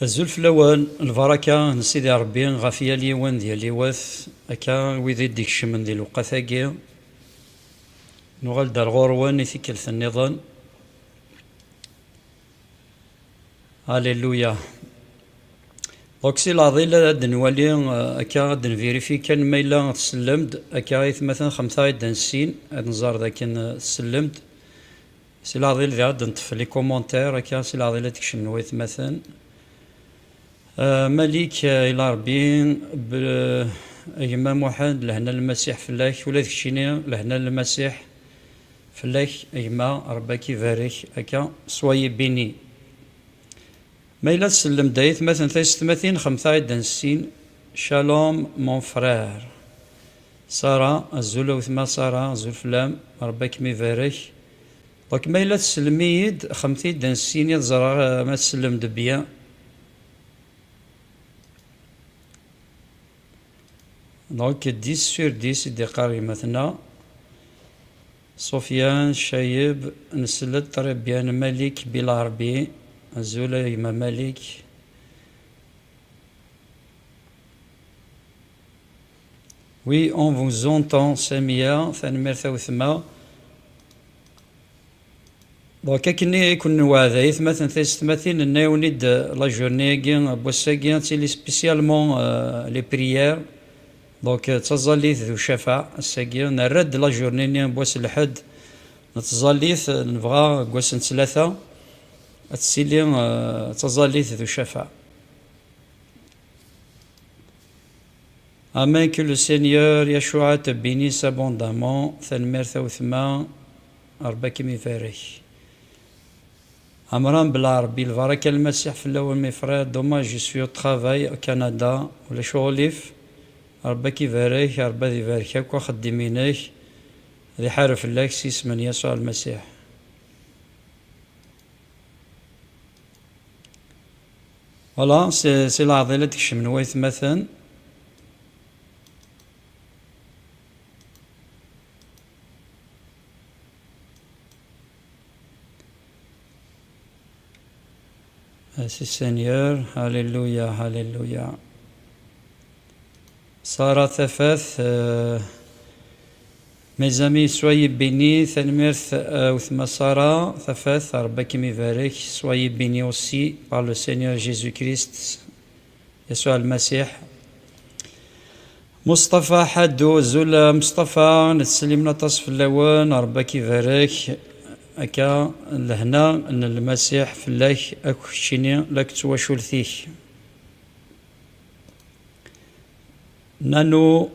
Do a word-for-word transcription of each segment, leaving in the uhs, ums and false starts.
Azul fell-awen, lbaraka n Sidi Ṛebbi ɣef yal yiwen d yal yiwet, akka wid i d-ikecmen di lewqat-agi. Nuɣal-d ar ɣur-wen i tikkelt nniḍen. Alléluia. Donc, si leɛḍil ad d-nwali, euh, akka ad d-nvérifier kan ma yella tsellem-d, akka aytmaten xemsa i d-nessin, ad nẓer d akken, euh, tsellem-d. Si leɛḍil diɣ ad d-neṭṭef les commentaires, akka si leɛḍil ad d-kecmen waytmaten. Euh, Malik, euh, ila Ṛebbi, b-, a gma Muḥend, lehna n Lmasiḥ fell-ak, ula d keččini, lehna n Lmasiḥ fell-ak, a gma, Ṛebbi ad k-ibarek, akka, soyez bénis. Ma yella tsellem-d aytmaten taysetmatin, xemsa i d-nessin. Shalom, mon frère. Sara, azul a wetma Sara, azul fell-am, Ṛebbi ad kem-ibarek. Donc, ma yella tsellem-iyi-d, xemsa i d-nessin, ad ẓreɣ, euh, ma tsellem-d bien. Donc, dix sur dix i d-iqqar gma-tneɣ. Sofiane Chayeb, nsell-d très bien. Malik Bilarbi, azul a gma Malik. Oui, on vous entend, Samia, tanemmirt a wetma. Donc, akken i kun-nweɛd, aytmaten taysetmatin, nenna-yawen-id, euh, la journée-agi, n wass-agi, ad tili spécialement, euh, les prières. Donc, euh, d taẓallit d ucafaɛ, ass-agi, nerra-d la journée-nni n wass lḥedd, n tẓallit, euh, nebɣa deg wass n ttlata, ad tili, euh, d taẓallit d ucafaɛ. Amen, que le Seigneur Yeshua te bénisse abondamment. Tanemmirt a wetma, Ṛebbi ad kem-ibarek. Amran Belarbi, lbaraka n Lmasiḥ fell-awen, mes frères. Dommage, je suis au travail au Canada. Ulac uɣilif. Ṛebbi ad k-ibarek, Ṛebbi ad ibarek akk axeddim-inek. Ad iḥareb fell-ak s yisem n Yasuɛ Lmasiḥ. Voilà, c'est, c'est leɛḍil ad d-kecmen waytmaten. Merci Seigneur, Alléluia, Alléluia. Sarah Tafat, euh, mes amis, soyez bénis. Tanemmirt, euh, wetma Sarah Tafat, Ṛebbi ad kem-ibarek. Soyez bénis aussi par le Seigneur Jésus-Christ, Yasuɛ Lmasiḥ. Mustafa Ḥadu, azul a Mustafa, nettsellim aṭas fell-awen, Ṛebbi ad k-ibarek. Akka, lehna n Lmasiḥ fell-ak, akk keččini, la yettwacul-tik. Nanu,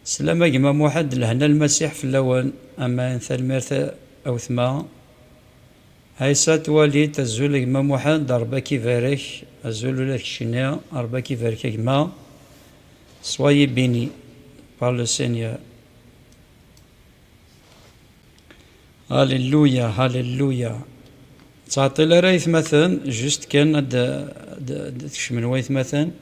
slam a gma Muḥend, lehna Lmasiḥ fell-awen. Amen, tanemmirt a wetma. Ɛisa Twalit, azul a gma Muḥend, Ṛebbi ad k-ibarek. Azul ula d keččini, Ṛebbi ad k-ibarek a gma. Soyez bénis par le Seigneur. Alléluia, Alléluia. Ttɛeṭṭil ara aytmaten, juste kan ad d-, d-, d-, d-kecmen waytmaten.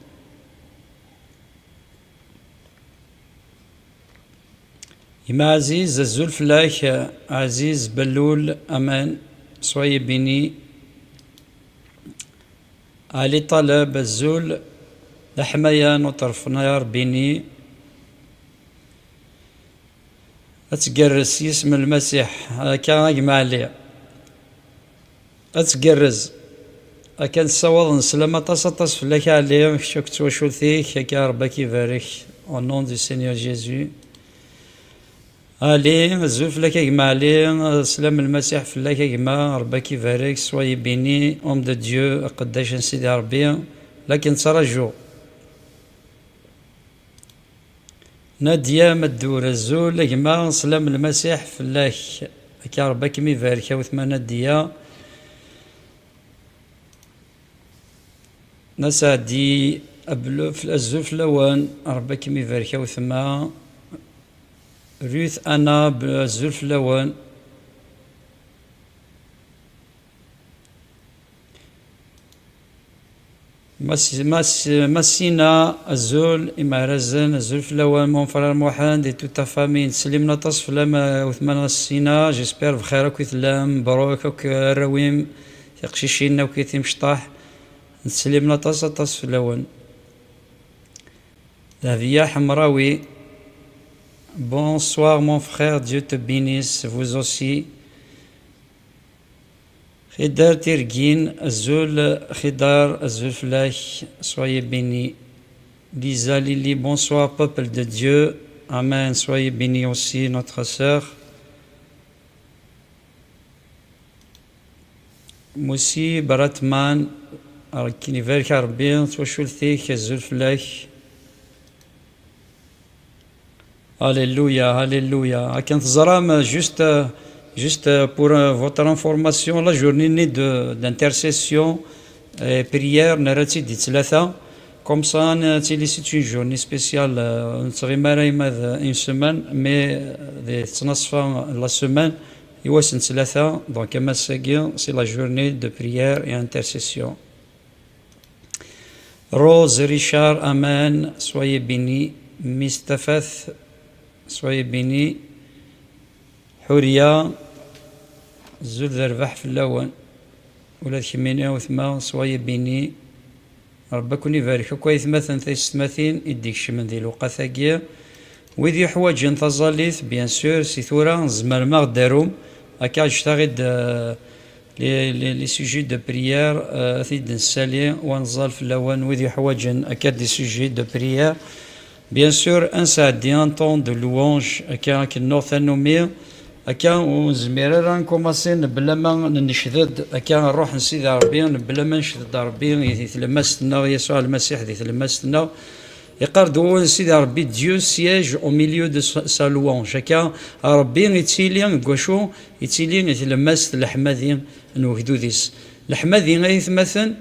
Gma Ɛziz, azul fell-ak, Ɛziz Bellul, amen, soyez bénis. Ali Ṭaleb, azul, leḥmaya n uṭerf-nni, Ṛebbi-ni. Ad tgerrez s yisem n Lmasiḥ, akka a gma Ɛli. Ad tgerrez. Akka nessawaḍ, neslam aṭas, aṭas fell-ak a Ɛli, kečč akked twacult-ik, akka Ṛebbi ad k-ibarek. Au nom du Seigneur Jésus. Ɛli, azul fell-ak a gma Ɛli, slam n Lmasiḥ fell-ak a gma, Ṛebbi ad k-ibarek, soyez béni, homme de Dieu, aqeddac n Sidi Ṛebbi, la k-nettraǧu. Nadia Maddur, azul a gma, slam n Lmasiḥ fell-ak. Akka Ṛebbi ad kem-ibarek a wetma Nadia. Naseɛdi, ablu-, fl-, azul fell-awen, Ṛebbi ad kem-ibarek a wetma. Ruth Anna, b-, azul fell-awen. Mas-, Mas-, Massina, azul, Imarazen, azul fell-awen, mon frère Muḥend et toute ta famille. Nettsellim aṭas fell-am, a wetma Massina, j'espère bxir akk i tellam, mebruk akk arraw-im, tiqcicin akk i timecṭaḥ. Neslim aṭas aṭas fell-awen. Dehbiya Ḥemrawi. Bonsoir mon frère, Dieu te bénisse, vous aussi. Xidar Tirgin, azul Xidar, azul fell-ak, soyez béni. Lisa Lili, bonsoir peuple de Dieu. Amen, soyez béni aussi notre sœur. Musi Bratman, ar ken ibarek Rebbi, twacult-ik, azul fell-ak. Alléluia, alléluia. Akken teẓram, juste, juste pour euh, votre information, la journée-nni de, d'intercession et prière, nerra-tt-id di ttlata. Comme ça, nettili c'est une journée spéciale, euh, ur nettɣimi ara ima d une semaine, mais euh, di tettnaṣfa la semaine, i wass n ttlata, donc am ass-agi, c'est la journée de prière et intercession. Rose Richard, amen, soyez béni. Mistafat, soyez béni. Ḥuriya, zul d rrbeḥ fell-awen. Ula d kemmini a wetma, soyez béni. Rebbi ad ken-ibarek akk aytmaten taysetmatin i d-ikecmen di lewqat-agi. Wid yuḥwaǧen taẓallit, bien sûr, si tura tzemrem a ɣ-d-tarum. Akka ǧǧet-aɣ-id, euh, les, les, les sujets de prière, euh, ad t-id-nessali, wa neẓẓal fell-awen, wid yuḥwaǧen akka des sujets de prière. Bien sûr, ad nesɛeddi un temps de louange, akka akken nuɣ tannumi, akka ur nezmir ara ad nkumaṣi mebla ma nennecded akka ṛṛuḥ n Sidi Ṛebbi, mebla ma necded Ṛebbi di tlemmast-nneɣ, Yasuɛ Lmasiḥ di tlemmast-nneɣ. Iqqar-d wawal n Sidi Ṛebbi, Dieu siège au milieu de sa sa louange. Akka Ṛebbi ittili deg wacu? Ittili di tlemmast n leḥmadi n ugdud-is. Leḥmadi, ay atmaten,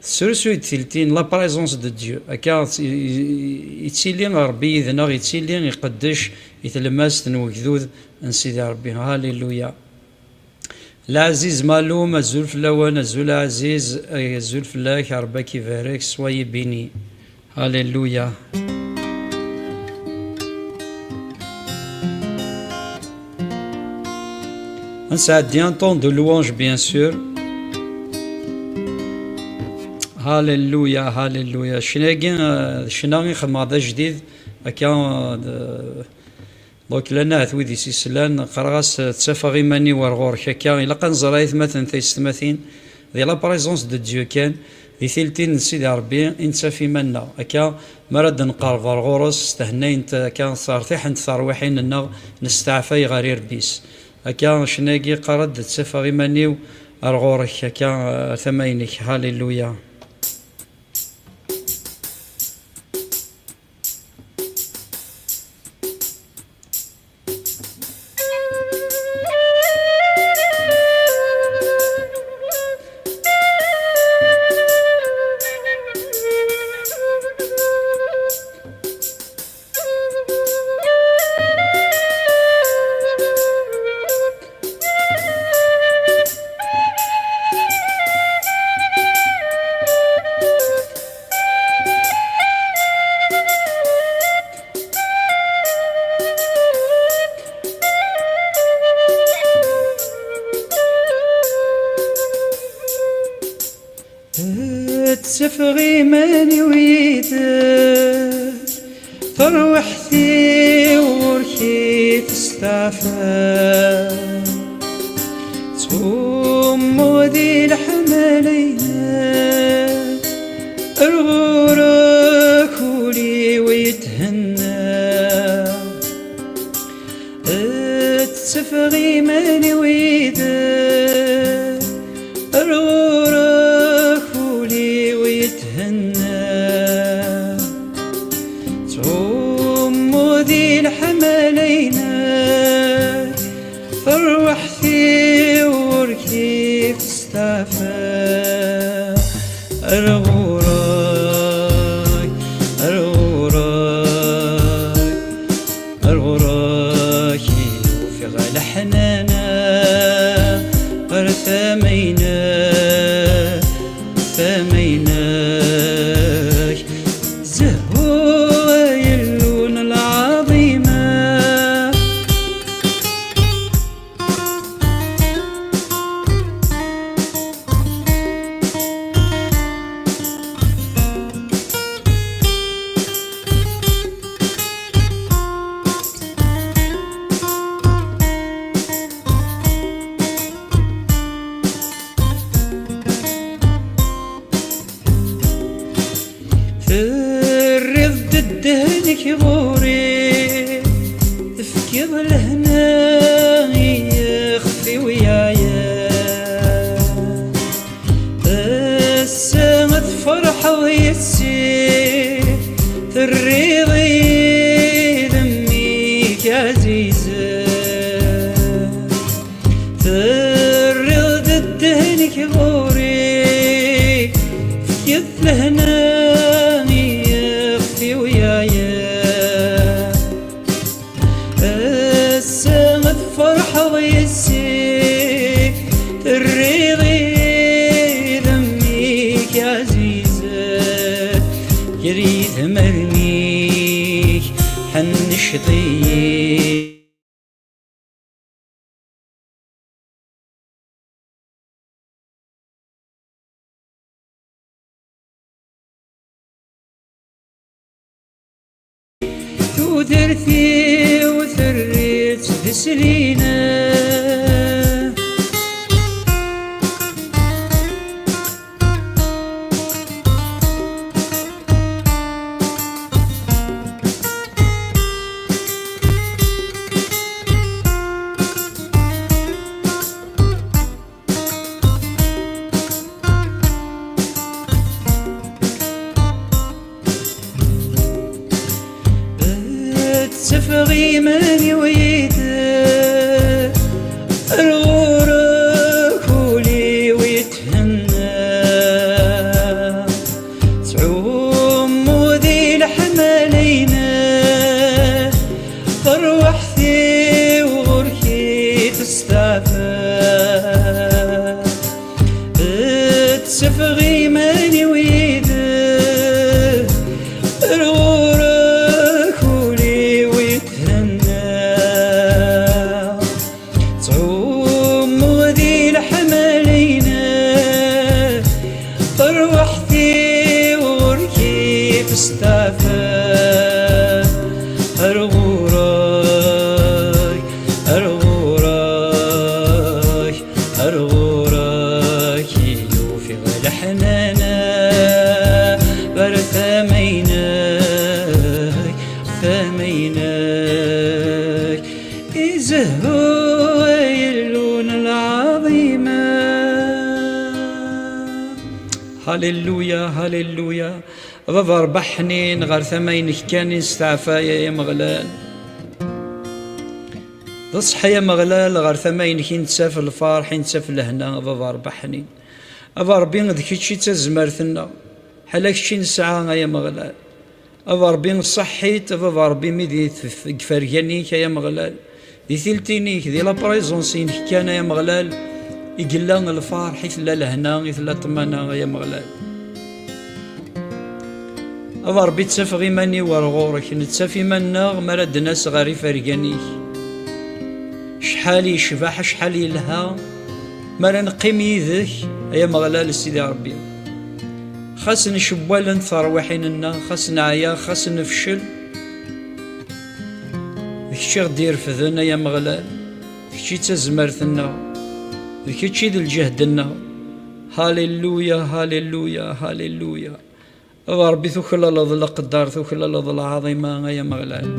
tesrusuy-d tiltin, la présence de Dieu. Akka i- i- ittili Ṛebbi yid-neɣ, ittili iqeddec i tlemmast n ugdud n Sidi Ṛebbi. Halleluya. Lɛaziz Malum, azul fell-awen, azul Ɛaziz, azul fell-ak, Ṛebbi ad k-ibarek, soyez béni. Alléluia. Ad nesɛeddi un temps de louange, bien sûr. Halleluya, halleluya. Ccna-agi, euh, d ccna i xedmeɣ d ajdid, akka, euh, d- donc llan ahat wid i s-islan, qqareɣ-as, euh, ttafeɣ iman-iw ar ɣur-k, akka, ilaq ad nẓer aytmaten taysetmatin, di la présence de Dieu kan, di tiltin n Sidi Ṛebbi i nettaf iman-nneɣ. Akka, mi ara d-nqerreb ar ɣur-s, s tehna-int, akka, tertiḥent terwiḥin-nneɣ, nesteɛfay ɣer irebbi-s. Akka, ccna-agi qqar-d, ttafeɣ iman-iw ar ɣur-k, akka, ar tama-inek. Halleluya. Ttafeɣ iman-iw yid-k, tarwiḥt-iw ɣur-k i testeɛfa. Ttɣummu di leḥmala-inek, ar ɣur-k ul-iw yethenna. Ttafeɣ iman-iw yid-k, ar ɣur-k ul-iw yethenna. Ttɣummu di leḥmala-inek, tarwiḥt-iw ɣur-k i testeɛfa. Ar ɣur-k, ar ɣur-k, ar ɣur-k i ufiɣ leḥnana, ar tama-inek, tama-inek. Zehhu ay Illu n lɛaḍima. Ɛzizen, terriḍ-d ddehn-ik ɣur-i, fkiḍ lehna i yixef-iw yeɛyan. Ass-a ad tferḥeḍ yis-i, terriḍ-iyi d mmi-k ɛzizen, ger-iyi-d marmi-k, ḥennec-iyi. Tudert-iw territt d sslina. Ttafeɣ iman-iw yid-k, ar ɣur-k ul-iw yethenna. Ttɛummu di leḥmala-inem, tarwiḥt-iw ɣur-k i testeɛfa. Ttafeɣ iman-iw yid-k, ar ɣur-k ul-iw yethenna. Ttɛummuɣ di leḥmala-inem, tarwiḥt-iw ɣur-k i testeɛfa. Ar ɣur-k, ar ɣur-k, ar ɣur-k i ufiɣ leḥnana, ar tama-inek, tama-inek. Izehhu ay Illu n lɛaḍima. Halleluya, halleluya. A Baba Ṛebbi ḥnin, ɣer tama-inek kan i nesteɛfay, ay Ameɣlal. D ṣṣeḥ, ay Ameɣlal, ɣer tama-inek i nettaf lferḥ, i nettaf lehna, a Baba Ṛebbi ḥnin. A Baba Ṛebbi, d kečč i d tazmert-nneɣ. Ḥala kečč i nesɛa, ay Ameɣlal. A Baba Ṛebbi, ṣaḥḥit, a Baba Ṛebbi, mi di tf-, deg ifergan-ik, ay Ameɣlal. Di tiltin-ik, di la présence-inek kan, ay Ameɣlal, i yella lferḥ, i tella lehna, i tella ṭṭmana, ay Ameɣlal. A Ṛebbi, ttafeɣ iman-iw ar ɣur-k, nettaf iman-nneɣ mi ara d-nas ɣer ifergan-ik. Acḥal yecbeḥ, acḥal yelha mi ara neqqim yid-k, ay Ameɣlal, Sidi Ṛebbi. Xas ncewwalent terwiḥin-nneɣ, xas neɛya, xas nefcel, d kečč i ɣ-d-irefden, ay Ameɣlal, d kečč i d tazmert-nneɣ, d kečč i d lǧehd-nneɣ. Halleluya, halleluya, halleluya. A Ṛebbi, tuklaleḍ leqder, tuklaleḍ lɛaḍima, ay Ameɣlal.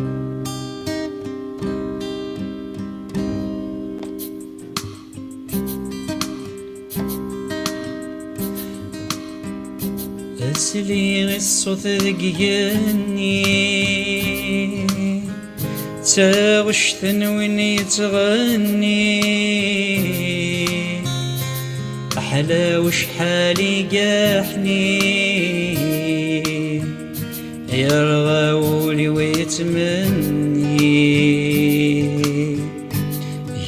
Asli i ṣṣut deg igenni, d taɣect n win yettɣenni. Aḥlaw acḥal i yeḥnin, yerɣa wul-iw yettmenni.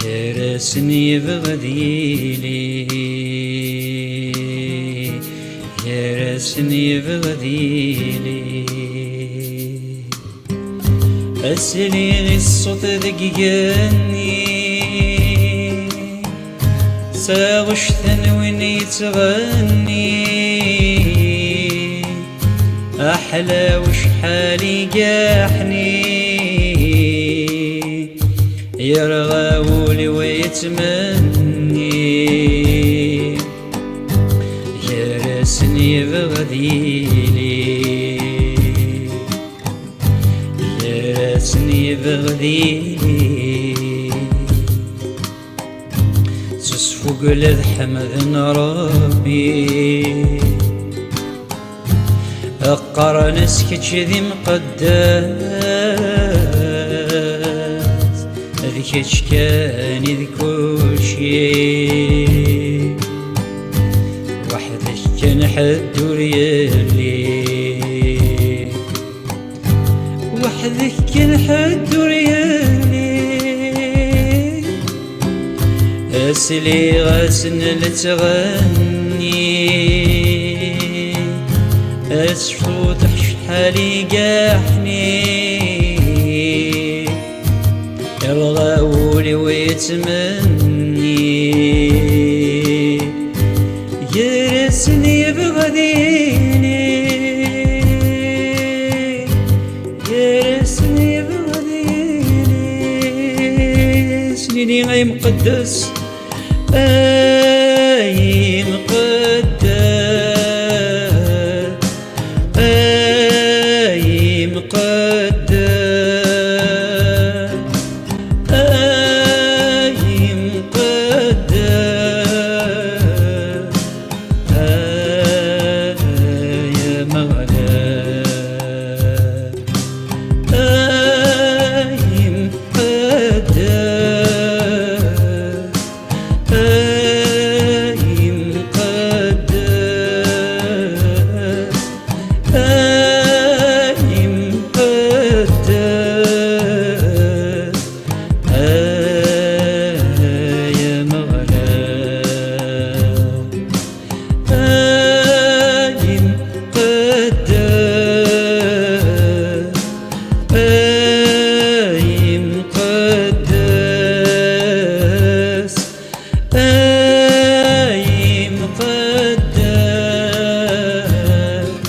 Gar-asen yebɣa ad yili, gar-asen yebɣa ad yili. Asli i ṣṣut deg igenni, taɣect n win yettɣenni. Aḥlaw acḥal i yeḥnin, yerɣa wul-iw yettmenni. Gar-asen yebɣa ad yili, gar-asen yebɣa ad yili. S usfugel ad ḥemden Ṛebbi, qqaren-as kečč d imqeddes. Kečč kan i d kulci, weḥd-k kan ḥedd ur yelli, weḥd-k kan ḥedd ur yelli. Asliɣ-asen la ttɣenni, asfuṭ ḥali gaḥni. Yerɣa wul-iw yettmenni, gar-asen yebɣa ad yili, gar-asen yebɣa ad yili. Snini ay mqeddes, ay mqeddes, ay mqeddes, ay mqeddes, ay Ameɣlal, ay mqeddes. Ay mqeddes, ay mqeddes, ay Ameɣlal, ay mqeddes, ay mqeddes. Ay imqeddes, ay Ameɣlal. Ay imqeddes, ay imqeddes, ay imqeddes,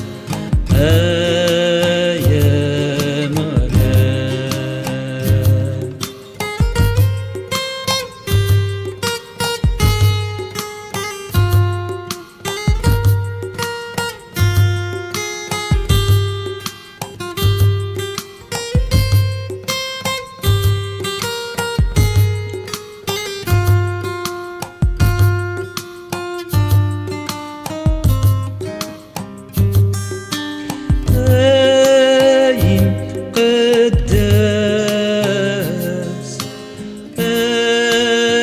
ay Ameɣlal. Ay imqeddes,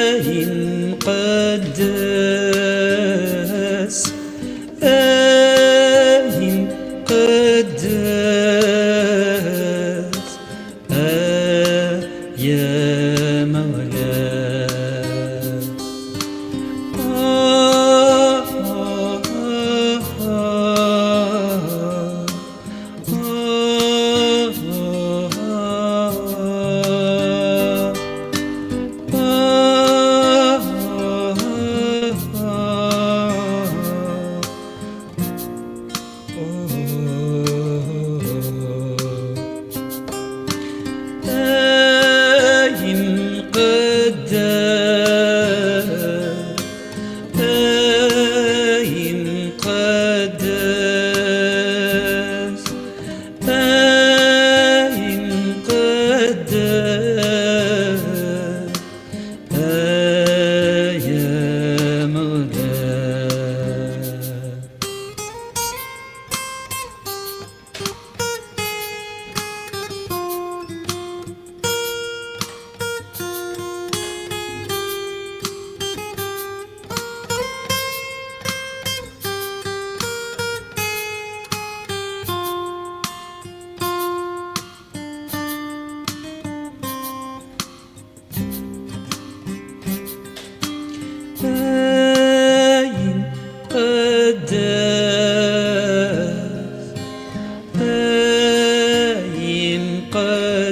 ay imqeddes, ay imqeddes, ay Ameɣlal. Ay imqeddes, ay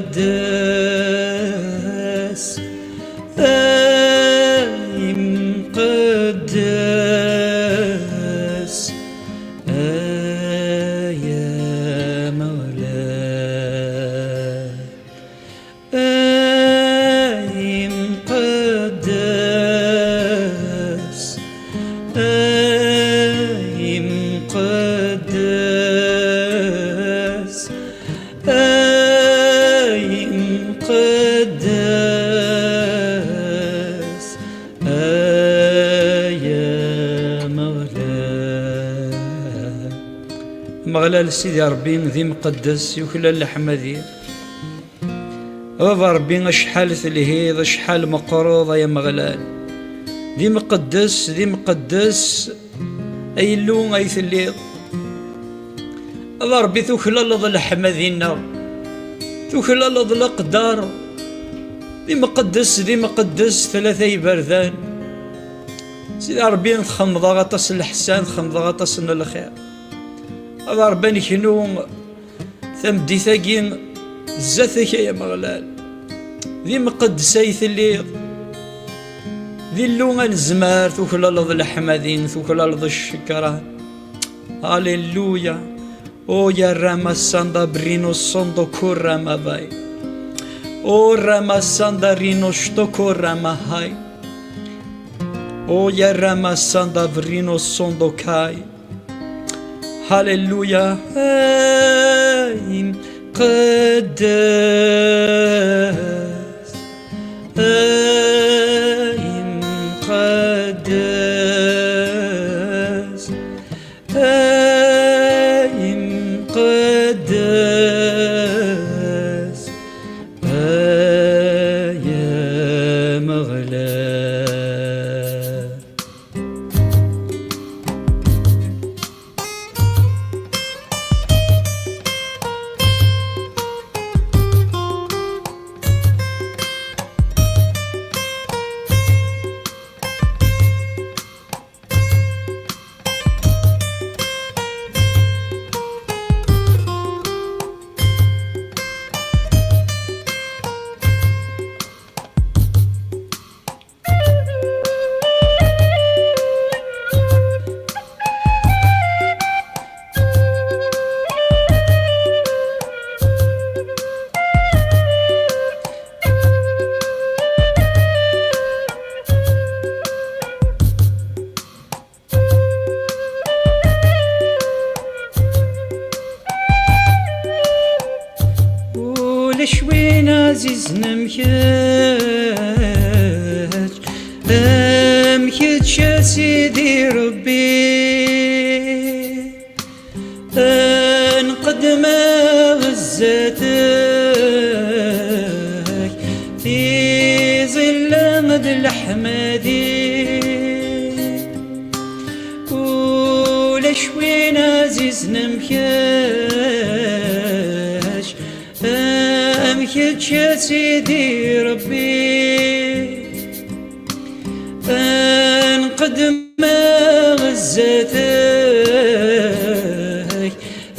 imqeddes, ay imqeddes, ay Ameɣlal. Ay imqeddes, ay imqeddes, ay imqeddes, ay Ameɣlal. Ameɣlal Sidi Ṛebbi d imqeddes, yuklal leḥmadi. A Baba Ṛebbi, acḥal telhiḍ, acḥal meqqreḍ, ay Ameɣlal. D imqeddes, d imqeddes, ay Illu ay telliḍ. A Baba Ṛebbi, tuklaleḍ leḥmadi-nneɣ, tuklaleḍ leqder. D imqeddes, d imqeddes, tlata iberdan. Sidi Ṛebbi, txemmeḍ-aɣ aṭas n leḥsan, txemmeḍ-aɣ aṭas n lxir. A Baba Ṛebbi, ad neknu tameddit-agi zdat-k, ay Ameɣlal. D imqeddes ay telliḍ. D Illu anezmar, tuklaleḍ leḥmadi, tuklaleḍ ccekran. Alléluia. O ya rama sanda brino sondo kurama vai. O rama sanda rino shto kurama hai. O ya rama sanda brino sondo kai. Hallelujah. Ay mqeddes, ay mqeddes, ay mqeddes, ay Ameɣlal. Ulac win ɛzizen am kečč, am kečč a Sidi Ṛebbi. Ad nqeddmeɣ zdat-k, tiẓilla d leḥmadi. Ulac win ɛzizen am kečč, am kečč a Sidi Ṛebbi. Ad nqeddmeɣ zdat-k,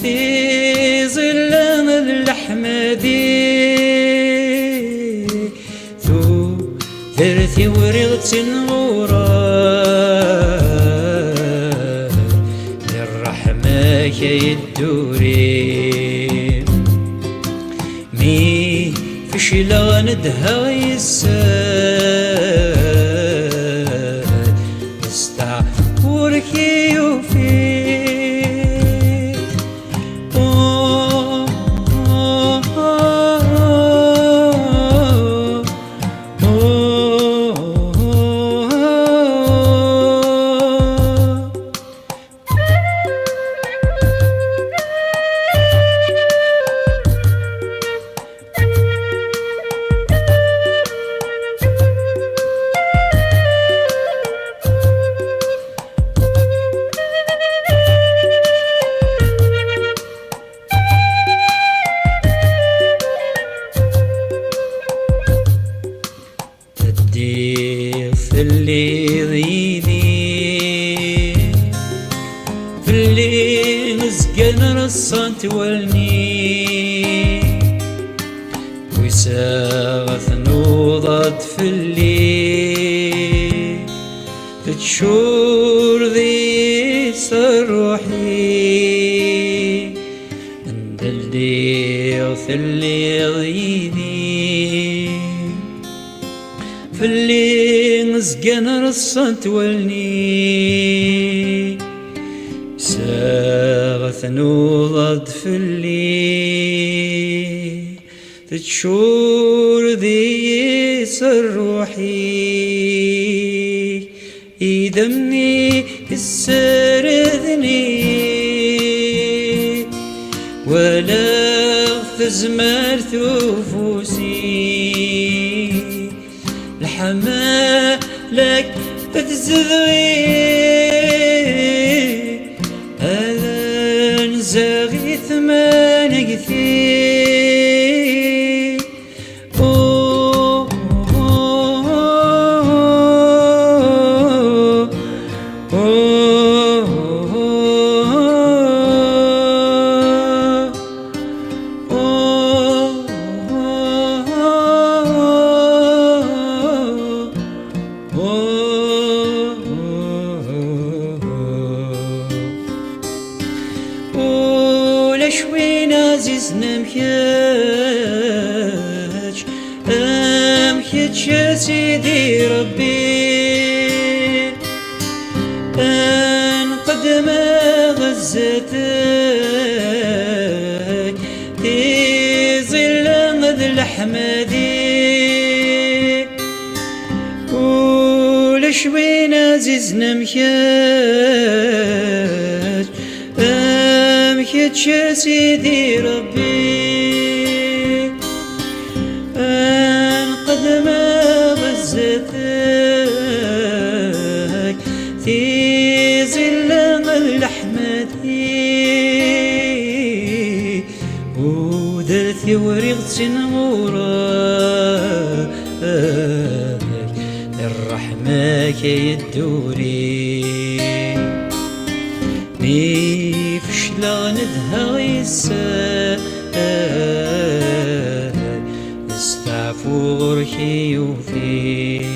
tiẓilla d leḥmadi. Tudert-iw rriɣ-tt-in ɣur-k, di ṛṛeḥma-k ay dduri. Mi fecleɣ nedheɣ yes-s, nesteɛ ɣur-k i yufi. Ddiɣ fell-i d yidi, fell-i zgan reṣṣant wallen-i. Uyseɣ tnuḍeḍ fell-i, teččur deg-s ṛṛuḥ-i. Anda lliɣ telliḍ yid-i, fell-i zgan reṣṣant wallen-i. Saɣ tnuḍeḍ fell-i, teččur deg-s ṛṛuḥ-i. Idammen-i ssarden-iyi, walaɣ tazmert ufus-i. Amalak d zedɣi, ad nzeɣ i tmanegti. Ulac win ɛzizen am kečč, am kečč a Sidi Ṛebbi. Nqeddmeɣ zdat-k, tiẓilla d leḥmadi. Ulac win ɛzizen am kečč, am kečč a Sidi Ṛebbi. Nqeddmeɣ zdat-k, tiẓilla d leḥmadi. Tudert-iw rriɣ-tt-in ɣur-k, d ṛṛeḥma-k ay dduri. Mi fecleɣ nedheɣ yes-k, d steɛfu ɣur-k i ufiɣ.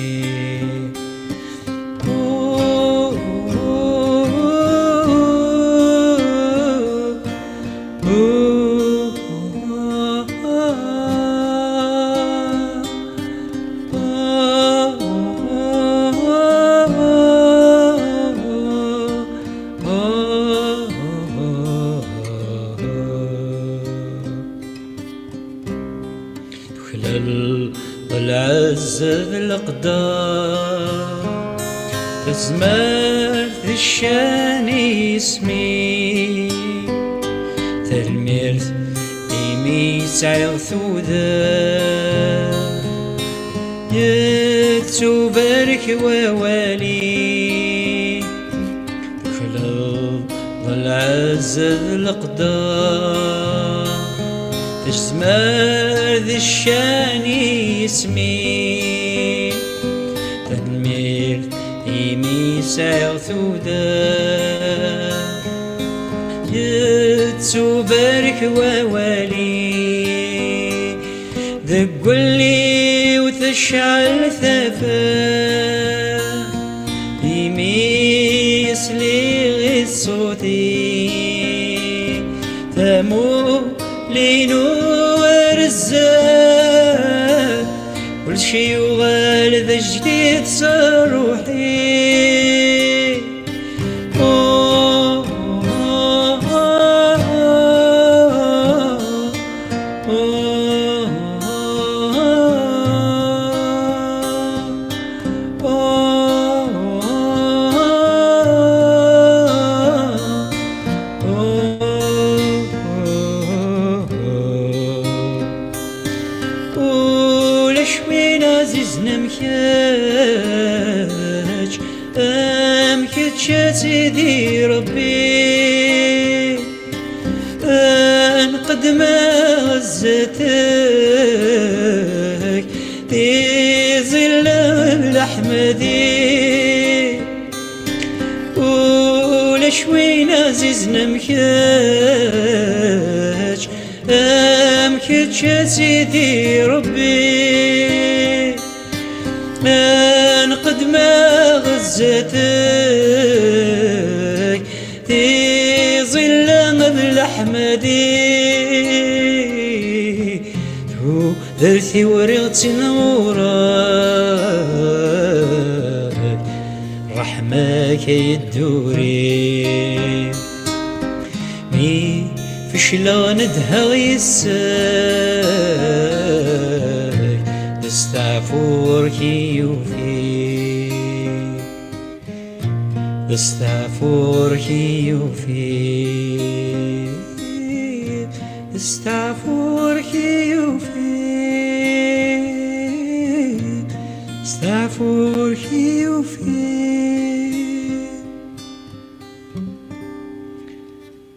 Tuklaleḍ lɛezz d leqder, tazmert d ccan i yisem-ik. Tanemmirt imi sɛiɣ tudert, yettubarek wawal-ik. Tuklaleḍ lɛezz d leqder, tazmert d ccan i yisem-ik. Tanemmirt imi sɛiɣ tudert, yettubarek wawal-ik. Deg wul-iw tecɛel tafat, imi sliɣ i ṣṣut-ik. Tamuli rzzat, kullec yuɣal d ajdid s ṛṛuḥ-ik. Ulac win ɛzizen am kečč, am kečč a Sidi Ṛebbi. Nqeddmeɣ zdat-k, tiẓilla d leḥmadi. Ulac win ɛzizen am kečč, am kečč a Sidi Ṛebbi. Nqeddmeɣ zdat-k, tiẓilla d leḥmadi. Tudert-iw rriɣ-tt-in ɣur-k, ṛṛeḥma-k ay dduri. Mi fecleɣ nedheɣ yes-k, d asteɛfu ɣur-k i ufiɣ. D asteɛfu ɣur-k i ufiɣ. D asteɛfu ɣur-k i ufiɣ. Steɛfu ur k-yufi.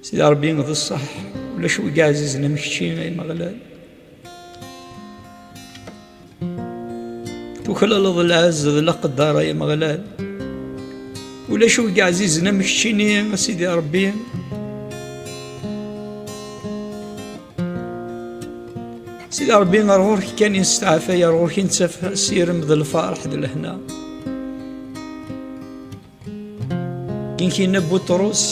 Sidi Ṛebbi, d ṣṣeḥ, ulac wi ɛzizen am kečči, ay Ameɣlal. Tuklaleḍ lɛezz d laqedder, ay Ameɣlal. Ulac wi ɛzizen am keččini, a Sidi Ṛebbi. Sidi Ṛebbi, ar ɣur-k kan i nesteɛfay, ar ɣur-k i nettaf asirem d lferḥ d lehna. Akken yenna Buṭrus,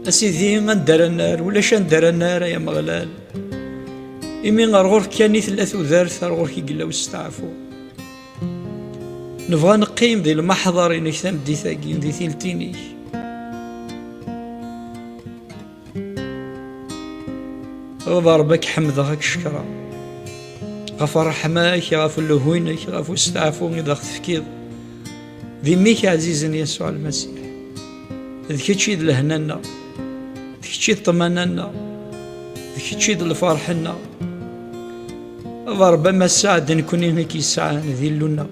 a Sidi, anda ara nar? Ulac anda ara nar, ay Ameɣlal. Imi ar ɣur-k kan i tella tudert, ar ɣur-k i yella usteɛfu. Nebɣa neqqim di lmaḥḍer-inek tameddit-agi, di tilt-inek. A Baba Ṛebbi, ad k-ḥemdeɣ, ad k-cekkreɣ ɣef ṛṛeḥma-k, ɣef lehhu-inek, ɣef usteɛfu i d aɣ-tefkiḍ. D imi-k ɛzizen Yasuɛ Lmasiḥ. D kečč i d lehna-nneɣ, d kečč i d ṭṭmana-nneɣ, d kečč i d lferḥ-nneɣ. A Baba Ṛebbi, ama ssaɛd nekkni i k-yesɛan d Illu-nneɣ,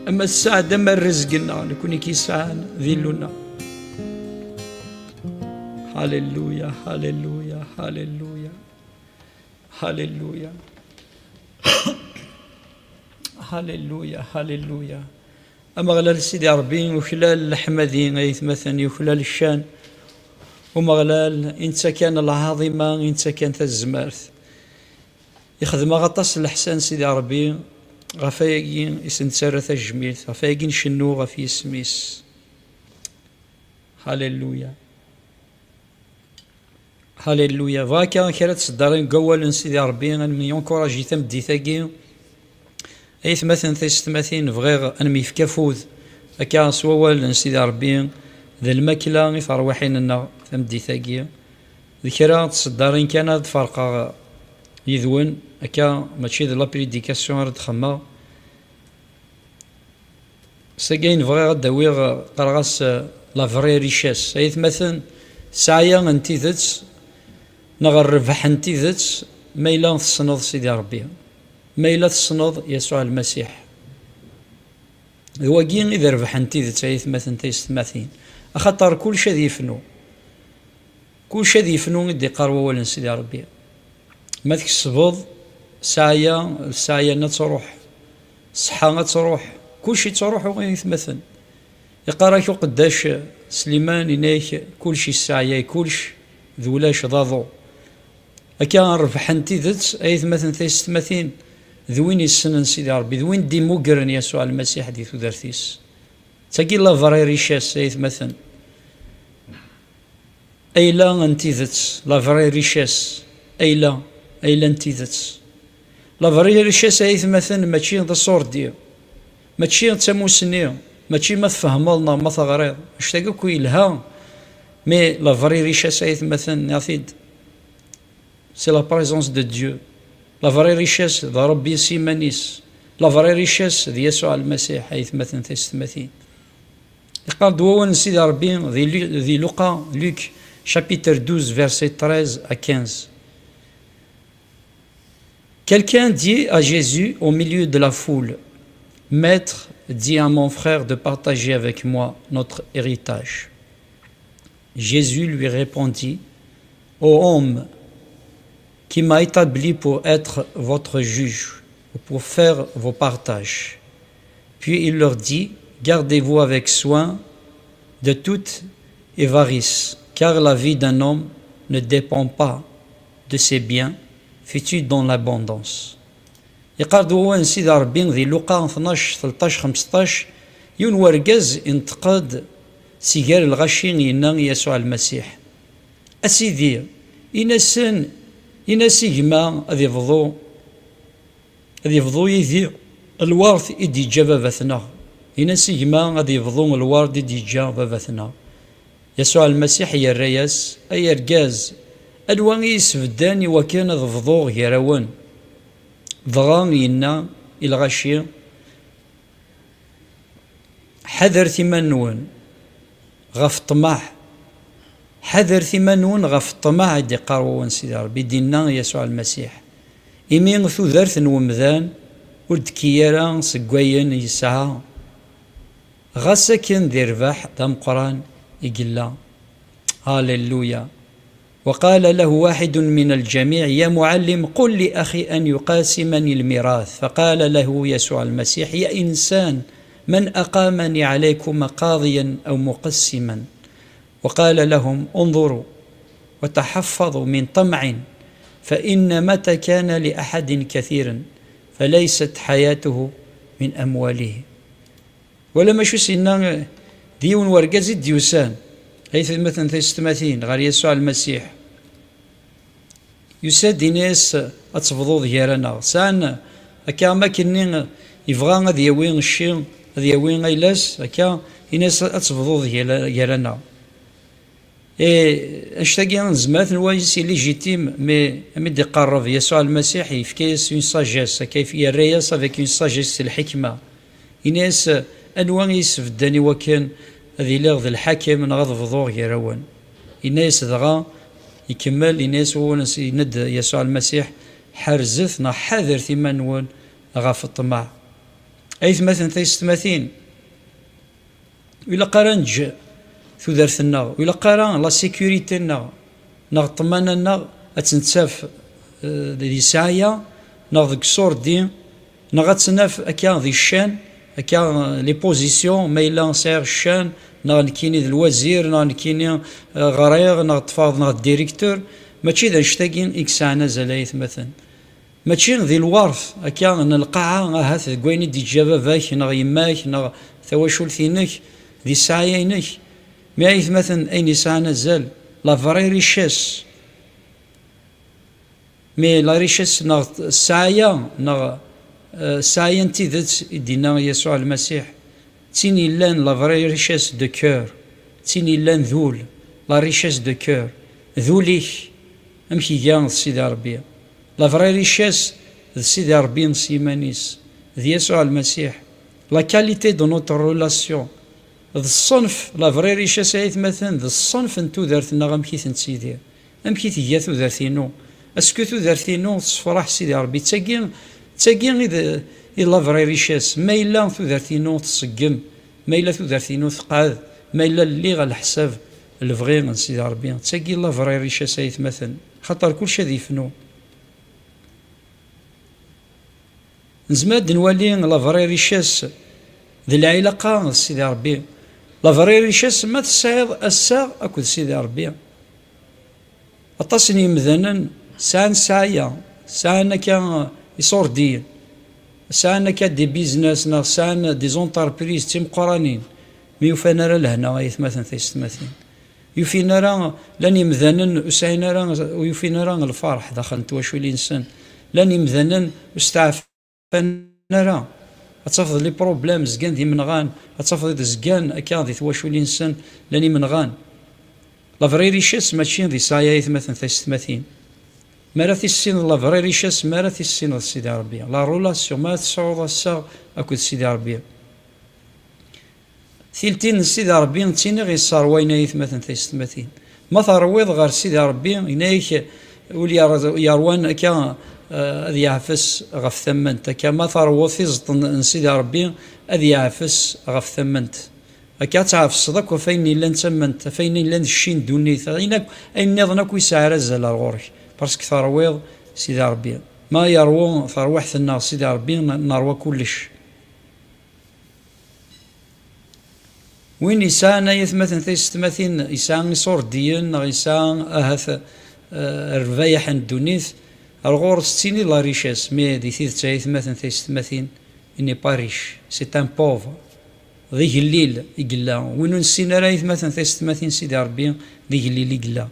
ama ssaɛd ama rrezg-nneɣ nekkni i k-yesɛan d Illu-nneɣ. Halleluya, halleluya, halleluya. Halleluya. Halleluya, halleluya. Ameɣlal Sidi Ṛebbi, yuklal leḥmadi, ay atmaten, yuklal ccan. Umeɣlal, i netta kan lɛaḍima, i netta kan tazmert. Ixdem-aɣ aṭas n leḥsan Sidi Ṛebbi, ɣef ayagi i s-nettarra tajmilt, ɣef ayagi ncennu ɣef yisem-is. Halleluya. Halleluya. Bɣiɣ akka kra n tseddarin deg wawal n Sidi Ṛebbi, ad nemyunkuraji tameddit-agi. Ay atmaten, tisetmatin, bɣiɣ ad nemyefk afud akka s wawal n Sidi Ṛebbi, d lmakla i terwiḥin-nneɣ tameddit-agi. D kra n tseddarin kan ad d-ferqeɣ yid-wen, akka mačči d la prédication ara d-xemmeɣ. Sagi ayen bɣiɣ ad d-awiɣ, qqareɣ-as, eh, la vraie richesse. Ay atmaten, ssɛaya n tidet neɣ rrbeḥ n tidet, ma yella tessneḍ Sidi Ṛebbi, ma yella tessneḍ Yasuɛ Lmasiḥ. D wagi i d rrbeḥ n tidet, ay atmaten, tisetmatin. Axaṭer kullec ad yefnu. Kullec ad yefnu, i d-iqqar wawal n Sidi Ṛebbi. Ma tkesbeḍ ssɛaya, ssɛaya-nni ad truḥ, ṣṣeḥḥa ad truḥ, kullec yettruḥu, ay atmaten. Iqqar-ak uqeddac Sliman, yenna-ak kullec yesseɛyay, kullec d ulac, d aḍu. Akka rrbeḥ n tidet, ay atmaten, tisetmatin, d win yessnen Sidi Ṛebbi, d win d-immugren Yasuɛ Lmasiḥ di tudert-is. D tagi la vraie richesse, ay atmaten. Ayla n tidet, la vraie richesse, ayla, ayla n tidet. La vraie richesse, ay atmaten, mačči d aṣurdi, mačči d tamusni, mačči ma tfehmeḍ neɣ ma teɣriḍ. Annect-agi akk yelha, mais la vraie richesse, ay atmaten, nniɣ-t-id, c'est la présence de Dieu. La vraie richesse d Ṛebbi s yiman-is. La vraie richesse d Yasuɛ Lmasiḥ, ay atmaten, tisetmatin. Iqqar-d wawal n Sidi Ṛebbi di Lu-, di Luqa, Luc, chapitre douze, versets treize à quinze. Quelqu'un dit à Jésus au milieu de la foule, « Maître, dis à mon frère de partager avec moi notre héritage. » Jésus lui répondit, « Ô homme, qui m'a établi pour être votre juge ou pour faire vos partages. » Puis il leur dit, « Gardez-vous avec soin de toute avarice, car la vie d'un homme ne dépend pas de ses biens, fût-il dans l'abondance. » Iqqar-d wawal n Sidi Ṛebbi di Luqa tnac, tleṭṭac, xemseṭṭac, yiwen wergaz inṭeq-d si gar lɣaci, yenna i Yasuɛ Lmasiḥ, « A Sidi, in-asen, in-as i gma ad ibḍu, ad ibḍu yid-i lwert i d-yeǧǧa baba-tneɣ. In-as i gma ad ibḍu lwert i d-yeǧǧa baba-tneɣ. » Yasuɛ Lmasiḥ yerra-yas, « Ay argaz, anwa i yi-sbeddan i wakken ad bḍuɣ gar-awen? » Dɣa yenna i lɣaci, « Ḥadret iman-nwen ɣef ṭṭmeɛ. Ḥadret iman-nwen ɣef ṭṭmeɛ, i d-iqqar wawal n Sidi Ṛebbi, i d-inna Yasuɛ Lmasiḥ. Imi tudert n wemdan ur d-tekki ara seg wayen yesɛa, ɣas akken di rrbeḥ d ameqqran i yella. Halleluya. وقال له واحد من الجميع: يا معلم، قل لأخي أن يقاسمني الميراث. فقال له يسوع المسيح: يا إنسان، من أقامني عليكم قاضيا أو مقسما؟ وقال لهم: انظروا وتحفظوا من طمع، فإن متى كان لأحد كثيرا، فليست حياته من أمواله. Wala macu s-yenna, d yiwen wergaz i d-yusan, ay atmaten taysetmatin, ɣer Yasuɛ Lmasiḥ. Yusa-d, ini-as: "Ad tebḍuḍ gar-aneɣ." Sɛan akka, am akken-nni yebɣa ad yawi cci, ad yawi ayla-s, akka, ini-as: "Ad tebḍuḍ gar-, gar-aneɣ." Eh, annect-agi nezmer ad t-nwali c'est légitime, mais mi d-iqerreb Yasuɛ Lmasiḥ, yefka-yas une sagesse, akka yef-, yerra-yas avec une sagesse, s lḥikma. Ini-as: "Anwa i yi-sbeddan i wakken ad iliɣ d lḥakem neɣ ad bḍuɣ gar-awen?" Ini-as dɣa, ikemmel, ini-as wawal-nnes, yenna-d Yasuɛ Lmasiḥ: "Ḥerzet neɣ ḥadret iman-nwen ɣef ṭṭmeɛ." Ay atmaten taysetmatin, ur ilaq ara ad neǧǧ tudert-nneɣ, ur ilaq ara la sécurité-nneɣ neɣ ṭṭmana-nneɣ ad tt-nettaf, eh, di ssɛaya neɣ deg ṣṣurdi, neɣ ad tt-naf akka di ccan, akka, eh, les positions, ma yella sɛiɣ ccan, neɣ nekkini d lwazir, neɣ nekkini, eh, ɣriɣ, neɣ ṭṭfeɣ, neɣ d directeur. Mačči d annect-agi i yesɛan azal, ay atmaten. Mačči di lweṛt akka n lqaɛa, ahat deg wayen i d-yeǧǧa baba-k neɣ yemma-k neɣ tawacult-inek, di ssɛaya-inek. Mi ay atmaten, ayen yesɛan azal, la vraie richesse. Mais la richesse neɣ ssɛaya neɣ, eh, ssɛaya n tidet i d-yenna Yasuɛ Lmasiḥ, d tin yellan la vraie richesse de cœur, d tin yellan d ul, la richesse de cœur, d ul-ik, amek iga d Sidi Ṛebbi. La vraie richesse d Sidi Ṛebbi s yiman-is, d Yasuɛ Lmasiḥ. La qualité de notre relation, d ṣṣenf, la vraie richesse ay atmaten, d ṣṣenf n tudert-nneɣ, amek i tettiddir. Amek i tga tudert-inu? Est-ce que tudert-inu tessefraḥ Sidi Ṛebbi? D tagi, d tagi i d, i d la vraie richesse. Ma yella tudert-inu tṣeggem, ma yella tudert-inu teqɛed, ma yella lliɣ ɣer leḥsab lebɣi n Sidi Ṛebbi, d tagi la vraie richesse ay atmaten. Xaṭer kullec ad yefnu. Nezmer ad nwali la vraie richesse d lɛilaqa d Sidi Ṛebbi. La vraie richesse ma tesɛiḍ assaɣ akked Sidi Ṛebbi. Aṭas n yemdanen sɛan ssɛaya, sɛan akka iṣurdiyen, sɛan akka des business neɣ sɛan des entreprises d timeqqranin, mi ufan ara lehna ay atmaten taysetmatin. Yufin ara, llan yemdanen ur sɛin ara, ur yufin ara lferḥ daxel n twaculin-nsen. Llan yemdanen ur steɛfan ara. Ad tafeḍ les problèmes zgan d imenɣan, ad tafeḍ zgan akka di twaculin-nsen llan imenɣan. La vraie richesse mačči di ssɛaya ay atmaten taysetmatin. Mi ara tissineḍ la vraie richesse, mi ara tissineḍ Sidi Ṛebbi. La relation, mi ara tesɛuḍ assaɣ akked Sidi Ṛebbi. Tiltin n Sidi Ṛebbi ttiniɣ yesserwayen ay atmaten taysetmatin. Ma terwiḍ ɣer Sidi Ṛebbi, yenna-yak ul yer-, yerwan akka, eh, ad yeɛfes ɣef tamment. Akka ma terwiḍ tiẓeṭ n, n Sidi Ṛebbi, ad yeɛfes ɣef tamment. Akka ad tɛefseḍ akk ɣef ayen yellan d tamment, ɣef ayen yellan d cci n ddunit, ayen akk, ayen nniḍen akk yesɛa ara azal ar ɣur-k. Parce que terwiḍ Sidi Ṛebbi. Ma yerwu terwiḥt-nneɣ Sidi Ṛebbi, n-, nerwa kullec. Win yesɛan ay atmaten taysetmatin, yesɛa iṣurdiyen neɣ yesɛa ahat, eh, rrbayeḥ n ddunit, ar ɣur-s tettini la richesse, mais di tidet ay atmaten taysetmatin, il n'est pas riche, c'est un pauvre. D igellil i yella. Win ur nessin ara ay atmaten taysetmatin Sidi Ṛebbi, d igellil i yella.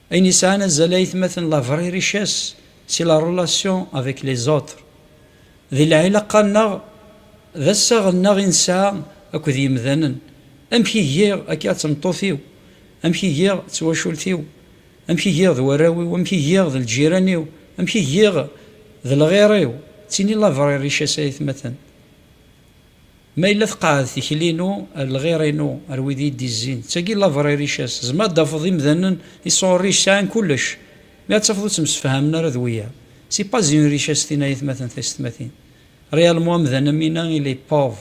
Ayen yesɛan azal ay atmaten la vraie richesse, c'est la relation avec les autres. D lɛilaqa-nneɣ, d assaɣ-nneɣ i nesɛa akked yemdanen. Amek i giɣ akka d tmeṭṭut-iw? Amek i giɣ d twacult-iw? Amek i giɣ d warraw-iw? Amek i giɣ d lǧiran-iw? Amek i giɣ d lɣir-iw? D tini la vraie richesse ay atmaten. Ma yella tqeɛɛed tikli-inu ar lɣir-inu, ar wid i yi-d-izzin, d tagi la vraie richesse. Tzemreḍ ad d-tafeḍ imdanen, ils sont riches, sɛan kullec, mi ad tafeḍ ur ttemsefhamen ara d wiyaḍ. C'est pas une richesse tina ay atmaten taysetmatin. Réellement, amdan am winna, il est pauvre.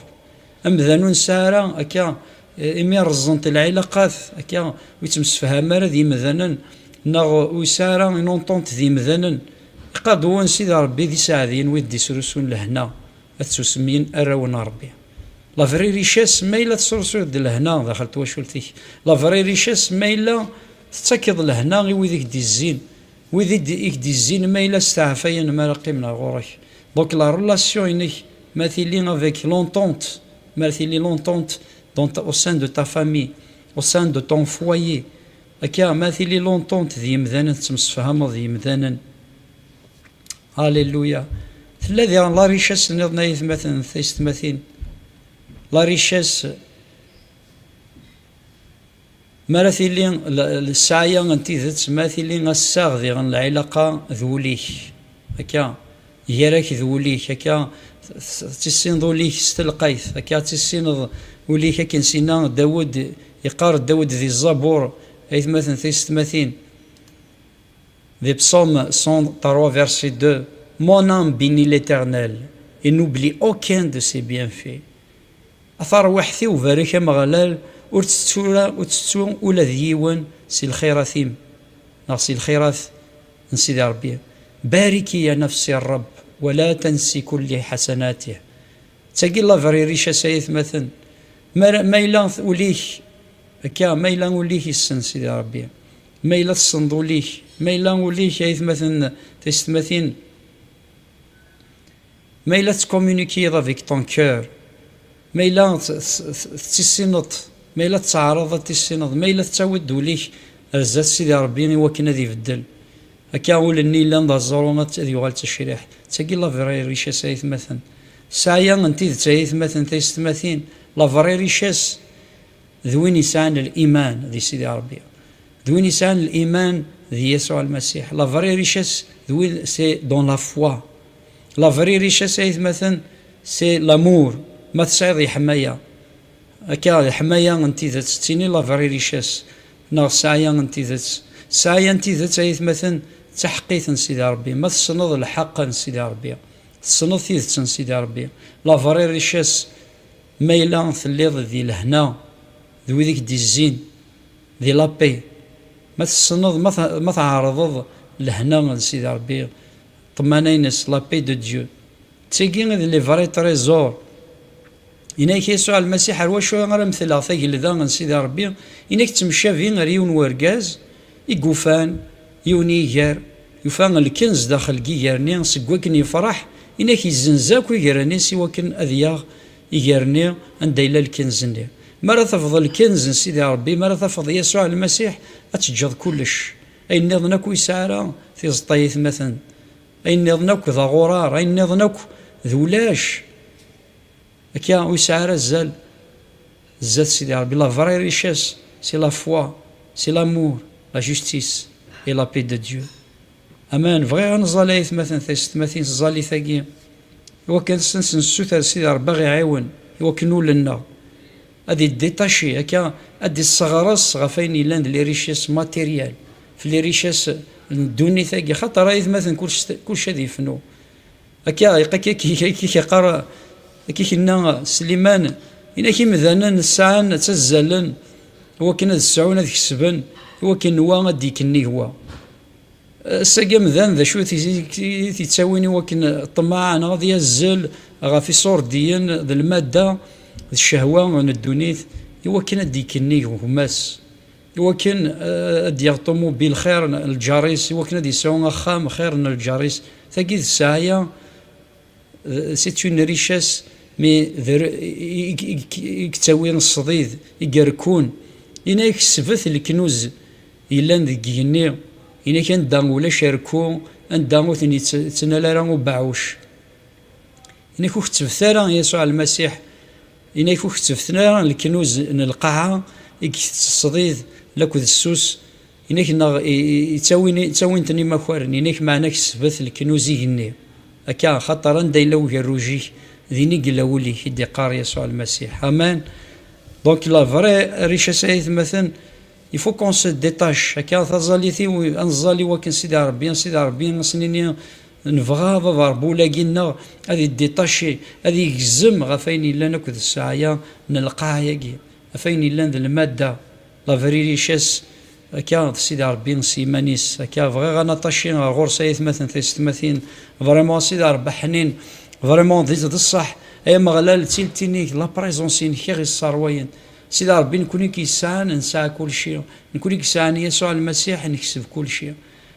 Amdan ur nesɛi ara, akka, eh, imi rreẓent lɛilaqat, akka, ur yettemsefham ara d yimdanen, neɣ ur yesɛi ara une entente d yimdanen, iqaḍuwen Sidi Ṛebbi d iseɛdiyen wid d-isrusun lehna, ad tsusem arraw n Ṛebbi. La vraie richesse, ma yella tesrusuyeḍ-d lehna daxel twacult-ik, la vraie richesse, ma yella tettakeḍ lehna i wid i k-d-izzin, wid i d-, i k-d-izzin, ma yella steɛfayen mi ara qqimen ar ɣur-k. Donc la relation-inek, ma tili avec l'entente, ma tili l'entente dans ta-, au sein de ta famille, au sein de ton foyer, akka, ma tili l'entente d yimdanen, tettemsefhameḍ d yimdanen. Alléluia. Tella diɣen la richesse nniḍen, ay atmaten, taysetmatin. La richesse, mi ara tili l-, l-, ssɛaya n tidet, mi ara tili assaɣ diɣen lɛilaqa d wul-ik, akka, gar-ak d wul-ik, akka, t-, t-, tissineḍ ul-ik s telqayt, akka, tissineḍ ul-ik akken s-yenna Dawed, yeqqar Dawed di Zzabur, ay atmaten, taysetmatin. Des Psaumes cent trois, verset deux. Mon âme bénit l'Éternel et n'oublie aucun de ses bienfaits. A tarwiḥt-iw, barek Ameɣlal, ur tettu ula, ur tettu ula d yiwen si lxirat-im, neɣ si lxirat n Sidi Ṛebbi. باركي يا نفسي الرب ولا تنسي كل حسناته. D tagi la vraie richesse, ay atmaten. Ma, ma yella ul-ik, akka, ma yella ul-ik yessen Sidi Ṛebbi, ma yella tessneḍ ul-ik, ma yella ul-ik, ay atmaten, taysetmatin, ma yella tettcommuniquiḍ avec ton cœur, ma yella t-, t-, t-, tettissineḍ, ma yella tettɛaraḍ ad tissineḍ, ma yella tettawiḍ-d ul-ik ar zdat Sidi Ṛebbi i wakken ad ibeddel. Akka ul-nni yellan d aẓru ad, ad yuɣal d tacriḥt. D tagi la vraie richesse, ay atmaten. Ssɛaya n tidet, ay atmaten, taysetmatin, la vraie richesse d win yesɛan liman di Sidi Ṛebbi. D win yesɛan liman di Yasuɛ Lmasiḥ. La vraie richesse d win, c'est dans la foi. La vraie richesse, ay atmaten, c'est l'amour. Ma tesɛiḍ leḥmaya, akka, leḥmaya n tidet, d tini la vraie richesse, neɣ ssɛaya n tidet. Ssɛaya n tidet, ay atmaten, d taḥeqqit n Sidi Ṛebbi. Ma tessneḍ lḥeqq n Sidi Ṛebbi, tessneḍ tidet n Sidi Ṛebbi, la vraie richesse, ma yella telliḍ di lehna d wid i k-d-izzin, di la paix. Ma tessneḍ, ma t-, ma tɛerḍeḍ lehna n Sidi Ṛebbi, ṭṭmana-ines, la paix de Dieu. D tigi i d les vrais trésors. Yenna-ak Yasuɛ Lmasiḥ, ar wacu ara metleɣ tagelda n Sidi Ṛebbi? Yenna-ak ttemcabi ar yiwen wergaz i yufan yiwen yiger, yufa lkenz daxel n yiger-nni, seg wakken yefṛeḥ, yenna-ak yezzenz akk iger-nni s iwakken ad yaɣ iger-nni anda yella lkenz-nni. Mi ara tafeḍ lkenz n Sidi Ṛebbi, mi ara tafeḍ Yasuɛ Lmasiḥ, ad teǧǧeḍ kullec. Ayen nniḍen akk ur yesɛi ara tiẓeṭ, ay atmaten. Ayen nniḍen akk d aɣurar, ayen nniḍen akk d ulac. Akka ur yesɛi ara azal zdat Sidi Ṛebbi. La vraie richesse, c'est la foi, c'est l'amour, la justice et la paix de Dieu. Amen. Bɣiɣ ad nẓal, ay atmaten, taysetmatin, tẓallit-agi, i wakken ad s-, nessuter Sidi Ṛebbi ad ɣ-iɛiwen, i wakken ul-nneɣ ad idditaci, akka, ad isseɣres ɣef ayen yellan d les richesses matérielles, f les richesses n ddunit-agi, xaṭer, ay atmaten, kullec, kullec ad yefnu. Akka, akka, akka, akka, akka, akka yeqqar, akka i k-yenna Sliman, yenna-k imdanen sɛan, ttazzalen i wakken ad sɛun, ad kesben, i wakken wa ad d-ikennig wa. Ass-agi amdan, d acu i t-, i t-, i t-yettawin i wakken ṭṭmeɛ, neɣ ad yazzel ɣef iṣurdiyen d lmadda d ccehwa n ddunit, i wakken ad d-ikennig gma-s, i wakken, eh, ad d-yaɣ ṭumubil xir n lǧar-is, i wakken ad yesɛu axxam xir n lǧar-is. Tagi d ssɛaya, eh, c'est une richesse, mais d r-, i, i, i, i yettawin ṣṣdid, i irekkun. Yenna-k sbet leknuz yellan deg igenni, yenna-k anda ulac rekku, anda ur ten-yettnal ara ubeɛɛuc. Yenna-k ur kettbet ara Yasuɛ Lmasiḥ, yenna-k ur kettbet ara leknuz n lqaɛa i itett ṣṣdid lakked ssus, yenna-k neɣ i, i, i ttawin, ttawin-ten imakaren, yenna-k meɛna kesbet leknuz igenni. Akka, xaṭer anda yella ugerruj-ik, din i yella wul-ik, i d-iqqar Yasuɛ Lmasiḥ. Amen. Donc, la vraie richesse, ay atmaten, il faut qu'on se détache. Akka, taẓallit-iw, ad nẓall i wakken Sidi Ṛebbi, Sidi Ṛebbi, ad s-nini, Nebɣa Baba Ṛebbi ulagi-nneɣ ad iddiṭaci, ad igzem ɣef ayen yellan akked ssaɛa n lqaɛa-agi, ɣef ayen yellan d lmadda, la vraie richesse, akka d Sidi Ṛebbi s yiman-is. Akka bɣiɣ ad naṭaci ɣer ɣur-s ay atmaten tisetmatin, vraiment a Sidi Ṛebbi ḥnin, vraiment d, d ṣṣeḥ, ay Ameɣlal, d tiltin-ik, la présence-inek i ɣ-isserwayen. Sidi Ṛebbi, nekni i k-yesɛan, nesɛa kulci, nekni i yesɛan Yasuɛ Lmasiḥ, nekseb kulci.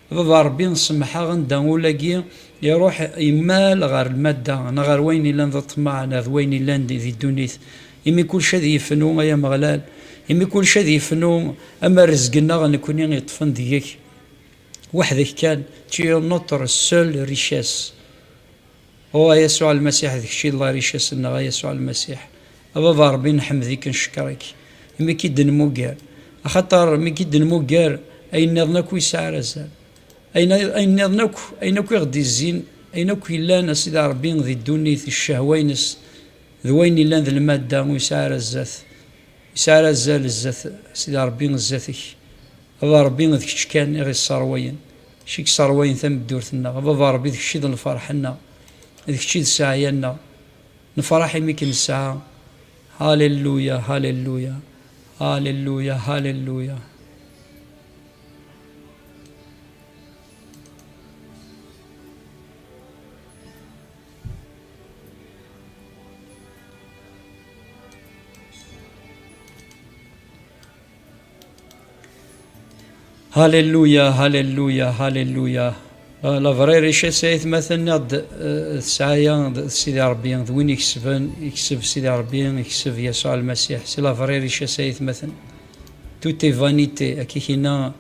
Baba Ṛebbi, semmeḥ-aɣ anda ulagi iruḥ imal ɣer lmadda, neɣ ɣer wayen yellan d ṭṭmeɛ, neɣ d wayen yellan di, di ddunit. Imi kullec ad yefnu, ay Ameɣlal, imi kullec ad yefnu, ama rrezg-nneɣ nekni yeṭṭfen deg-k. Weḥd-k kan, tu es notre seule richesse. O, a Yasuɛ Lmasiḥ, d kečč i d la richesse-nneɣ, a Yasuɛ Lmasiḥ. A Baba Ṛebbi, nḥemd-ik, ncekkeṛ-ik, imi k-id-nmuger. Axaṭer mi k-id-nmuger, ayen nniḍen akk yesɛa ara azal. Ayen, ayen nniḍen akk, ayen akk i ɣ-d-izzin, ayen akk yellan, a Sidi Ṛebbi, di ddunit, ccehwa-ines, d wayen yellan d lmadda, ur yesɛi ara zdat. Yesɛa ara azal zdat Sidi Ṛebbi, zdat-k. A Baba Ṛebbi, d kečč kan i ɣ-isserwayen. Kečč i yesserwayen tameddurt-nneɣ. A Baba Ṛebbi, d kečč i d lferḥ-nneɣ. D kečč i d sseɛya-nneɣ. Nefṛeḥ imi k-nesɛa. Halleluya, halleluya. Halleluya, halleluya. Halleluya, halleluya, halleluya. La, la vraie richesse, ay atmaten, nniɣ-d, eh, d ssɛaya d, d Sidi Ṛebbi, d win ikesben, ikseb Sidi Ṛebbi, ikseb Yasuɛ Lmasiḥ. C'est la vraie richesse, ay atmaten. Tout est vanité, akka i k-yenna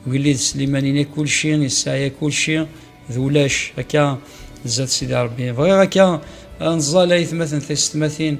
ugellid Sliman, yenna kulci, yesɛa kulci, d ulac, akka zdat Sidi Ṛebbi. Bɣiɣ akka ad nẓal ay atmaten tisetmatin,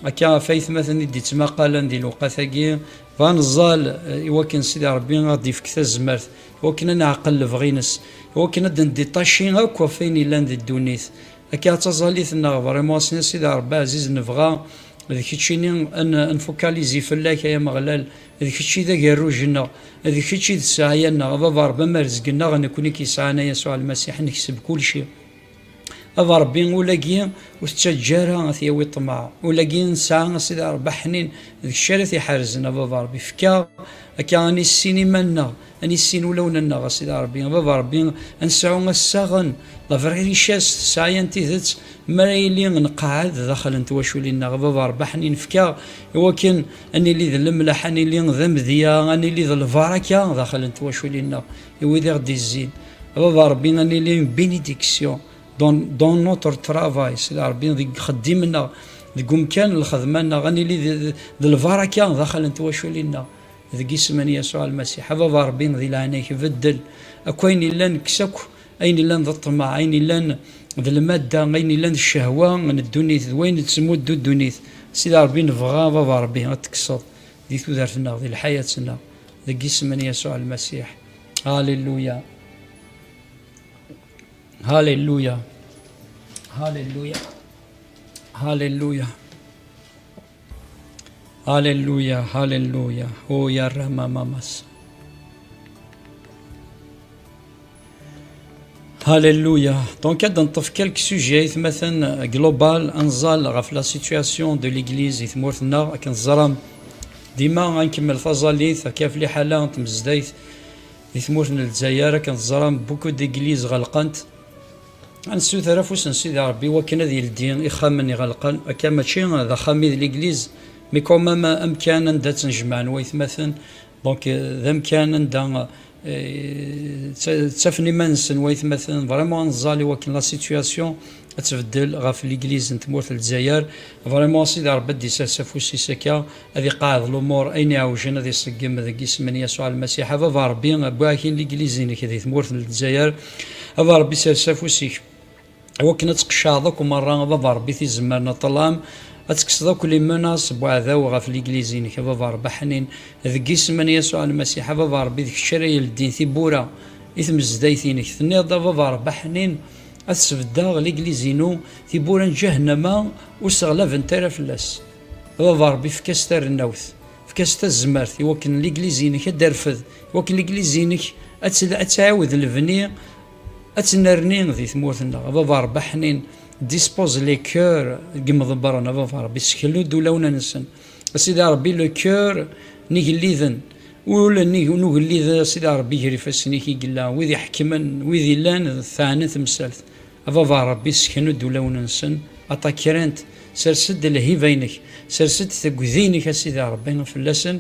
akka ɣef aytmaten i d-ittmaqalen di lewqat-agi, bɣa neẓẓal, eh, i wakken Sidi Ṛebbi ad d-ifk tazmert, i wakken ad neɛqel lebɣi-ines, i wakken ad d-neddiṭaci akk ɣef wayen yellan di ddunit. Akka d taẓallit-nneɣ, vraiment, ass-nni a Sidi Ṛebbi ɛziz, nebɣa d keččini ad n-, ad nfukalizi fell-ak, ay Ameɣlal, d kečč i d agerruj-nneɣ, d kečč i d ssɛaya-nneɣ, a Baba Ṛebbi, am rrezg-nneɣ, nekni i k-yesɛan, a Yasuɛ Lmasiḥ, nekseb kulci. A Baba Ṛebbi, ulagi ur tettaǧǧa ara ad t-yawi ṭṭmeɛ. Ulagi nesɛa, a Sidi Ṛebbi, aḥnin, d kečč ara t-iḥerzen, a Baba Ṛebbi. Fk-aɣ akka ad nissin iman-nneɣ, ad nissin ulawen-nneɣ, a Sidi Ṛebbi. A Baba Ṛebbi, ad nesɛu assaɣen, la vraie richesse, ssɛaya n tidet, mi ara yili nqeɛɛed daxel n twaculin-nneɣ. A Baba Ṛebbi, aḥnin, fk-aɣ i wakken ad nili d lemleḥ, ad nili d amedya, ad nili d lbaraka daxel n twaculin-nneɣ, i wid i ɣ-d-izzin. A Baba Ṛebbi, ad nili une bénédiction dans, dans notre travail, Sidi Ṛebbi, deg uxeddim-nneɣ, deg umkan n lxedma-nneɣ, ad nili d, d, d lbaraka daxel n twaculin-nneɣ. Deg isem n Yasuɛ Lmasiḥ, a Baba Ṛebbi, di leɛnaya-k, beddel akk ayen yellan, kkes akk ayen yellan d ṭṭmeɛ, ayen yellan d lmadda, ayen yellan d ccehwa n ddunit, d wayen tettmuddu ddunit. Sidi Ṛebbi, nebɣa, a Baba Ṛebbi, ad tekkseḍ di tudert-nneɣ, di lḥayat-nneɣ, deg isem n Yasuɛ Lmasiḥ. Halleluya. Halleluya. Halleluya. Halleluya. Halleluya, halleluya. O ya Rama Mamas. Halleluya. Donc, ad neṭṭef quelques sujets, ay atmaten, global, ad nẓal ɣef la situation de l'église i tmurt-nneɣ, akken teẓram. Dima ad nkemmel taẓallit, akka ɣef liḥala n tmezdayt di tmurt n Lezzayer, akken teẓram, beaucoup d'églises ɣelqent. Ad nessuter afus n Sidi Ṛebbi wakken ad yeldi ixxamen iɣelqen, akka mačči d axxam i d l'église, mais quand même amkan anda ttnejmaɛen waytmaten, donc, euh, d amkan anda, euh, tta-, ttafen iman-nsen waytmaten, vraiment ad nẓal i wakken la situation ad tbeddel ɣef l'église n tmurt n Lezzayer. Vraiment, Sidi Ṛebbi ad d-isers afus-is akka, ad iqeɛɛed lumuṛ, ayen iɛewjen ad iṣeggem deg isem n Yasuɛ Lmasiḥ. A Baba Ṛebbi, wwiɣ-ak-in l'église-inek di tmurt n Lezzayer. A Baba Ṛebbi, sers afus-ik. Iwakken ad tqeccɛeḍ akk merra, a Baba Ṛebbi, tizemmar n ṭṭlam, ad tekkseḍ akk les menaces n uɛdaw ɣef l'église-inek, a Baba Ṛebbi ḥnin, deg isem n Yasuɛ Lmasiḥ. A Baba Ṛebbi, d kečč ara yeldin tiwwura i tmezdayt-inek. Tenniḍ-d, a Baba Ṛebbi ḥnin, ad sbeddeɣ l'église-inu, tiwwura n ǧahennama ur sseɣlabent ara fell-as. A Baba Ṛebbi, efk-as tarennawt, efk-as tazmert, iwakken l'église-inek ad d-terfed, iwakken l'église-inek ad tt-, ad tɛiwed lebni, Ad tennerni di tmurt-nneɣ. A Baba Ṛebbi ḥnin, dispose les cœurs n yimḍebbren, a Baba Ṛebbi, sseknu-d ulawen-nsen. A Sidi Ṛebbi, le cœur n igelliden, ul n ig-, n ugellid, a Sidi Ṛebbi, gar ifassen-ik i yella, wid iḥekmen, wid illan teɛna temsalt. A Baba Ṛebbi, sseknu-d ulawen-nsen, aṭakren-t, sers-d lhiba-inek, sers-d tagdi-inek, a Sidi Ṛebbi, fell-asen,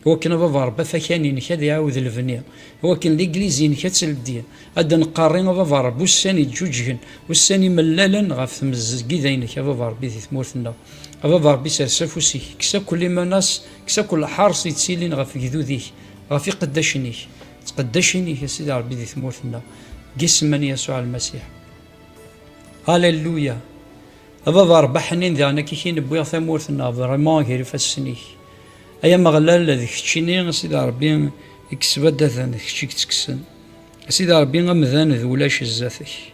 iwakken a Baba Ṛebbi afakkan-inek ad iɛawed lebni, iwakken ligliz-inek ad tleddi, ad d-neqqari a Baba Ṛebbi ussan iǧǧuǧgen, ussan imellalen ɣef tmezgida-inek a Baba Ṛebbi di tmurt-nneɣ. A Baba Ṛebbi sers afus-ik, kkes akk limanas, kkes akk lḥers yettilin ɣef igdud-ik, ɣef iqeddacen-ik, ttqeddacin-ik a Sidi Ṛebbi di tmurt-nneɣ, deg isem n Yasuɛ Lmasiḥ. Alléluia. A Baba Ṛebbi ḥnin, diɣen akka i k-in-wwiɣ tamurt-nneɣ, vraiment gar ifassen-ik. Ay Ameɣlal, d keččini, a Sidi Ṛebbi, i yesbadaden, d kečč i yettekksen. A Sidi Ṛebbi, amdan d ulac zdat-k.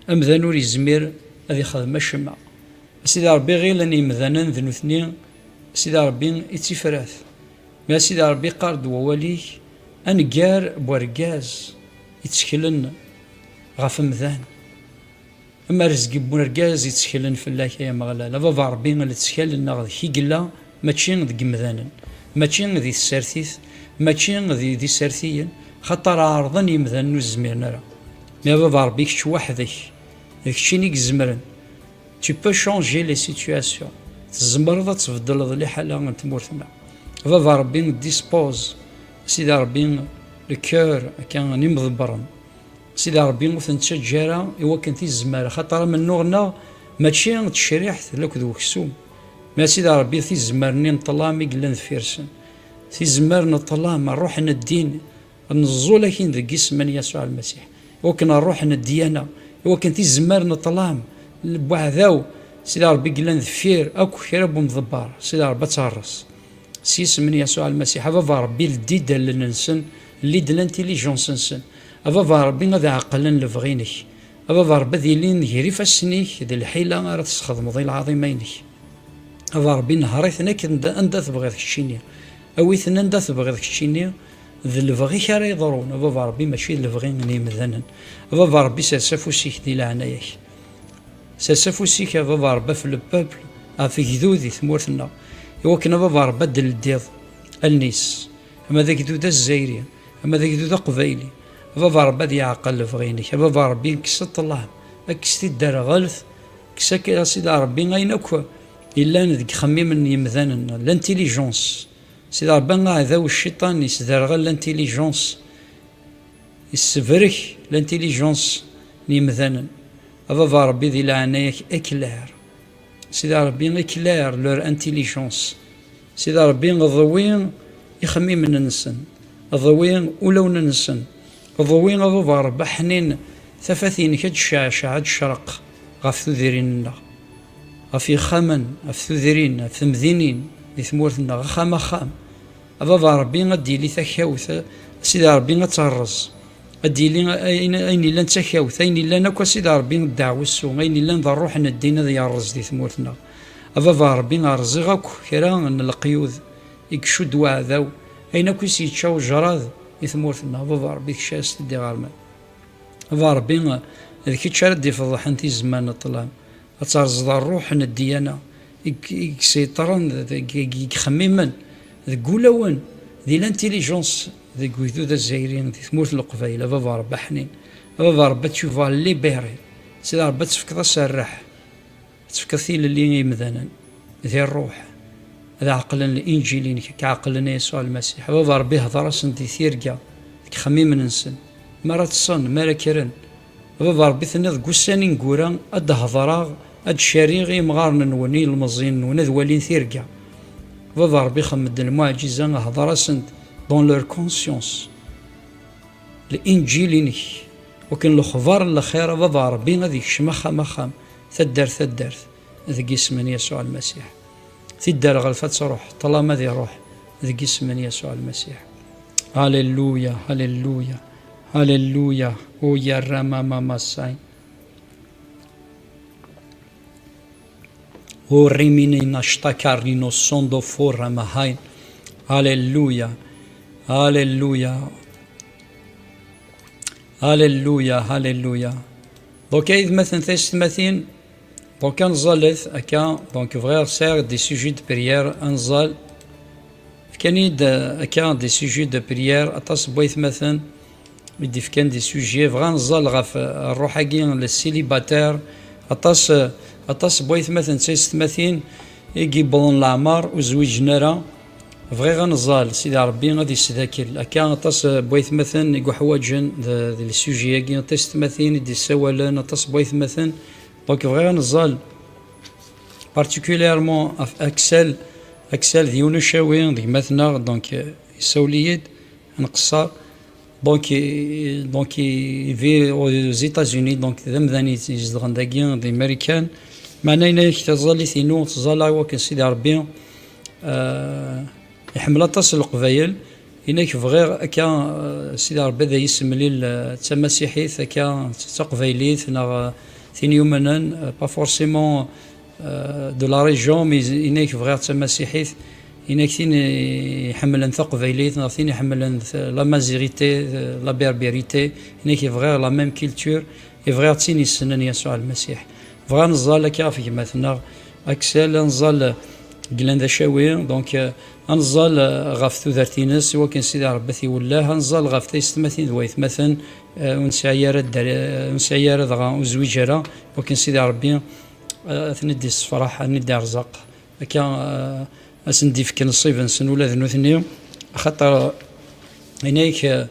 Amdan ur yezmir ad ixdem acemma. A Sidi Ṛebbi, ɣilen yemdanen d nutni, a Sidi Ṛebbi, i d tifrat. Mi a Sidi Ṛebbi, yeqqar-d wawal-ik, aneggar n wergaz yetteklen ɣef umdan. Am rrezg n urgaz yetteklen fell-ak, ay Ameɣlal. A Baba Ṛebbi, lettkal-nneɣ deg-k i yella, mačči deg yemdanen, mačči di tsertit, mačči di, d isertiyen, xaṭer ɛerḍen yemdanen ur zmiren ara. Mi a Baba Ṛebbi, kečč weḥd-k, d keččini i izemren. Tu peux changer les situations. Tzemreḍ ad tbeddleḍ liḥala n tmurt-nneɣ. A Baba Ṛebbi, dispose, a Sidi Ṛebbi, le cœur, akka, n yimḍebbren. Sidi Ṛebbi, ur ten-ttaǧǧa ara i wakken tizemmar, axaṭer amennuɣ-nneɣ mačči d tecriḥt lakk d weksum, ma Sidi Ṛebbi, tizemmar-nni n ṭṭlam i yellan deffir-sen. Tizemmar n ṭṭlam, ṛṛuḥ n ddin, neẓẓul akin deg isem n Yasuɛ Lmasiḥ, i wakken ṛṛuḥ n ddyana, i wakken tizemmar n ṭṭlam, n weɛdaw, Sidi Ṛebbi, i yellan deffir akk kra n umḍebber, Sidi Ṛebbi, ad terreẓ. S yisem n Yasuɛ Lmasiḥ, a Baba Ṛebbi, ldi-d allen-nsen, ldi-d l'intelligence-nsen. A Baba Ṛebbi, ad ɛeqlen lebɣi-inek. A Baba Ṛebbi, ad ilin gar ifassen-ik d lḥila ara tesxedmeḍ i lɛaḍima-inek. A Baba Ṛebbi, nehṛ-iten akken d, anda tebɣiḍ keččini. Awi-ten anda tebɣiḍ keččini. D lebɣi-k ara yeḍrun, a Baba Ṛebbi, mačči d lebɣi n yimdanen. A Baba Ṛebbi, sers afus-ik di leɛnaya-k. Sers afus-ik, a Baba Ṛebbi, ɣef le peuple, ɣef gdud di tmurt-nneɣ, i wakken, a Baba Ṛebbi, ad d-leddiḍ allen-is, ama d agdud azzayri, ama d agdud aqbayli. A Baba Ṛebbi, ad yeɛqel lebɣi-inek. A Baba Ṛebbi, kkes ṭṭlam, kkes tidderɣelt, kkes akka, a Sidi Ṛebbi, ayen akk yellan deg yixemmimen n yimdanen, l'intelligence. Sidi Ṛebbi, aɛdaw cciṭan yesderɣel l'intelligence, yessebrek l'intelligence n yimdanen. A Baba Ṛebbi, di leɛnaya-k, éclaire. Sidi Ṛebbi, éclaire leur intelligence. Sidi Ṛebbi, ḍwi ixemmimen-nsen, ḍwi ulawen-nsen, ḍwi, a Baba Ṛebbi ḥnin, tafat-inek ad tceɛceɛ, ad tecreq ɣef tudrin-nneɣ, ɣef yixxamen, ɣef tudrin, ɣef temdinin di tmurt-nneɣ, axxam axxam. A Baba Ṛebbi, ad d-yili takawt, a Sidi Ṛebbi, ad terreẓ. Ad d-yili ayen, ayen yellan d takawt, ayen yellan akk, a Sidi Ṛebbi, d ddeɛwessu, ayen yellan d ṛṛuḥ n ddin ad yerreẓ di tmurt-nneɣ. A Baba Ṛebbi, rẓiɣ akk kra n leqyud i icudd weɛdaw, ayen akk i s-yečča ujrad i tmurt-nneɣ. A Baba Ṛebbi, kečč ara s-teddiɣ ɣer lmal. A Baba Ṛebbi, d kečč ara d-ifeḍḥen tizemmar n ṭṭlam. Ad terẓeḍ ṛṛuḥ n ddyana i, i yesseṭṭren deg, deg, deg yixemmimen, deg wulawen, di l'intelligence, deg ugdud azzayri, di tmurt n Leqbayel, a Baba Ṛebbi ḥnin. A Baba Ṛebbi, tu vas libérer. Sidi Ṛebbi, ad tefkeḍ aserreḥ, ad tefkeḍ tilelli i yimdanen, di ṛṛuḥ, ad ɛeqlen Linǧil-inek, ad k-ɛeqlen a Yasuɛ Lmasiḥ. A Baba Ṛebbi, hder-asen di tirga, deg yixemmimen-nsen, mi ara ṭṭsen, mi ara kkren. A Baba Ṛebbi, tenniḍ deg ussan ineggura, ad d-hedreɣ, ad d-cariɣ i yimɣaren-nwen, i yilmeẓyen-nwen, ad walin tirga. A Baba Ṛebbi, xemmem-d lmuɛǧiza, hder-asen-d dans leur conscience. Linǧil-inek, wakken lexbar n lxir, a Baba Ṛebbi, ad ikcem axxam axxam, taddart taddart, deg yisem n Yasuɛ Lmasiḥ. Tidderɣelt ad truḥ, ṭṭlam ad iruḥ, deg yisem n Yasuɛ Lmasiḥ. Alléluia, alléluia, alléluia. O yarama mama sain. O rimini nashtakar nino sondo fora mahain. Alléluia, alléluia. Alléluia, alléluia. Donc, aytmaten, taysetmatin, donc, ad nẓallet akka, donc, bɣiɣ sɛiɣ des sujets de prière, ad nẓall. Fkan-iyi-d, euh, akka, des sujets de prière, aṭas n waytmaten i d-ifkan des sujets, bɣiɣ ad nẓall ɣef, euh, ṛṛuḥ-agi, le célibataire, aṭas, euh, aṭas n waytmaten d taysetmatin i yewwḍen leɛmer ur zwiǧen ara. Bɣiɣ ad nẓall Sidi Ṛebbi ad isdakel. Akka aṭas n waytmaten i yuḥwaǧen d, d le sujet-agi, aṭas n taysetmatin i d-issawalen, aṭas n waytmaten. Donc bɣiɣ ad nẓall particulièrement ɣef Axel, Axel d yiwen ucawi d gma-tneɣ, donc, euh, yessawel-iyi-d, ad nqeṣṣer. Donc, euh, donc, il vit aux États-Unis, donc d amdan i izedɣen dagi, di Marikan. Meɛna yenna-ak taẓallit-inu, ttẓallaɣ i wakken Sidi Ṛebbi, euh, iḥemmel aṭas Leqbayel. Yenna-ak bɣiɣ akka, euh, Sidi Ṛebbi ad iyi-semlil, euh, d tamasiḥit, akka d taqbaylit, neɣ, euh, tin yumnen, euh, pas forcément, euh, de la région, mais yenna-ak bɣiɣ d tamasiḥit. Yenna-ak tin iḥemmlen taqbaylit, neɣ tin iḥemmlen t-, la mazirité, euh, la berbérité. Yenna-ak bɣiɣ la même culture, i bɣiɣ d tin yessnen Yasuɛ Lmasiḥ. Bɣiɣ ad nẓall akka ɣef gma-tneɣ Axel, ad nẓall, euh, yellan d acawi, donc, euh, ad nẓall, euh, ɣef tudert-ines, i wakken Sidi Ṛebbi ad t-iwelleh, ad nẓall ɣef taysetmatin d waytmaten, euh, ur nesɛi ara dder-, euh, ur nesɛi ara dɣa ur zwiǧ ara, i wakken Sidi Ṛebbi, euh, ad ten-id-issefṛeḥ, ad ten-id-iṛẓeq. Akka, euh, ad sen-d-ifk nnṣib-nsen ula d nutni, axaṭer, euh, yenna-ak, euh,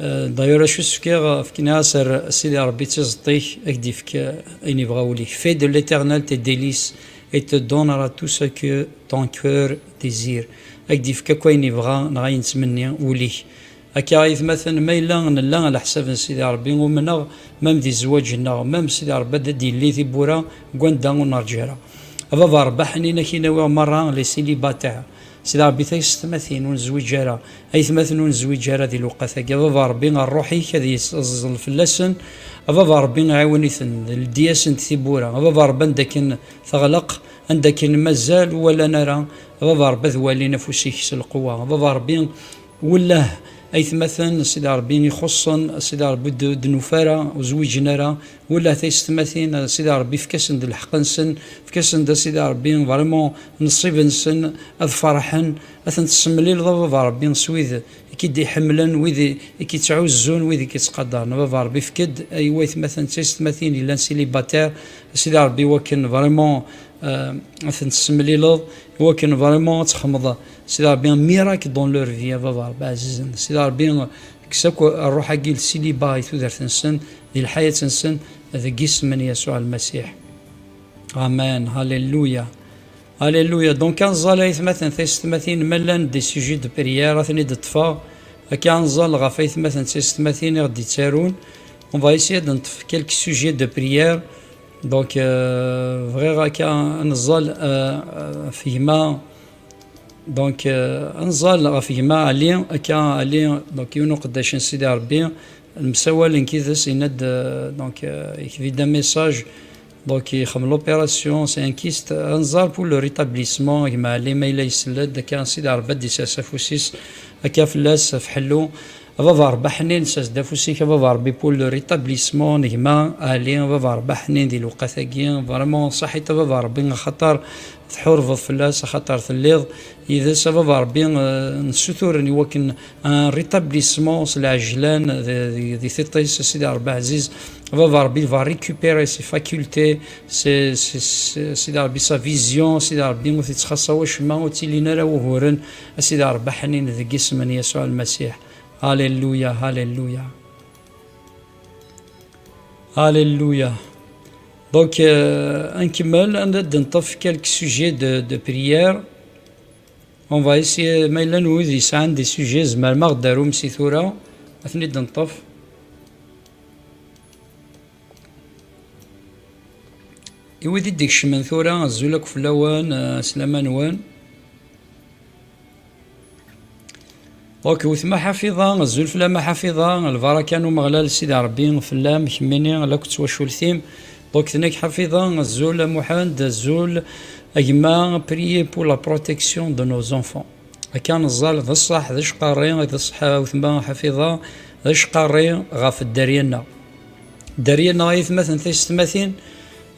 euh, d'ailleurs, acu s-fkiɣ, euh, fkiɣ-as ar Sidi Ṛebbi d tiẓeṭ-ik, ad k-d-ifk, euh, ayen yebɣa wul-ik. Fais de l'Éternel tes délices et te donnera tout ce que ton cœur désire. Ad k-d-ifk akk ayen yebɣa neɣ ayen yettmenni wul-ik. Akka, aytmaten, ma yella nella ɛla ḥsab n Sidi Ṛebbi, umneɣ, même di zzwaǧ-nneɣ, même Sidi Ṛebbi ad d-yelli tiwwura deg wanda ur nerǧi ara. A Baba Ṛebbi aḥnin, ad k-in-awiɣ merra les célibataires. Sidi Ṛebbi, taysetmatin ur nezwiǧ ara, aytmaten ur nezwiǧ ara di lewqat-agi. A Baba Ṛebbi, ṛṛuḥ-ik ad yeẓẓel fell-asen. A Baba Ṛebbi, ɛiwen-iten, ldi-asen-d tiwwura. A Baba Ṛebbi, anda akken teɣleq, anda akken mazal ur walan ara, a Baba Ṛebbi, ad walin afus-ik s lqewwa. A Baba Ṛebbi, wellah aytmaten, Sidi Ṛebbi, ixuṣṣen, Sidi Ṛebbi, ur d-, ur d-nufi ara, ur zwiǧen ara, wellah taysetmatin, Sidi Ṛebbi, efk-asen-d lḥeqq-nsen, efk-asen-d, a Sidi Ṛebbi, vraiment, nnṣib-nsen, ad ferḥen, ad ten-tessemlileḍ, a Baba Ṛebbi, s wid i k-id-iḥemmlen, wid i, i k-ittɛuzzun, wid i k-ittqadaren. A Baba Ṛebbi, efk-d i waytmaten d taysetmatin yellan célibataire, a Sidi Ṛebbi, wakken vraiment, euh, ad ten-tessemlileḍ, i wakken vraiment ad txedmeḍ, Sidi Ṛebbi, un miracle dans leur vie, a Baba Ṛebbi ɛzizen. Sidi Ṛebbi, kkes akk ṛṛuḥ-agi n célibat i tudert-nsen, di lḥayat-nsen, deg isem n Yasuɛ Lmasiḥ. Amen. Alléluia. Alléluia. Donc, ad nẓall aytmaten, taysetmatin, ma llan des sujets de prière, ad ten-id-ṭṭfeɣ. Akka ad nẓall ɣef aytmaten d taysetmatin i ɣ-d-ittarun. On va essayer de nṭṭef quelques sujets de prière. Donc, euh, bɣiɣ akka ad nẓall, euh, euh, ɣef gma, donc, euh, ad nẓall ɣef gma Ali, akka Ali, donc, yiwen uqeddac n Sidi Ṛebbi, nemsawal nekk yid-s, yenna-d, euh, donc, euh, yekteb-d un message, donc, ixdem l'opération, c'est un kyste. Ad nẓall pour le rétablissement, gma Ali, ma yella isell-d, akka Sidi Ṛebbi ad d-isers afus-is, akka fell-as, ɣef ḥellu. A Baba Ṛebbi aḥnin, sers-d afus-ik, a Baba Ṛebbi, pour le rétablissement n gma Ali, a Baba Ṛebbi aḥnin di lewqat-agi, vraiment, ṣaḥit a Baba Ṛebbi, axaṭer tḥurbeḍ fell-as, axaṭer telliḍ yid-s, a Baba Ṛebbi, euh, nessutur i wakken un rétablissement s lɛejlan di, di, di tiṭ-is, a Sidi Ṛebbi ɛziz, a Baba Ṛebbi, il va récupérer ses facultés, ses, ses, ses, a Sidi Ṛebbi, sa vision, a Sidi Ṛebbi, ur t-ittxaṣṣa wacemma, ur ttilin ara wuguren, a Sidi Ṛebbi aḥnin, deg isem n Yasuɛ Lmasiḥ. Alléluia, alléluia. Alléluia. Donc, euh, ad nkemmel, ad d-nṭṭef quelques sujets de, de prière. On va essayer, ma yella wid yesɛan des sujets, tzemrem ad ɣ-d-tarum si tura, ad ten-id-nṭṭef. I wid i d-ikecmen tura, azul akk fell-awen, euh, slama-nwen. Donc, wetma Ḥafiḍa, azul fell-am a Ḥafiḍa, lbaraka n Umeɣlal Sidi Ṛebbi fell-am, kemmini, lakk d twacult-im. Donc, tenna-k Ḥafiḍa, azul a Muḥend, azul a gma, priez pour la protection de nos enfants. Akka neẓẓal, d ṣṣeḥ, d acqarri, d ṣṣeḥ a wetma Ḥafiḍa, d acqarri ɣef dderya-nneɣ. Dderya-nneɣ, ay atmaten tiyessetmatin,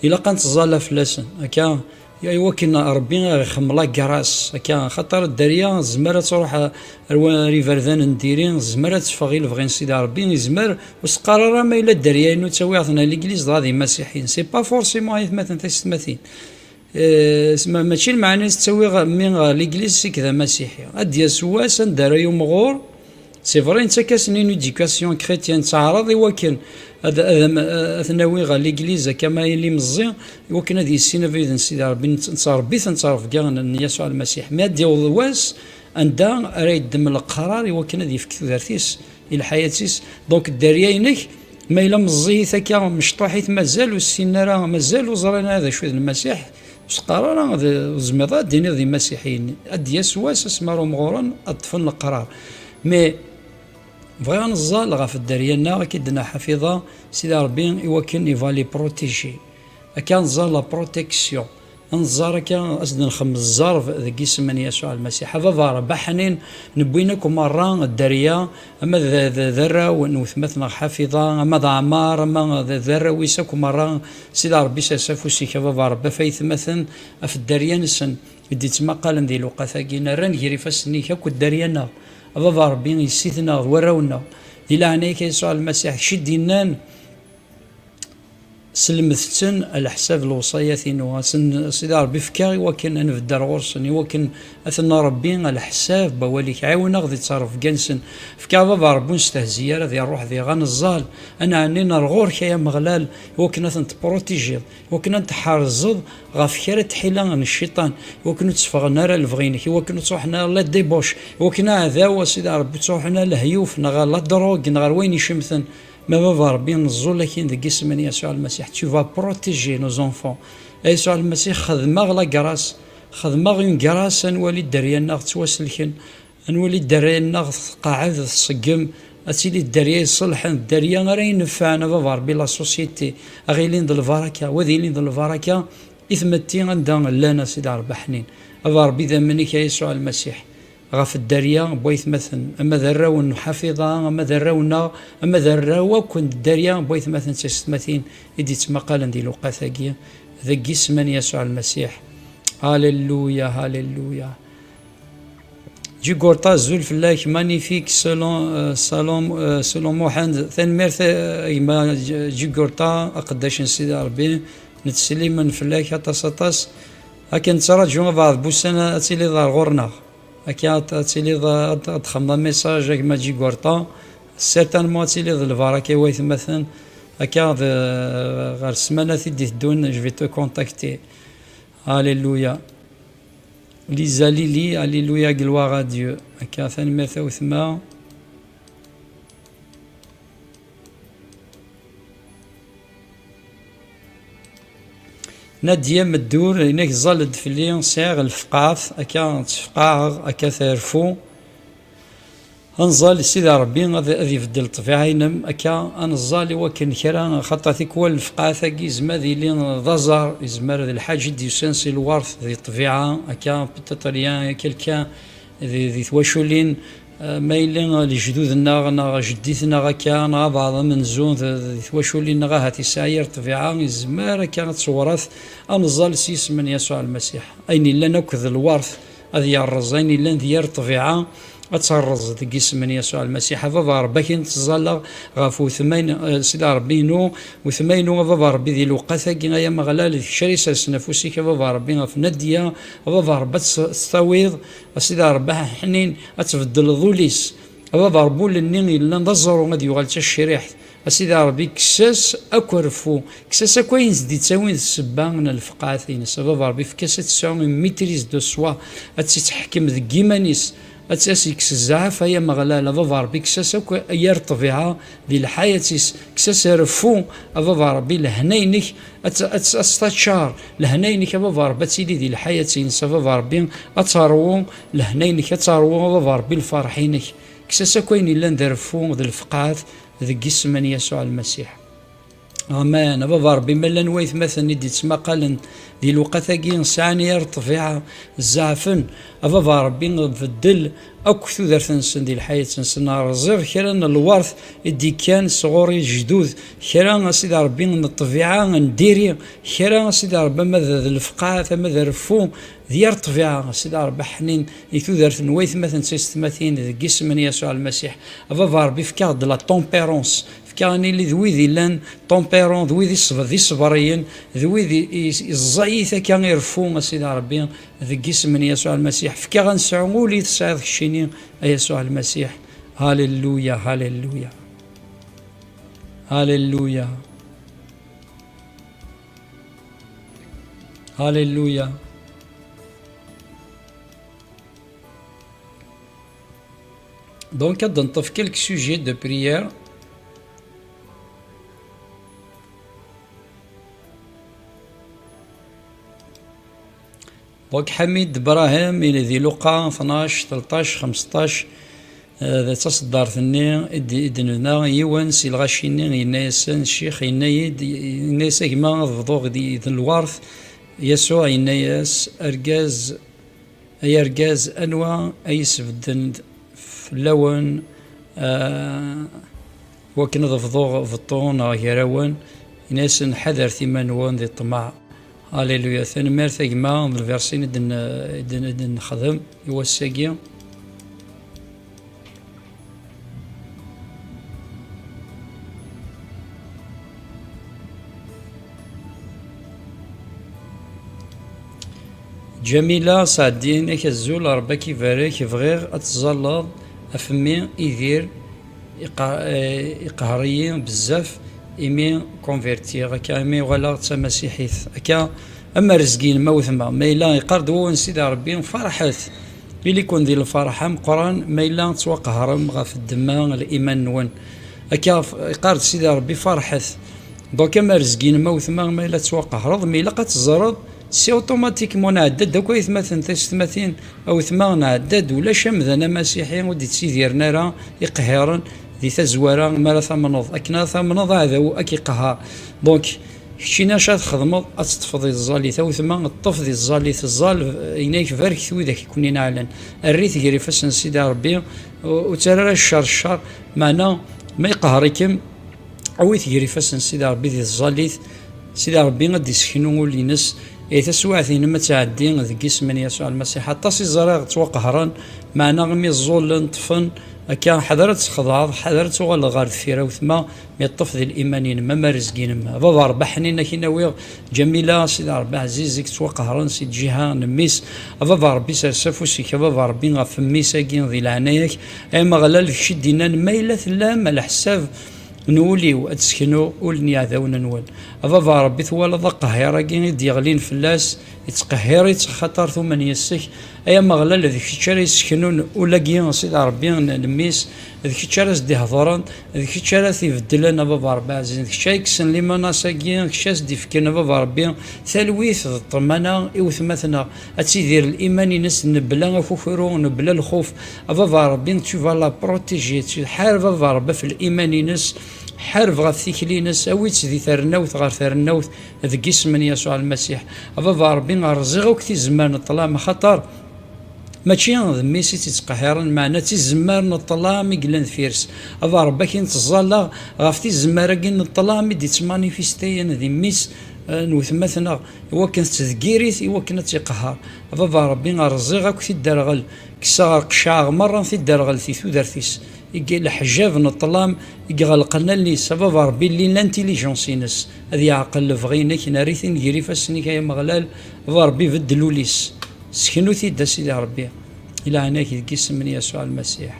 ilaq ad nettẓalla fell-asen. Akka, i wakken Ṛebbi ad ixemmem la grâce. Akka, xaṭer dderya tezmer ad truḥ ar wa-, ar iberdan n diri, tezmer ad teffeɣ i lebɣi n Sidi Ṛebbi, yezmer, ur s-qqar ara ma yella dderya-inu ttawiɣ-ten ar l'église dɣa d imasiḥiyen. C'est pas forcément, ay atmaten tiyessetmatin. Eh, ma-, mačči lmeɛna i s-ttawiɣ mmi ɣer l'église seg d amasiḥi. Ad d-yas wass anda ara yumɣur, c'est vrai, nettak-asen une éducation chrétienne, ttaɛraḍ i wakken ad, ad, am-, ad t-nawi ɣer l'église akka ma yili meẓẓi, i wakken ad yissin abrid n Sidi Ṛebbi, nett-, nettṛebbi-t, nettṛebga n, n Yasuɛ Lmasiḥ. Mi ad d-yaweḍ wass anda ara yeddem leqrar i wakken ad yefk tudert-is i lḥayat-is. Donc, dderya-inek, ma yella meẓẓiyit akka, mecṭuḥit, mazal ur ssinen ara, mazal ur ẓrin ara d acu d Lmasiḥ, ur s-qqar ara d, ur tezmireḍ ad d-tiniḍ d imasiḥiyen. Ad d-yas wass asmi ara umɣuren ad ṭṭfen leqrar. Mais bɣiɣ ad neẓẓal ɣef dderya-nneɣ, akka i d-tenna Ḥafiḍa, Sidi Ṛebbi i wakken il va les protéger. Akka neẓẓal la protection. Ad neẓẓal akka, ad s-d-nxemmem zzerb deg yisem n Yasuɛ Lmasiḥ. A Baba Ṛebbi aḥnin, newwin akk merra dderya, ama d, d, d arraw n wetma-tneɣ Ḥafiḍa, ama d Ɛmar, ama d, d arraw-is akk merra, Sidi Ṛebbi sers afus-ik, a Baba Ṛebbi, af aytmaten, af dderya-nsen i d-ittmaqalen di lewqat-agi, nerran gar ifassen-ik akk dderya-nneɣ, a Baba Ṛebbi, yessi-tneɣ d warraw-nneɣ, di leɛnaya-k a Yasuɛ Lmasiḥ, kečč i d-yennan, selmet-ten ɛla ḥsab lewṣayat-inu. Asen, Sidi Ṛebbi, fk-aɣ i wakken ad nbedd ar ɣur-sen, i wakken ad ten-nṛebbi ɛla ḥsab n wawal-ik. Ɛiwen-aɣ di ttṛebga-nsen. Fk-aɣ, Baba Ṛebbi, ur nestehzi ara di ṛṛuḥ diɣ, ad neẓẓal, ad nɛennin ar ɣur-k, ay Ameɣlal, i wakken ad ten-tprotijiḍ, i wakken ad ten-tḥerzeḍ ɣef kra n tḥila n cciṭan, i wakken ur tteffɣen ara lebɣi-inek, i wakken ur ttruḥen ara la débauche, i wakken aɛdaw, a Sidi Ṛebbi, ur ttruḥen ara lehyuf, neɣ la drogue, neɣ ar wayen icemten. Ma Baba Ṛebbi, neẓẓul akin deg yisem n Yasuɛ Lmasiḥ, tu vas protéger nos enfants. A Yasuɛ Lmasiḥ, xdem-aɣ la grâce, xdem-aɣ une grâce, ad nwali dderya-nneɣ ttwaselken, ad nwali dderya-nneɣ tqeɛɛed, tṣeggem, ad tili dderya iṣelḥen, dderya ara inefɛen, a Baba Ṛebbi, la société, ad ɣ-ilin d lbaraka, wad ilin d lbaraka i tmetti anda llan, a Sidi Ṛebbi aḥnin. A Baba Ṛebbi, d amen-ik, a Yasuɛ Lmasiḥ, ɣef dderya n waytmaten, ama d arraw n Ḥafiḍa, ama d arraw-nneɣ, ama d arraw akk n dderya n waytmaten d tiyessetmatin i d-ittmaqalen di lewqat-agi, deg yisem n Yasuɛ Lmasiḥ. Halleluya, halleluya. Jugurta, azul fell-ak, magnifique, selon, euh, selon, euh, selon Muḥend. Tanemmirt, euh, a gma J-, Jugurta, aqeddac n Sidi Ṛebbi, nettselimen fell-ak aṭas, aṭas. Akken nettraǧu abeɛḍ n wussan ad tiliḍ ar ɣur-neɣ. Akka ad, ad tiliḍ, ad, ad d-xedmeḍ amisaj, a gma Jigurta. Certainement ad tiliḍ d lbaraka i waytmaten. Akka d, ɣer ssmanat i d-iteddun, je vais te contacter. Alléluia. Lisa Lili, alléluia, gloire à Dieu. Akka, tanemmirt a wetma. Nadia Meddur, inek ẓẓal-d fell-i, sɛiɣ lefqaɛt, akka ttfeqaɛeɣ, akka terfu. Ad nẓal Sidi Ṛebbi ad, ad ibeddel ṭṭbiɛa-inem, akka ad nẓal i wakken kra, xaṭer tikwal lefqaɛt-agi yezmer ad yili d aẓar, yezmer d lḥaǧa i d-yusan si lwert di ṭṭbiɛa, akka peut-être il y a quelqu'un di, di twaculin, eh, ma yella lejdud-nneɣ neɣ jeddi-tneɣ akka, neɣ abeɛḍ amenzu d, di twaculin-nneɣ ahat yesɛa yir ṭṭbiɛa, yezmer akka ad tewret, ad nẓal s yisem n Yasuɛ Lmasiḥ. Ayen yellan akk d lwert ad yerreẓ, ayen yellan d yir ṭṭbiɛa ad terreẓ deg yisem n Yasuɛ Lmasiḥ. A Baba Ṛebbi, akin ttẓalleɣ ɣef wetma-inu, eh, Sidi Ṛebbi-inu, wetma-inu, a Baba Ṛebbi, di lewqat-agi, ay Ameɣlal, d kečč ara isersen afus-ik, a Baba Ṛebbi, ɣef Nadia, a Baba Ṛebbi, ad tt-, ad tt-tawiḍ, a Sidi Ṛebbi aḥnin, ad tbeddleḍ ul-is. A Baba Ṛebbi, ul-nni yellan d aẓru ad yuɣal d tacriḥt. A Sidi Ṛebbi, kkes-as akk reffu, kkes-as akk ayen s-d-ittawin d ssebba n lefqaɛt-ines. A Baba Ṛebbi, efk-as ad tesɛu une maîtrise de soi, ad tt-ittḥekkem deg yiman-is, ad tt-, ad s-yekkes zzɛaf, ay Ameɣlal. A Baba Ṛebbi, kkes-as akk yir ṭṭbiɛa di lḥayat-is, kkes-as reffu, a Baba Ṛebbi, lehna-inek ad tt-, ad tt-, ad s-taččar, lehna-inek, a Baba Ṛebbi, ad tili di lḥayat-ines, a Baba Ṛebbi, ad teṛwu lehna-inek, ad teṛwu, a Baba Ṛebbi, lferḥ-inek. Kkes-as akk ayen yellan d reffu d lefqaɛt deg yisem n Yasuɛ Lmasiḥ. Amen. A Baba Ṛebbi, ma llan waytmaten i d-ittmaqalen di lewqat-agi, sɛan yir ṭṭbiɛa, zeɛfen, a Baba Ṛebbi, beddel akk tudert-nsen di lḥayat-nsen. Rẓiɣ kra n lwert i d-ikkan sɣur ijdud, kra, a Sidi Ṛebbi, n ṭṭbiɛa n diri, kra, a Sidi Ṛebbi, ama d, d lefqaɛat, ama d reffu, d yir ṭṭbiɛa, a Sidi Ṛebbi, ḥnin i tudert n waytmaten d taysetmatin deg isem n Yasuɛ Lmasiḥ. A Baba Ṛebbi, efk-aɣ-d la tempérance, efk-aɣ ad nili d wid illan tempérant, d wid iseb-, d iṣebriyen, d wid i, i, i ẓẓayit akka i reffu, a Sidi Ṛebbi, deg isem n Yasuɛ Lmasiḥ. Efk-aɣ ad nesɛu ul i tesɛiḍ keččini, a Yasuɛ Lmasiḥ. Halleluya, halleluya. Halleluya. Halleluya. Donc, ad d-neṭṭef quelques sujets de prière. Donc, Ḥamid Brahim, il est di Luqa tnac, tleṭṭac, xemseṭṭac, eh, d taṣeddart-nni i d-, i d-nebna yiwen si lɣaci-nni, yenna-yasen, Ccix, yenna-yi-d, yenna-yas, a gma, ad bḍuɣ di, di lwert. Yasuɛ yenna-yas, argaz, ay argaz, anwa ay isbedden fell-awen, ah, wakken ad bḍuɣ beṭṭu neɣ gar-awen? Yenna-yasen, ḥadret iman-nwen di ṭṭmeɛ. Alléluia. Tanemmirt a gma, d lversi i d-n-, i d-n-, i d-nexdem i wass-agi. Ǧamila Sɛeddi, yenna-k, azul, Ṛebbi ad k-ibarek, bɣiɣ ad teẓẓalleḍ ɣef mmi Idir, iqa-, eh, iqehher-iyi bezzaf imi convertiɣ, akka imi uɣaleɣ d tamasiḥit, akka am rrezg-inem a wetma, ma yella iqqar-d wawal n Sidi Ṛebbi, ferḥet, ili-ken di lferḥ ameqqran, ma yella tettwaqehrem ɣef ddemma n liman-nwen, akka f-, iqqar-d Sidi Ṛebbi, ferḥet. Donc, am rrezg-inem a wetma, ma yella tettwaqehreḍ, ma ilaq ad teẓreḍ, c'est automatiquement nɛedda-d akk aytmaten, taysetmatin, a wetma, nɛedda-d, ulac amdan amasiḥi ur d-ittidiren ara iqehhiren di tazwara mi ara tamneḍ. Akken ara tamneḍ, aɛdaw ad k-iqehher. Donc, keččini acu ara txedmeḍ? Ad teṭṭfeḍ di tẓallit. A wetma, ṭṭef di tẓallit, ẓẓal, yenna-k, barket widak i ken-ineɛlen. Err-it gar ifassen n Sidi Ṛebbi, ur, ur ttarra ara ccer ccer, meɛna ma iqehher-ikem, awi-t gar ifassen n Sidi Ṛebbi di tẓallit, Sidi Ṛebbi ad d-iseknu ul-ines, i taswiɛt-inem ad tɛeddi deg isem n Yasuɛ Lmasiḥ. Aṭas i ẓriɣ ttwaqehren, meɛna imi ẓẓullen, ṭṭfen, akka, ḥader ad txedɛeḍ, ḥader ad tuɣaleḍ ɣer deffir a wetma, mi ṭṭef di liman-inem, ama rrezg-inem. A Baba Ṛebbi ḥnin, ad k-in-awiɣ Ǧamila, Sidi Ṛebbi ɛziz, i yettwaqehren si lǧiha n mmi-s. A Baba Ṛebbi, sers afus-ik, a Baba Ṛebbi, ɣef mmi-s-agi di leɛnaya-k. Ay Ameɣlal, d kečč i d-innan, ma yella tellam a leḥsab n wul-iw, ad d-seknuɣ ul n yiɛdawen-nwen. A Baba Ṛebbi, twalaḍ aqehhir-agi i d-yeɣlin fell-as, yettqehhir-itt axaṭer tumen yes-k. Ay Ameɣlal, d kečč ara yesseknun ul-agi, a Sidi Ṛebbi, n, n mmi-s, d kečč ara s-d-ihedṛen, d kečč ara t-ibeddlen, a Baba Ṛebbi ɛzizen, d kečč ara yekksen limanas-agi, d kečč ara s-d-ifken, a Baba Ṛebbi, talwit d ṭṭmana i wetma-tneɣ, ad tidir liman-ines nebla akukru, nebla lxuf. A Baba Ṛebbi, tu vas la protéger, tu-, ḥareb a Baba Ṛebbi ɣef liman-ines, ḥareb ɣef tikli-ines, awi-tt di trennawt ɣer trennawt deg isem n Yasuɛ Lmasiḥ. A Baba Ṛebbi, rẓiɣ akk tizemmar n ṭṭlam, axaṭer mačči d mmi-s i tt-ittqehhiren, meɛna d tizemmar n ṭṭlam i yellan deffir-s. A Baba Ṛebbi, akin ttẓallaɣ ɣef tizemmar-agi n ṭṭlam i d-ittmanifestayen di mmi-s, eh, n wetma-tneɣ, i wakken tettdeggir-it, i wakken ad tt-iqehher. A Baba Ṛebbi, rẓiɣ akk tidderɣel, kkseɣ, qeccɛeɣ merra tidderɣel di tudert-is, i y-, leḥjab n ṭṭlam i iɣelqen allen-is. A Baba Ṛebbi, lli l'intelligence-ines, ad yeɛqel lebɣi-inek, nerr-iten gar ifassen-ik, ay Ameɣlal. A Baba Ṛebbi, beddel ul-is. Seknu-t-id, a Sidi Ṛebbi, i leɛnaya-k, deg isem n Yasuɛ Lmasiḥ.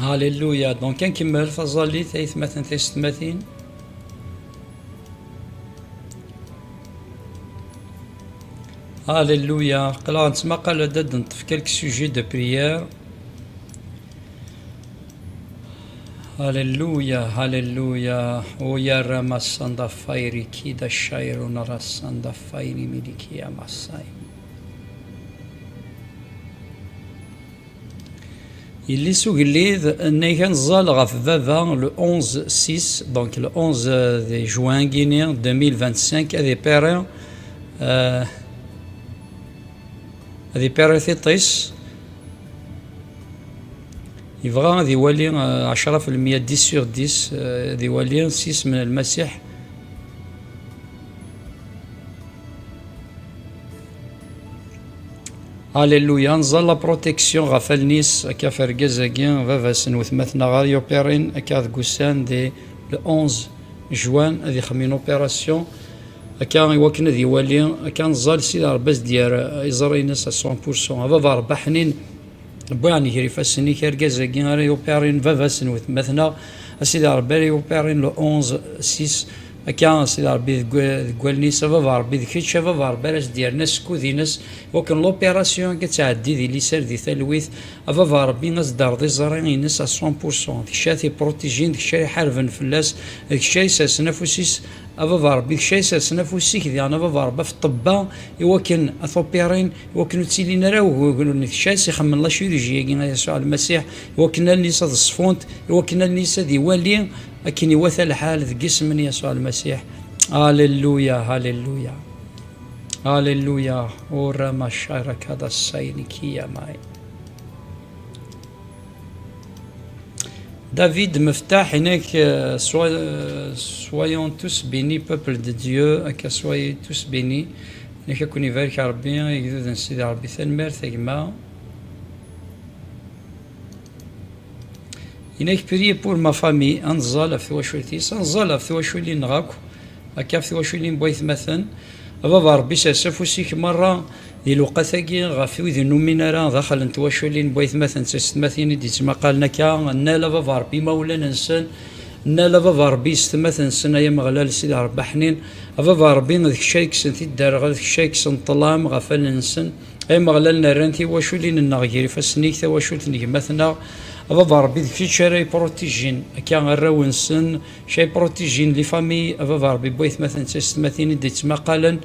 Alléluia. Donc, ad nkemmel taẓallit, ay atmaten, taysetmatin. Alléluia. Aql-aɣ nettmaqal ad d-neṭṭef quelques sujets de prière. Alléluia, alléluia. Oya ramasanda fairi kida shairuna rasanda faini milikia masai. Yelli-s ugellid, nnig ad nẓal ɣef baba le onze six, donc le onze de juin-gini deux mille vingt-cinq, ad ipiri, euh, ad ipiri tiṭ-is. Yebɣa ad iwali, euh, ɛecra fi lmeyya, dix sur dix, euh, ad iwali s yisem n Lmasiḥ. Alléluia, nẓal la protection ɣef allen-is, akka ɣef urgaz-agi, baba-s n wetma-tneɣ ara yupirin, akka deg ussan di le onze juin, ad ixdem une opération, akka iwakken ad iwali, akka nẓal Sidi Ṛebbi ad s-d-yerr iẓri-ines à cent pour cent. A baba Ṛebbi ḥnin, wwiɣ-n gar ifassen-ik argaz-agi ara yupirin, baba-s n wetma-tneɣ, a Sidi Ṛebbi ara yupirin le onze six, akka a Sidi Ṛebbi deg, deg wallen-is, a baba Ṛebbi d kečč, a baba Ṛebbi ara s-d-yerren asekkud-ines, iwakken l'opération ad tɛeddi di liser di talwit, a baba Ṛebbi ad s-d-terreḍ iẓri-ines à cent pour cent, d kečč ara t-iprotijin, d kečč ara iḥarben fell-as, d kečč ara isersen afus-is, a baba Ṛebbi, d kečč ara isersen afus-ik diɣen, a baba Ṛebbi, ɣef ṭṭebba, iwakken ad t-upirin, iwakken ur ttilin ara uguren, d kečč ara s-ixemmen la chirurgie-agi, a Yasuɛ Lmasiḥ, iwakken allen-is ad ṣfunt, iwakken allen-is ad iwali akken iwata lḥal deg yisem n Yasuɛ Lmasiḥ. Alléluia, alléluia. Alléluia. Ora mashara kada saynikiya mai. David Meftah, inek, euh, soy-, euh, soyons tous bénis, peuple de Dieu, akka soyez tous bénis. Inek ad ken-ibarek Ṛebbi, igduden n Sidi Ṛebbi, tanemmirt a gma. Inek prier pour ma famille, ad nẓal ɣef twacult-is, ad nẓal ɣef twaculin-nneɣ akk, akka ɣef twaculin n waytmaten. A baba Ṛebbi, sers afus-ik merra di lewqat-agi ɣef wid ur numin ara daxel n twaculin n waytmaten d taysetmatin i d-yettmaqalen akka, nnal a baba Ṛebbi imawlan-nsen, nnal a baba Ṛebbi yessetmaten-nsen, ay Ameɣlal Sidi Ṛebbi aḥnin, a baba Ṛebbi d kečč ay yekksen tidderɣelt, d kečč ay yekksen ṭṭlam ɣef allen-nsen, ay Ameɣlal nerran tiwaculin-nneɣ gar ifassen-ik, tawacult n gma-tneɣ, a baba Ṛebbi d kečč ara iprotijin akka arraw-nsen, kečč ara iprotijin les familles, a baba Ṛebbi n waytmaten d taysetmatin i d-yettmaqalen,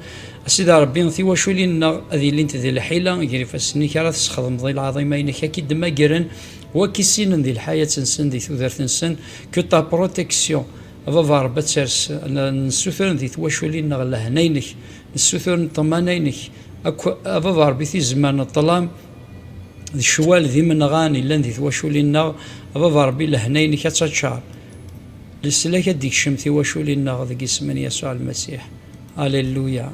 a Sidi Ṛebbi, tiwaculin-nneɣ ad ilint di lḥila gar ifassen-ik ara tesxedmeḍ i lɛaḍima-inek, ad k-id-mmagren wid i k-issinen di lḥayat-nsen, di tudert-nsen, que ta protection, a baba Ṛebbi, ad ters, n-, nessutur di twaculin-nneɣ lehna-inek, nessutur ṭṭmana-inek, akk, a baba Ṛebbi, tizemmar n ṭṭlam d ccwal d imenɣan yellan di twaculin-nneɣ, a baba Ṛebbi, lehna-inek ad taččar. Leslak ad d-ikcem tiwaculin-nneɣ deg yisem n Yasuɛ Lmasiḥ. Alléluia.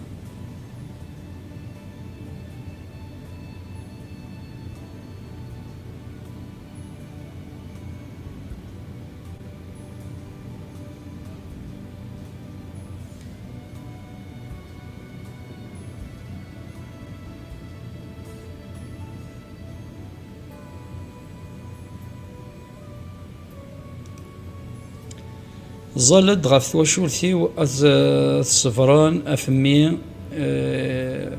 Ẓẓal-d ɣef twacult-iw ad, eh, ṣebren ɣef mmi, eh,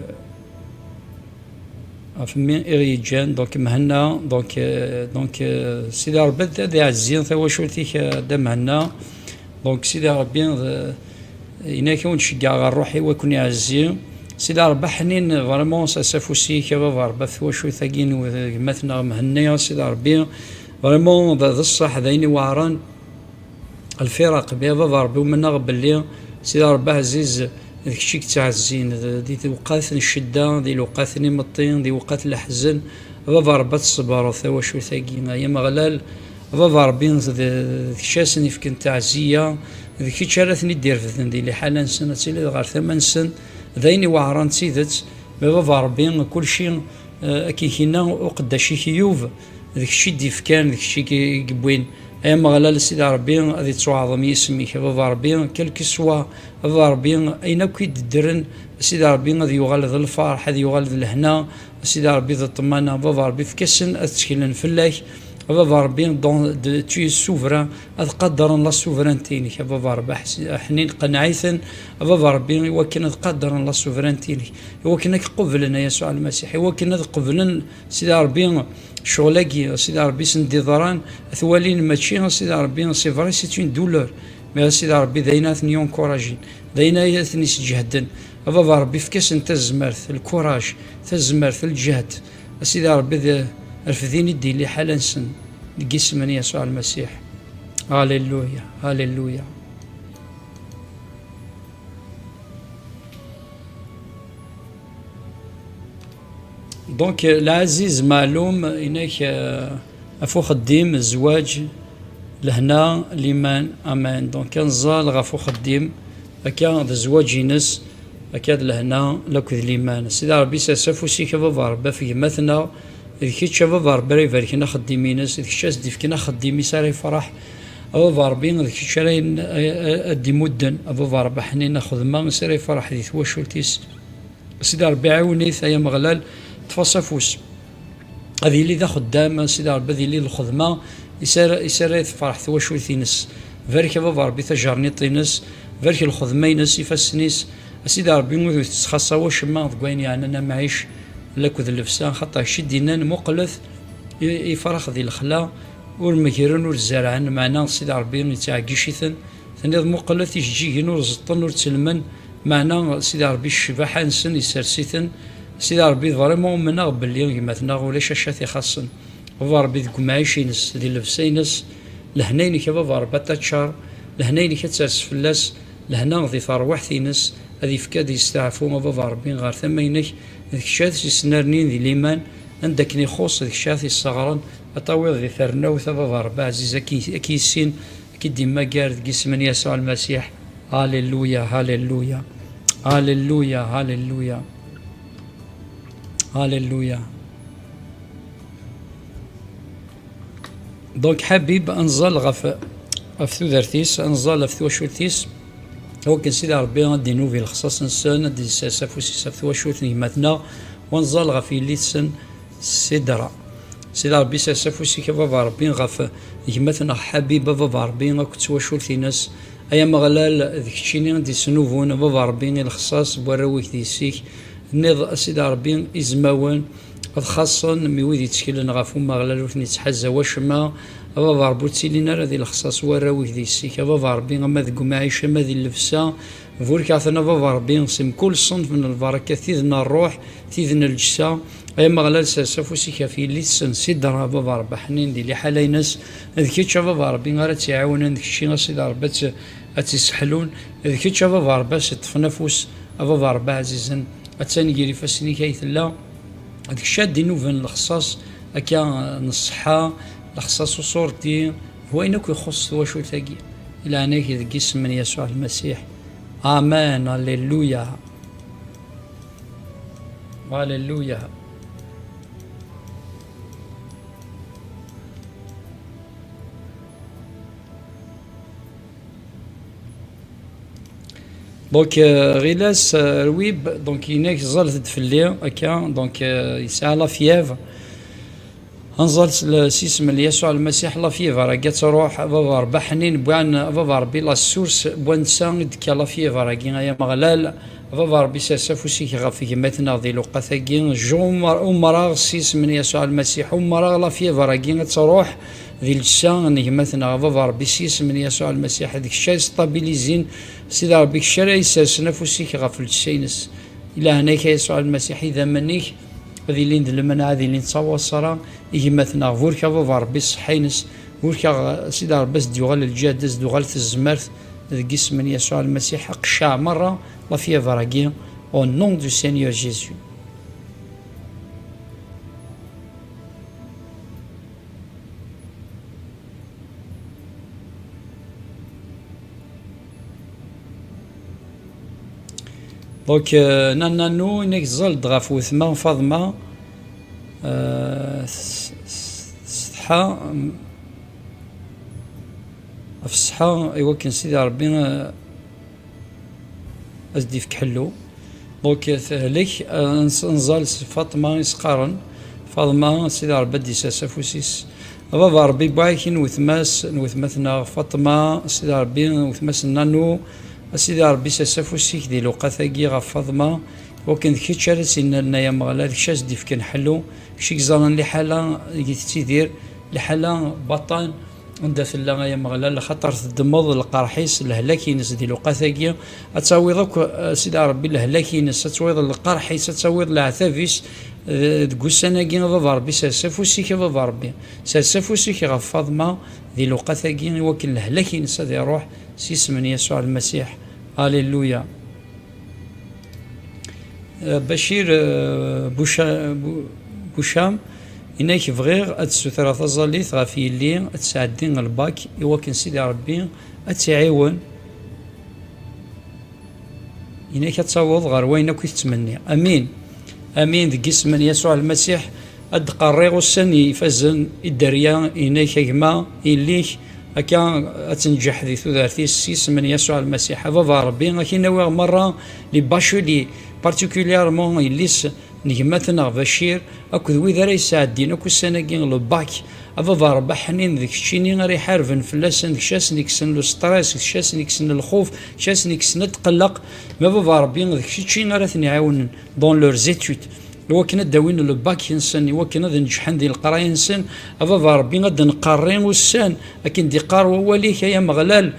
ɣef mmi i ɣ-yeǧǧan, donc Mhenna, donc, eh, donc, eh, Sidi Ṛebbi ad, ad iɛezzi tawacult-ik, eh, a Dda Mhenna. Donc Sidi Ṛebbi, eh, yenna-k, ad wen-ceggɛeɣ ɣer ṛṛuḥ-iw ad ken-iɛezzi. Sidi Ṛebbi aḥnin, vraiment, sers afus-ik a baba Ṛebbi ɣef twacult-agi n gma-tneɣ Mhenni, a Sidi Ṛebbi, vraiment d, d ṣṣeḥ, d ayen iweɛṛen. Lfiraq, a baba Ṛebbi, umneɣ belli Sidi Ṛebbi ɛziz, d kečč i yettɛezzin, d, di lewqat n ccedda, di lewqat n imeṭṭi, di lewqat n leḥzen, a baba Ṛebbi ad tṣebreḍ tawacult-agi, ay Ameɣlal, a baba Ṛebbi, d, d kečč ara sen-ifken taɛziyya, d kečč ara ten-id-irefden di liḥala-nsen, ad tiliḍ ɣer tama-nsen, d ayen iweɛṛen d tidet, a baba Ṛebbi, kulci, eh, akken i k-yenna uqeddac-ik Yub, d kečč i d-ifkan, d kečč i k-, i yewwin. Ay Ameɣlal, Sidi Ṛebbi, ad ittwaɛḍem yisem-ik, a baba Ṛebbi, quel que soit, a baba Ṛebbi, ayen akk i d-ddren, a Sidi Ṛebbi, ad yuɣal d lferḥ, ad yuɣal d lehna, a Sidi Ṛebbi, d ṭṭmana, a baba Ṛebbi, efk-asen ad tteklen fell-ak, a baba Ṛebbi, dans, de, tu es souverain, ad qadren la souveraineté-inek, a baba Ṛebbi, aḥ-, aḥnin, qenneɛ-iten, a baba Ṛebbi, iwakken ad qadren la souveraineté-inek, iwakken ad k-qublen, a Yasuɛ Lmasiḥ, iwakken ad qeblen, Sidi Ṛebbi, ccɣel-agi, a Sidi Ṛebbi, sen-d-iḍran, ad t-walin mačči, a Sidi Ṛebbi, c'est vrai, c'est une douleur. Mais a Sidi Ṛebbi, d ayen ara ten-yencouragin, d ayen ara ten-isǧehden. A baba Ṛebbi, efk-asen tazmert, le courage, tazmert, lǧehd. A Sidi Ṛebbi, d, Refdin-d i liḥala-nsen deg isem n Yasuɛ Lmasiḥ. Alléluia, alléluia. Donc, euh, lɛaziz Maɛlum, inek, euh, ɣef uxeddim, zzwaǧ, lehna, liman, amen. Donc, ad nẓal ɣef uxeddim, akka d zzwaǧ-ines, akka d lehna, lakked liman. Sidi Ṛebbi, sers afus-ik a Baba Ṛebbi ɣef gma-tneɣ, d kečč a Baba Ṛebbi ara ibarken axeddim-ines, d kečč ara s-d-ifken axeddim-is ara yefṛeḥ, a Baba Ṛebbi, d kečč ara yen-, a, a, ad d-imudden, a Baba Ṛebbi ḥnin, axedma-is ara yefṛeḥ di twacult-is. Sidi Ṛebbi, ɛiwen-it, ay Ameɣlal, ṭṭef-as afus. Ad yili d axeddam, Sidi Ṛebbi, ad yili d lxedma, is ara, is ara tefreḥ twacult-ines. Barek a Baba Ṛebbi tajerniṭ-ines, barek lxedma-ines, ifassen-is. A Sidi Ṛebbi, ur tettxaṣṣa wacemma deg wayen yeɛnan amɛic, lakked llebsa, xaṭer kečč i d-yennan, muqlet i-, ifrax di lexla, ur megren, ur zerɛen, meɛna Sidi Ṛebbi yettɛeggic-iten. Tenniḍ, muqlet ijeǧǧigen ur ẓeṭṭen, ur ttellmen, meɛna Sidi Ṛebbi ccbaḥa-nsen issers-iten. Sidi Ṛebbi, vraiment umneɣ belli gma-tneɣ ulac acu i t-ixaṣṣen. Baba Ṛebbi, deg umɛic-ines, di llebsa-ines, lehna-inek a Baba Ṛebbi ad taččar, lehna-inek ad ters fell-as, lehna di terwiḥt-ines, ad yefk ad yesteɛfu a Baba Ṛebbi ɣer tama-inek, d kečč ad s-isnernin di liman, anda akken ixuṣ d kečč ad t-isseɣren, ad tawiḍ di ternawt a Baba Ṛebbi ɛziz, ad k-, ad k-yissin, ad k-id-immager deg isem n Yasuɛ Lmasiḥ. Alléluia, alléluia, alléluia, alléluia, alléluia. Donc, Ḥabib, ad nẓal ɣef, ɣef tudert-is, ad nẓal ɣef twacult-is, awakken Sidi Ṛebbi ad d-inubi lexṣaṣ-nsen, ad d-isers afus-is ɣef twacult n gma-tneɣ, u ad nẓal ɣef yelli-tsen Sidra. Sidi Ṛebbi, sers afus-ik a Baba Ṛebbi ɣef gma-tneɣ Ḥabib, a Baba Ṛebbi, akked twacult-ines. Ay Ameɣlal, d keččini i d-isnubun, a Baba Ṛebbi, i lexṣaṣ n warraw-ik d yessi-k. Tenniḍ, a Sidi Ṛebbi, izmawen ad xaṣṣen, mi wid yetteklen ɣef Umeɣlal ur ten-ittḥaza wacemma. A Baba Ṛebbi, ur ttilin ara di lexṣaṣ warraw-ik d yessi-k. A Baba Ṛebbi, ama deg umɛic, ama di llebsa, burek-aɣ-ten, a Baba Ṛebbi, si mkul ṣṣenf n lbaraka, tid n ṛṛuḥ, tid n lǧessa. Ay Ameɣlal, sers afus-ik ɣef yelli-tsen Sidra, a Baba Ṛebbi ḥnin di liḥala-ines. D kečč, a Baba Ṛebbi, ara tt-iɛawnen, d kečči, a Sidi Ṛebbi, ad tt-, ad tt-isseḥlun. D kečč, a Baba Ṛebbi, ad s-iṭṭfen afus, a Baba Ṛebbi ɛzizen. Attan gar ifassen-ik ay tella. D kečč ad d-inuben lexṣaṣ akka n ṣṣeḥḥa, lexṣaṣ uṣurdi, d wayen akk ixuṣṣ twacult-agi. I leɛnaya-k deg isem n Yasuɛ Lmasiḥ. Amen. Alléluia. Alléluia. Donc, euh, Rilas, euh, Rwib, donc, inek ẓẓalet-d fell-i, akka, donc, euh, yesɛa la fièvre. Anẓal s l-, s yisem n Yasuɛ Lmasiḥ, la fièvre-agi ad truḥ, a Baba Ṛebbi ḥnin, wwan, a Baba Ṛebbi la source, wwan netta i d-tekka la fièvre-agi, ay Ameɣlal, a Baba Ṛebbi sers afus-ik ɣef gma-tneɣ di lewqat-agi, jumar-, umreɣ s yisem n Yasuɛ Lmasiḥ, umreɣ la fièvre-agi ad truḥ di llebsa n gma-tneɣ, a Baba Ṛebbi s yisem n Yasuɛ Lmasiḥ, d kečč ara yestabilizin, Sidi Ṛebbi, kečč ara isersen afus-ik ɣef llebsa-ines. I leɛnaya-k a Yasuɛ Lmasiḥ, idammen-ik ad ilin d lmenɛa, ad ilin d tawaṣra i gma-tneɣ. Burek a Baba Ṛebbi ṣṣeḥḥa-ines, burek-aɣ Sidi Ṛebbi, ad s-d-yuɣal lǧehd, ad s-d-tuɣal tezmert, deg isem n Yasuɛ Lmasiḥ, aqeccaɛ merra la fièvre-agi, au nom du Seigneur Jésus. Donc, euh, Nananu, inek ẓẓal-d ɣef wetma Faḍma, euh, s-, s-, ṣṣeḥḥa, ɣef ṣṣeḥḥa, i wakken Sidi Ṛebbi, euh, ad s-d-ifk ḥellu. Donc, tehlek, euh, nẓ-, nẓal s Faṭma i s-qqaren. Faḍma, Sidi Ṛebbi ad d-isers afus-is. A Baba Ṛebbi, bwaɛik n wetma-s, n wetma-tneɣ Faṭma, Sidi Ṛebbi, n wetma-s n Nanu, a Sidi Ṛebbi, sers afus-ik di lewqat-agi ɣef Faḍma, wakken d kečč ara s-innalen, ay Ameɣlal, d kečč ara s-d-ifken ḥellu, d kečč i yeẓran liḥala i tettidir, liḥala baṭan, Anda tella, ay Ameɣlal, axaṭer teddmeḍ lqerḥ-is, lehlak-ines di lewqat-agi. Ad tawiḍ akk, a Sidi Ṛebbi, lehlak-ines, ad tawiḍ lqerḥ-is, ad tawiḍ leɛtab-is, eh, deg ussan-agi, a Baba Ṛebbi, sers afus-ik, a Baba Ṛebbi. Sers afus-ik ɣef Faḍma di lewqat-agi, i wakken lehlak-ines ad iṛuḥ s yisem n Yasuɛ Lmasiḥ. Aleluya. Eh, Bacir, eh, Buca-, Bu-, Bucam, yenna-k: "Bɣiɣ ad d-ssutreɣ taẓallit ɣef yelli ad tesɛeddi lbak, i wakken Sidi Ṛebbi ad tt-iɛiwen." Yenna-k ad taweḍ ɣer wayen akk i tettmenni. Amin. Amin, deg yisem n Yasuɛ Lmasiḥ. Ad d-qerriɣ ussan ifazen i dderya-inek, a gma, yelli-k, akka ad tenǧeḥ di tudert-is s yisem n Yasuɛ Lmasiḥ. A Baba Ṛebbi, ad k-in-awiɣ merra, les bacheliers, particulièrement yelli-s n gma-tneɣ Bacir, akked wid ara yesɛeddin akk ussan-agi le bac. A Baba Ṛebbi aḥnin, d keččini ara iḥarben fell-asen, d kečč ara sen-ikksen le stress, d kečč ara sen-ikksen lxuf, d kečč ara sen-ikksen atqelleq. Ma Baba Ṛebbi, d keččini ara ten-iɛiwnen dans leurs études. Iwakken ad d-awin le bac-nsen, iwakken ad neǧḥen di leqraya-nsen, a Baba Ṛebbi, ad d-nqerri ussan, akken d-iqqar wawal-ik, ay Ameɣlal.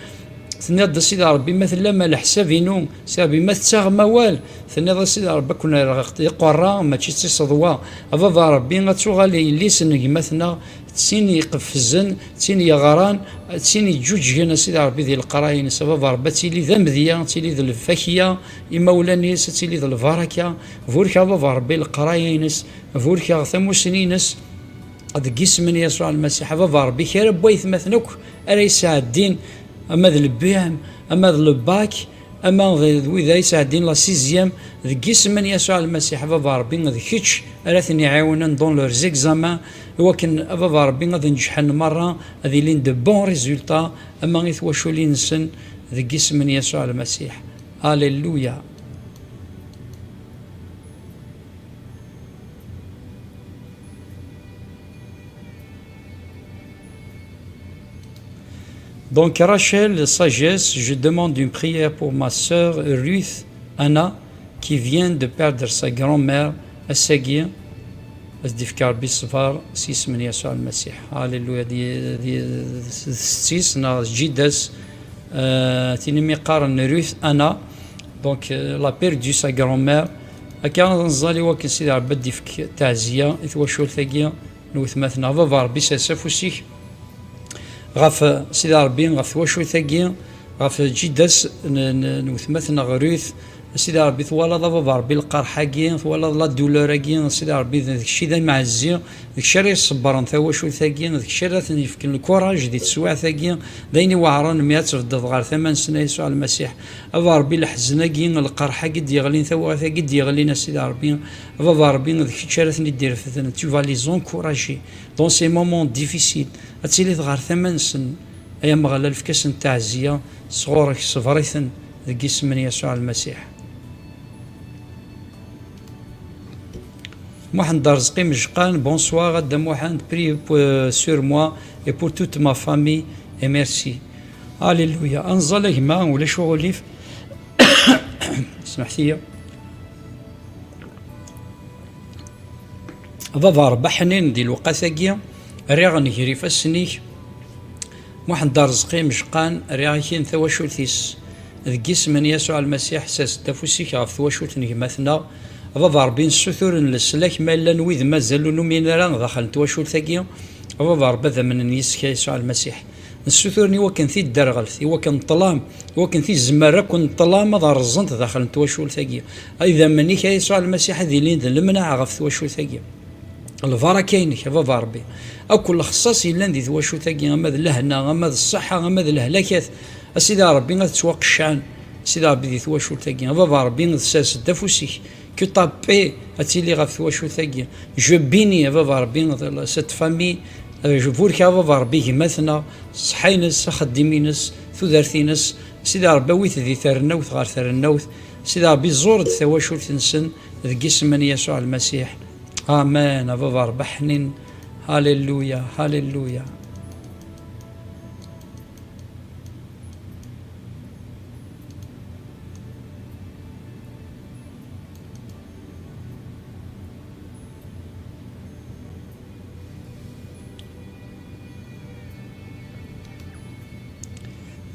Tenniḍ-d, a Sidi Ṛebbi, ma tellam a leḥsab-inu, Sidi Ṛebbi, ma tettaɣem awal, tenniḍ, a Sidi Ṛebbi, ad ken-rreɣ d iqerra, mačči d tiseḍwa. A Baba Ṛebbi, ad tuɣal yelli-s n gma-tneɣ, d tin iqefzen, d tin yeɣran, d tin yeǧǧuǧgen, a Sidi Ṛebbi, di leqraya-ines. A Baba Ṛebbi, ad tili d amedya, ad tili d lfakya, imawlan-is, ad tili d lbaraka. Burek a Baba Ṛebbi leqraya-ines, burkeɣ tamusni-ines deg yisem n Yasuɛ Lmasiḥ. A Baba Ṛebbi, kra n waytmaten akk ara yesɛeddin, ama d le B M, ama d le bac, ama d, d wid ara yesɛeddin la sixième, deg yisem n Yasuɛ Lmasiḥ, a Baba Ṛebbi, d kečč ara ten-iɛiwnen dans leurs examens, iwakken, a Baba Ṛebbi, ad neǧḥen merra, ad ilin de bons résultats, ama i twaculin-nsen, deg yisem n Yasuɛ Lmasiḥ. Aleluya. Donc, Rachel Sagesse, je demande une prière pour ma sœur Ruth Anna, qui vient de perdre sa grand-mère. Ass-agi, ad d-ifk Ṛebbi ṣṣber s yisem n Yasuɛ Lmasiḥ. Aleluya. Di, di, d setti-s neɣ d jida-s, euh, tin umi qqaren Ruth Anna. Donc, euh, elle a perdu sa grand-mère. Akka ad nẓal i wakken Sidi Ṛebbi ad d-ifk taɛziya i twacult-agi n wetma-tneɣ. Baba Ṛebbi, sers afus-ik ɣef, Sidi Ṛebbi, ɣef twacult-agi, ɣef jida-s n, n, n wetma-tneɣ Ruth. Sidi Ṛebbi, twalaḍ a Baba Ṛebbi lqerḥ-agi, twalaḍ la douleur-agi, Sidi Ṛebbi, d kečč i d amɛezzi, d kečč ara iṣebbren tawacult-agi, d kečč ara ten-yefken lkuṛaj di teswiɛt-agi, d ayen iweɛṛen mi ad tbeddeḍ ɣer tama-nsen, a Yasuɛ Lmasiḥ. A Baba Ṛebbi, leḥzen-agi, lqerḥ-agi d-yeɣlin, tawɣat-agi d-yeɣlin, a Sidi Ṛebbi, a Baba Ṛebbi, d kečč ara ten-id-irefden. Tu vas les encourager dans ces moments difficiles. Ad tiliḍ ɣer tama-nsen, ay Ameɣlal, efk-asen taɛziya sɣur-k, ṣber-iten deg yisem n Yasuɛ Lmasiḥ. Muḥend Arezqi Mejqan, bonsoir, a Dda Muḥend, prie pour, euh, sur moi et pour toute ma famille, et merci. Alléluia. Anẓal a gma, ulac uɣilif. Smeḥt-iyi. A Baba Ṛebbi aḥnin, di lewqat-agi, rriɣ nnger ifassen-ik. Muḥend Arezqi Mejqan, rriɣ-ak-in tawacult-is. Deg yisem n Yasuɛ Lmasiḥ, sers-d afus-ik ɣef twacult n gma-tneɣ. A Baba Ṛebbi, nessutur n leslak, ma llan wid mazal ur numin ara daxel n twacult-agi, a Baba Ṛebbi, ad amnen yis-k, a Yasuɛ Lmasiḥ. Nessutur i wakken tidderɣelt, i wakken ṭṭlam, i wakken tizemmar akk n ṭṭlam ad rẓent daxel n twacult-agi. Idammen-ik, a Yasuɛ Lmasiḥ, ad ilin d lemneɛ ɣef twacult-agi. Lbaraka-inek, a Baba Ṛebbi, akk lexṣaṣ yellan di twacult-agi, ama d lehna, ama d ṣṣeḥḥa, ama d lehlakat, a Sidi Ṛebbi, ad ttwaqeccɛen, a Sidi Ṛebbi, di twacult-agi. A Baba Ṛebbi, sers-d afus-ik. Que ta paix ad tili ɣef twacult-agi. Je bénis, a Baba Ṛebbi, cette famille. Euh, je burek, a Baba Ṛebbi, gma-tneɣ, ṣṣeḥḥa-ines, axeddim-ines, tudert-ines. Sidi Ṛebbi, awi-t di trennawt ɣer trennawt. Sidi Ṛebbi, ẓur-d tawacult-nsen deg yisem n Yasuɛ Lmasiḥ. Amen, a Baba Ṛebbi aḥnin. Halleluya, halleluya.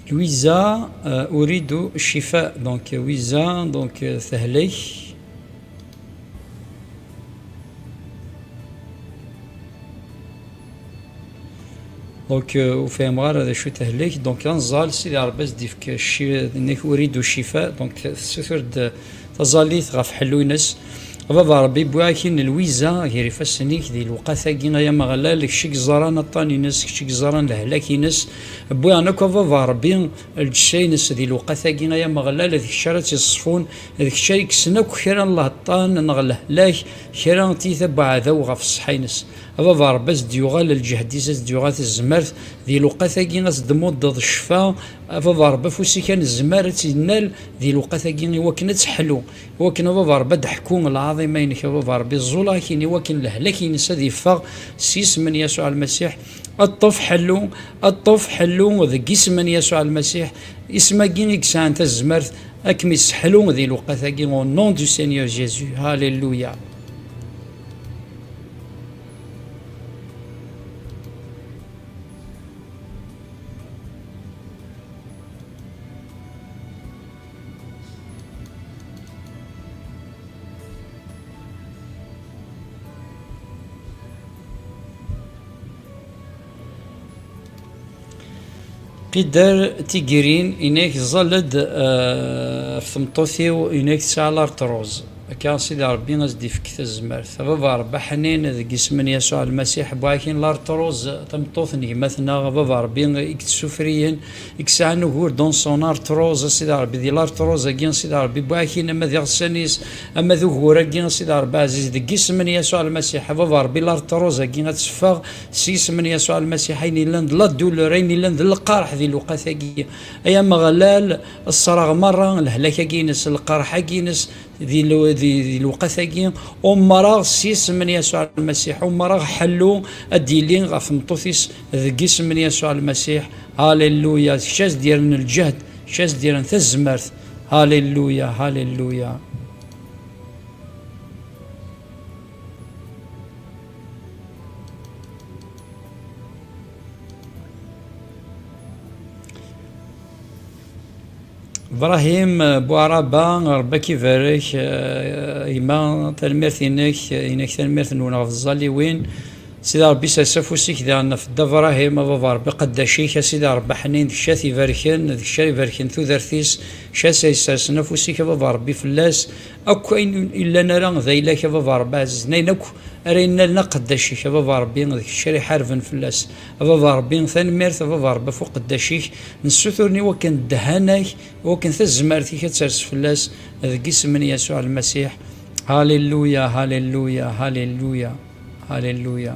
Louisa, euh, أريد الشفاء. Donc, Louisa, donc, euh, tehlek. Donc, euh, ur fhimeɣ ara d acu tehlek. Donc, ad nẓal, Sidi Ṛebbi ad s-d-ifk cci-, nnek أريد الشفاء. Donc, tessuter-d taẓallit ɣef ḥellu-ines. A Baba Ṛebbi, wwiɣ-ak-in Lwiza gar ifassen-ik di lewqat-agi, ay Ameɣlal, kečč i yeẓran aṭṭan-ines, kečč i yeẓran lehlak-ines. Wwiɣ-n akk, a Baba Ṛebbi, lǧessa-ines di lewqat-agi, ay Ameɣlal, d kečč ara tt-iṣefun, d kečč ara yekksen akk kra n leṭṭan neɣ lehlak, kra n tiyita n uɛdaw ɣef ṣṣeḥḥa-ines. A Baba Ṛebbi, ad s-d-yuɣal lǧehd-is, ad s-d-yuɣal tezmert, di lewqat-agi ad s-d-tmuddeḍ ccfa. A Baba Ṛebbi, afus-ik anezmar ad tt-innal di lewqat-agi i wakken ad teḥlu, i wakken, a Baba Ṛebbi, ad d-teḥku lɛaḍima-inek, a Baba Ṛebbi, ẓẓuleɣ-ak-in i wakken lehlak-ines ad yeffeɣ s yisem n Yasuɛ Lmasiḥ. Ṭṭef ḥellu, ṭṭef ḥellu deg yisem n Yasuɛ Lmasiḥ, isem-agi i yesɛan tazmert ad kem-isseḥlu di lewqat-agi, au nom du Seigneur Jésus. Alléluia. Qider Tigrin, inek ẓẓal-d, eh, ɣef tmeṭṭut-iw, inek tesɛa l'arthrose. Akka, Sidi Ṛebbi, ad s-d-ifk tazmert. A Baba Ṛebbi ḥnin, deg isem n Yasuɛ Lmasiḥ, wwiɣ-ak-in l'arthrose, tameṭṭut n gma-tneɣ, a Baba Ṛebbi, i yettsufriyen, i yesɛan ugur dans son arthrose, a Sidi Ṛebbi, di l'arthrose-agi, a Sidi Ṛebbi, wwiɣ-ak-in ama d iɣsan-is, ama d ugur-agi, a Sidi Ṛebbi ɛziz, deg isem n Yasuɛ Lmasiḥ, a Baba Ṛebbi, l'arthrose-agi ad teffeɣ s yisem n Yasuɛ Lmasiḥ, ayen yellan d la douleur, ayen yellan d lqerḥ di lewqat-agi. Ay Ameɣlal, ṣṣreɣ merra lehlak-agi-ines, lqerḥ-agi-ines, di lw-, di, di lewqat-agi, umreɣ s yisem n Yasuɛ Lmasiḥ, umreɣ ḥellu ad d-yili ɣef tmeṭṭut-is deg yisem n Yasuɛ Lmasiḥ. Halleluya, d kečč ad s-d-yerren lǧehd, d kečč ad s-d-yerren tazmert. Halleluya, halleluya. Ibrahim Buɛraba, Ṛebbi ad k-ibarek, eh, gma, tanemmirt-inek, inek tanemmirt-nwen ɣef tẓalliwin. Sidi Ṛebbi, sers afus-ik daɣen ɣef Dda Ibrahim, a Baba Ṛebbi, qeddac-ik, a Sidi Ṛebbi ḥnin, d kečč ad t-ibarken, d kečč ara ibarken tudert-is, d kečč ad s-isersen afus-ik, a Baba Ṛebbi, fell-as. Akk ayen yellan ara d ayla-k, a Baba Ṛebbi ɛzizen, ayen akk ara innalen aqeddac-ik, a Baba Ṛebbi, d kečč ara iḥarben fell-as. A Baba Ṛebbi, tanemmirt, a Baba Ṛebbi, ɣef uqeddac-ik. Nessutur-n i wakken ddehhan-ak, i wakken tazmert-ik ad ters fell-as, deg isem n Yasuɛ Lmasiḥ. Halleluya, halleluya, halleluya, halleluya.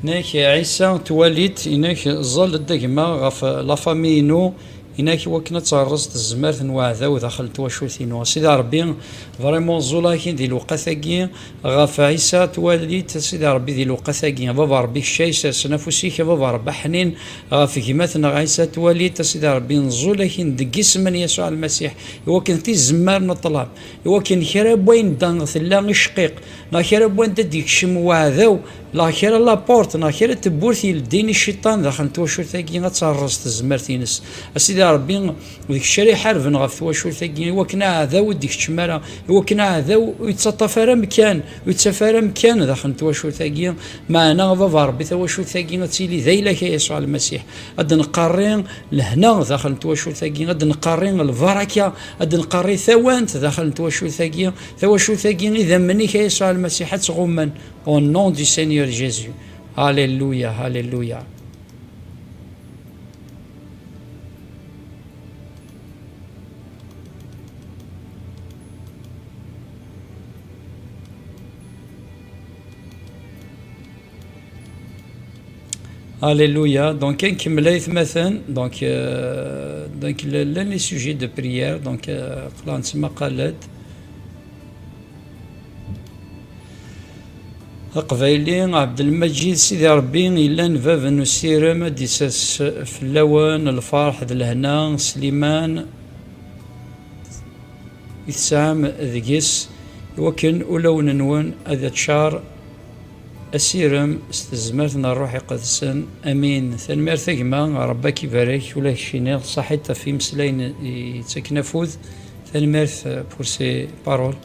Inek Ɛisa Twalit, inek ẓẓal-d a gma ɣef la famille-inu, inek wakken ad terreẓ tezmert n weɛdaw daxel n twacult-inu. A Sidi Ṛebbi, vraiment ẓẓul-ak-in di lewqat-agi ɣef Ɛisa Twalit, a Sidi Ṛebbi, di lewqat-agi. A Baba Ṛebbi, kečč ay sersen afus-ik, a Baba Ṛebbi, ḥnin ɣef gma-tneɣ Ɛisa Twalit, a Sidi Ṛebbi, nẓul-ak-in deg isem n Yasuɛ Lmasiḥ, i wakken tizemmar n ṭṭlam, i wakken kra n wayen da tella icqiq, neɣ kra n wanda d-ikcem weɛdaw, neɣ kra n la porte, neɣ kra n tewwurt yeldin i cciṭan daxel n twacult-agi, ad terreẓ tezmert-ines. A Sidi Ṛebbi, d kečč ara iḥarben ɣef twacult-agi, i wakken aɛdaw ur d-ikeččem ara, i wakken aɛdaw ur yettaṭṭaf ara amkan, ur yettaf ara amkan daxel n twacult-agi. Meɛna, a Baba Ṛebbi, tawacult-agi ad tili d ayla-k, a Yasuɛ Lmasiḥ. Ad nqerri lehna daxel n twacult-agi, ad nqerri lbaraka, ad nqerri tawant daxel n twacult-agi. Tawacult-agi, idammen-ik, a Yasuɛ Lmasiḥ, ad tt-ɣummen. Au nom du Seigneur Jésus. Alléluia, alléluia. Alléluia. Donc, ad nkemmel aytmaten. Donc, euh, donc, le, le, les sujets de prière. Donc, euh, aql-aɣ nettmaqal-d. Aqbayli, Ɛebdelmaǧid, Sidi Ṛebbi yellan bab n usirem, ad d-isers fell-awen lferḥ d lehna. Sliman, i tesɛam deg-s, iwakken ulawen-nwen ad ččar asirem s tezmert n Ṛṛuḥ Iqedsen. Amin. Tanemmirt a gma, Ṛebbi ad k-ibarek, ula d keččini, ṣaḥit ɣef yimeslayen i yettaken afud. Tanemmirt, euh, pour ces paroles.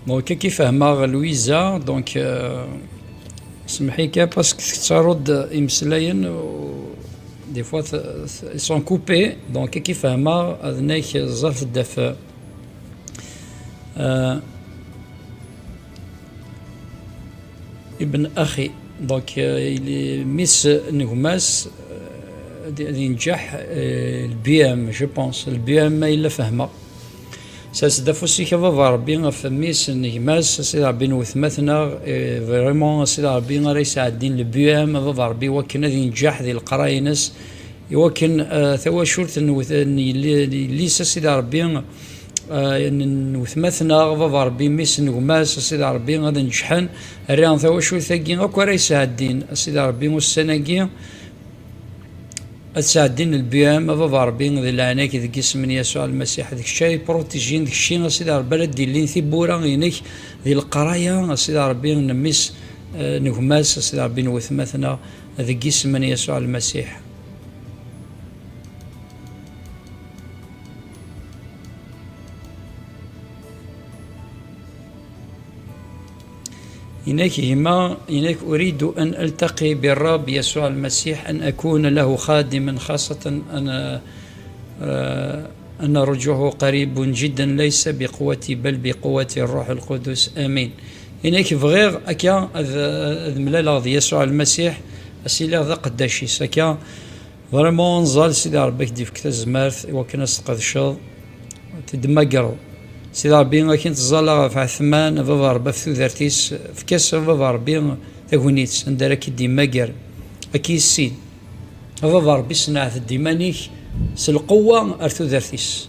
Donc, ad k-fehmeɣ, Louisa, donc, euh, semmeḥ-iyi kan, parce que tettaruḍ-d imeslayen, u des fois, t-, t-, ils sont coupés, donc, ad k-fehmeɣ, ad nak ẓer-d ɣef, euh, Ibn Axi. Donc, euh, il est mmi-s n gma-s, euh, ad, ad yenǧeḥ, euh, le B M, je pense. Le B M, ma yella fehmeɣ. Sers-d afus-ik a baba Ṛebbi ɣef mmi-s n gma-s, a Sidi Ṛebbi n wetma-tneɣ, eh, vraiment, a Sidi Ṛebbi ara yesɛeddin le B M, a baba Ṛebbi, iwakken ad yenǧeḥ di leqraya-ines, iwakken, eh, tawacult n wet-, n yelli-, n yelli-s, a Sidi Ṛebbi, eh, n, n wetma-tneɣ, a baba Ṛebbi, mmi-s n gma-s, a Sidi Ṛebbi, ad neǧḥen, rriɣ tawacult-agi akk ara yesɛeddin, a Sidi Ṛebbi, ussan-agi, ad sɛeddin le B M, a baba Ṛebbi, di leɛnaya-k, deg isem n Yasuɛ Lmasiḥ, d kečč ay protijin, d kečč, a Sidi Ṛebbi, ara d-illin tiwwura-inek di leqraya, a Sidi Ṛebbi, n mmi-s, eh, n gma-s, a Sidi Ṛebbi, n wetma-tneɣ, deg isem n Yasuɛ Lmasiḥ. Inak gma, inak أريد أن ألتقي بالرب يسوع المسيح، أن أكون له خادما، خاصة أن، آه، أن رجوعه قريب جدا، ليس بقوتي بل بقوة الروح القدس. آمين. Inak bɣiɣ akka ad, ad mlaleɣ d Yasuɛ Lmasiḥ, ad s-iliɣ d aqeddac-is. Akka, vraiment, nẓal Sidi Ṛebbi ad k-d-ifk tazmert i wakken ad s-tqedceḍ, ad t-id-temmagreḍ. Sidi Ṛebbi, akken teẓẓaleḍ ɣef Ɛetman, a baba Ṛebbi, ɣef tudert-is, efk-as, a baba Ṛebbi, tagnit anda ara k-id-immager, ad k-yissin. A baba Ṛebbi, sneɛt-d iman-ik s lqewwa ar tudert-is.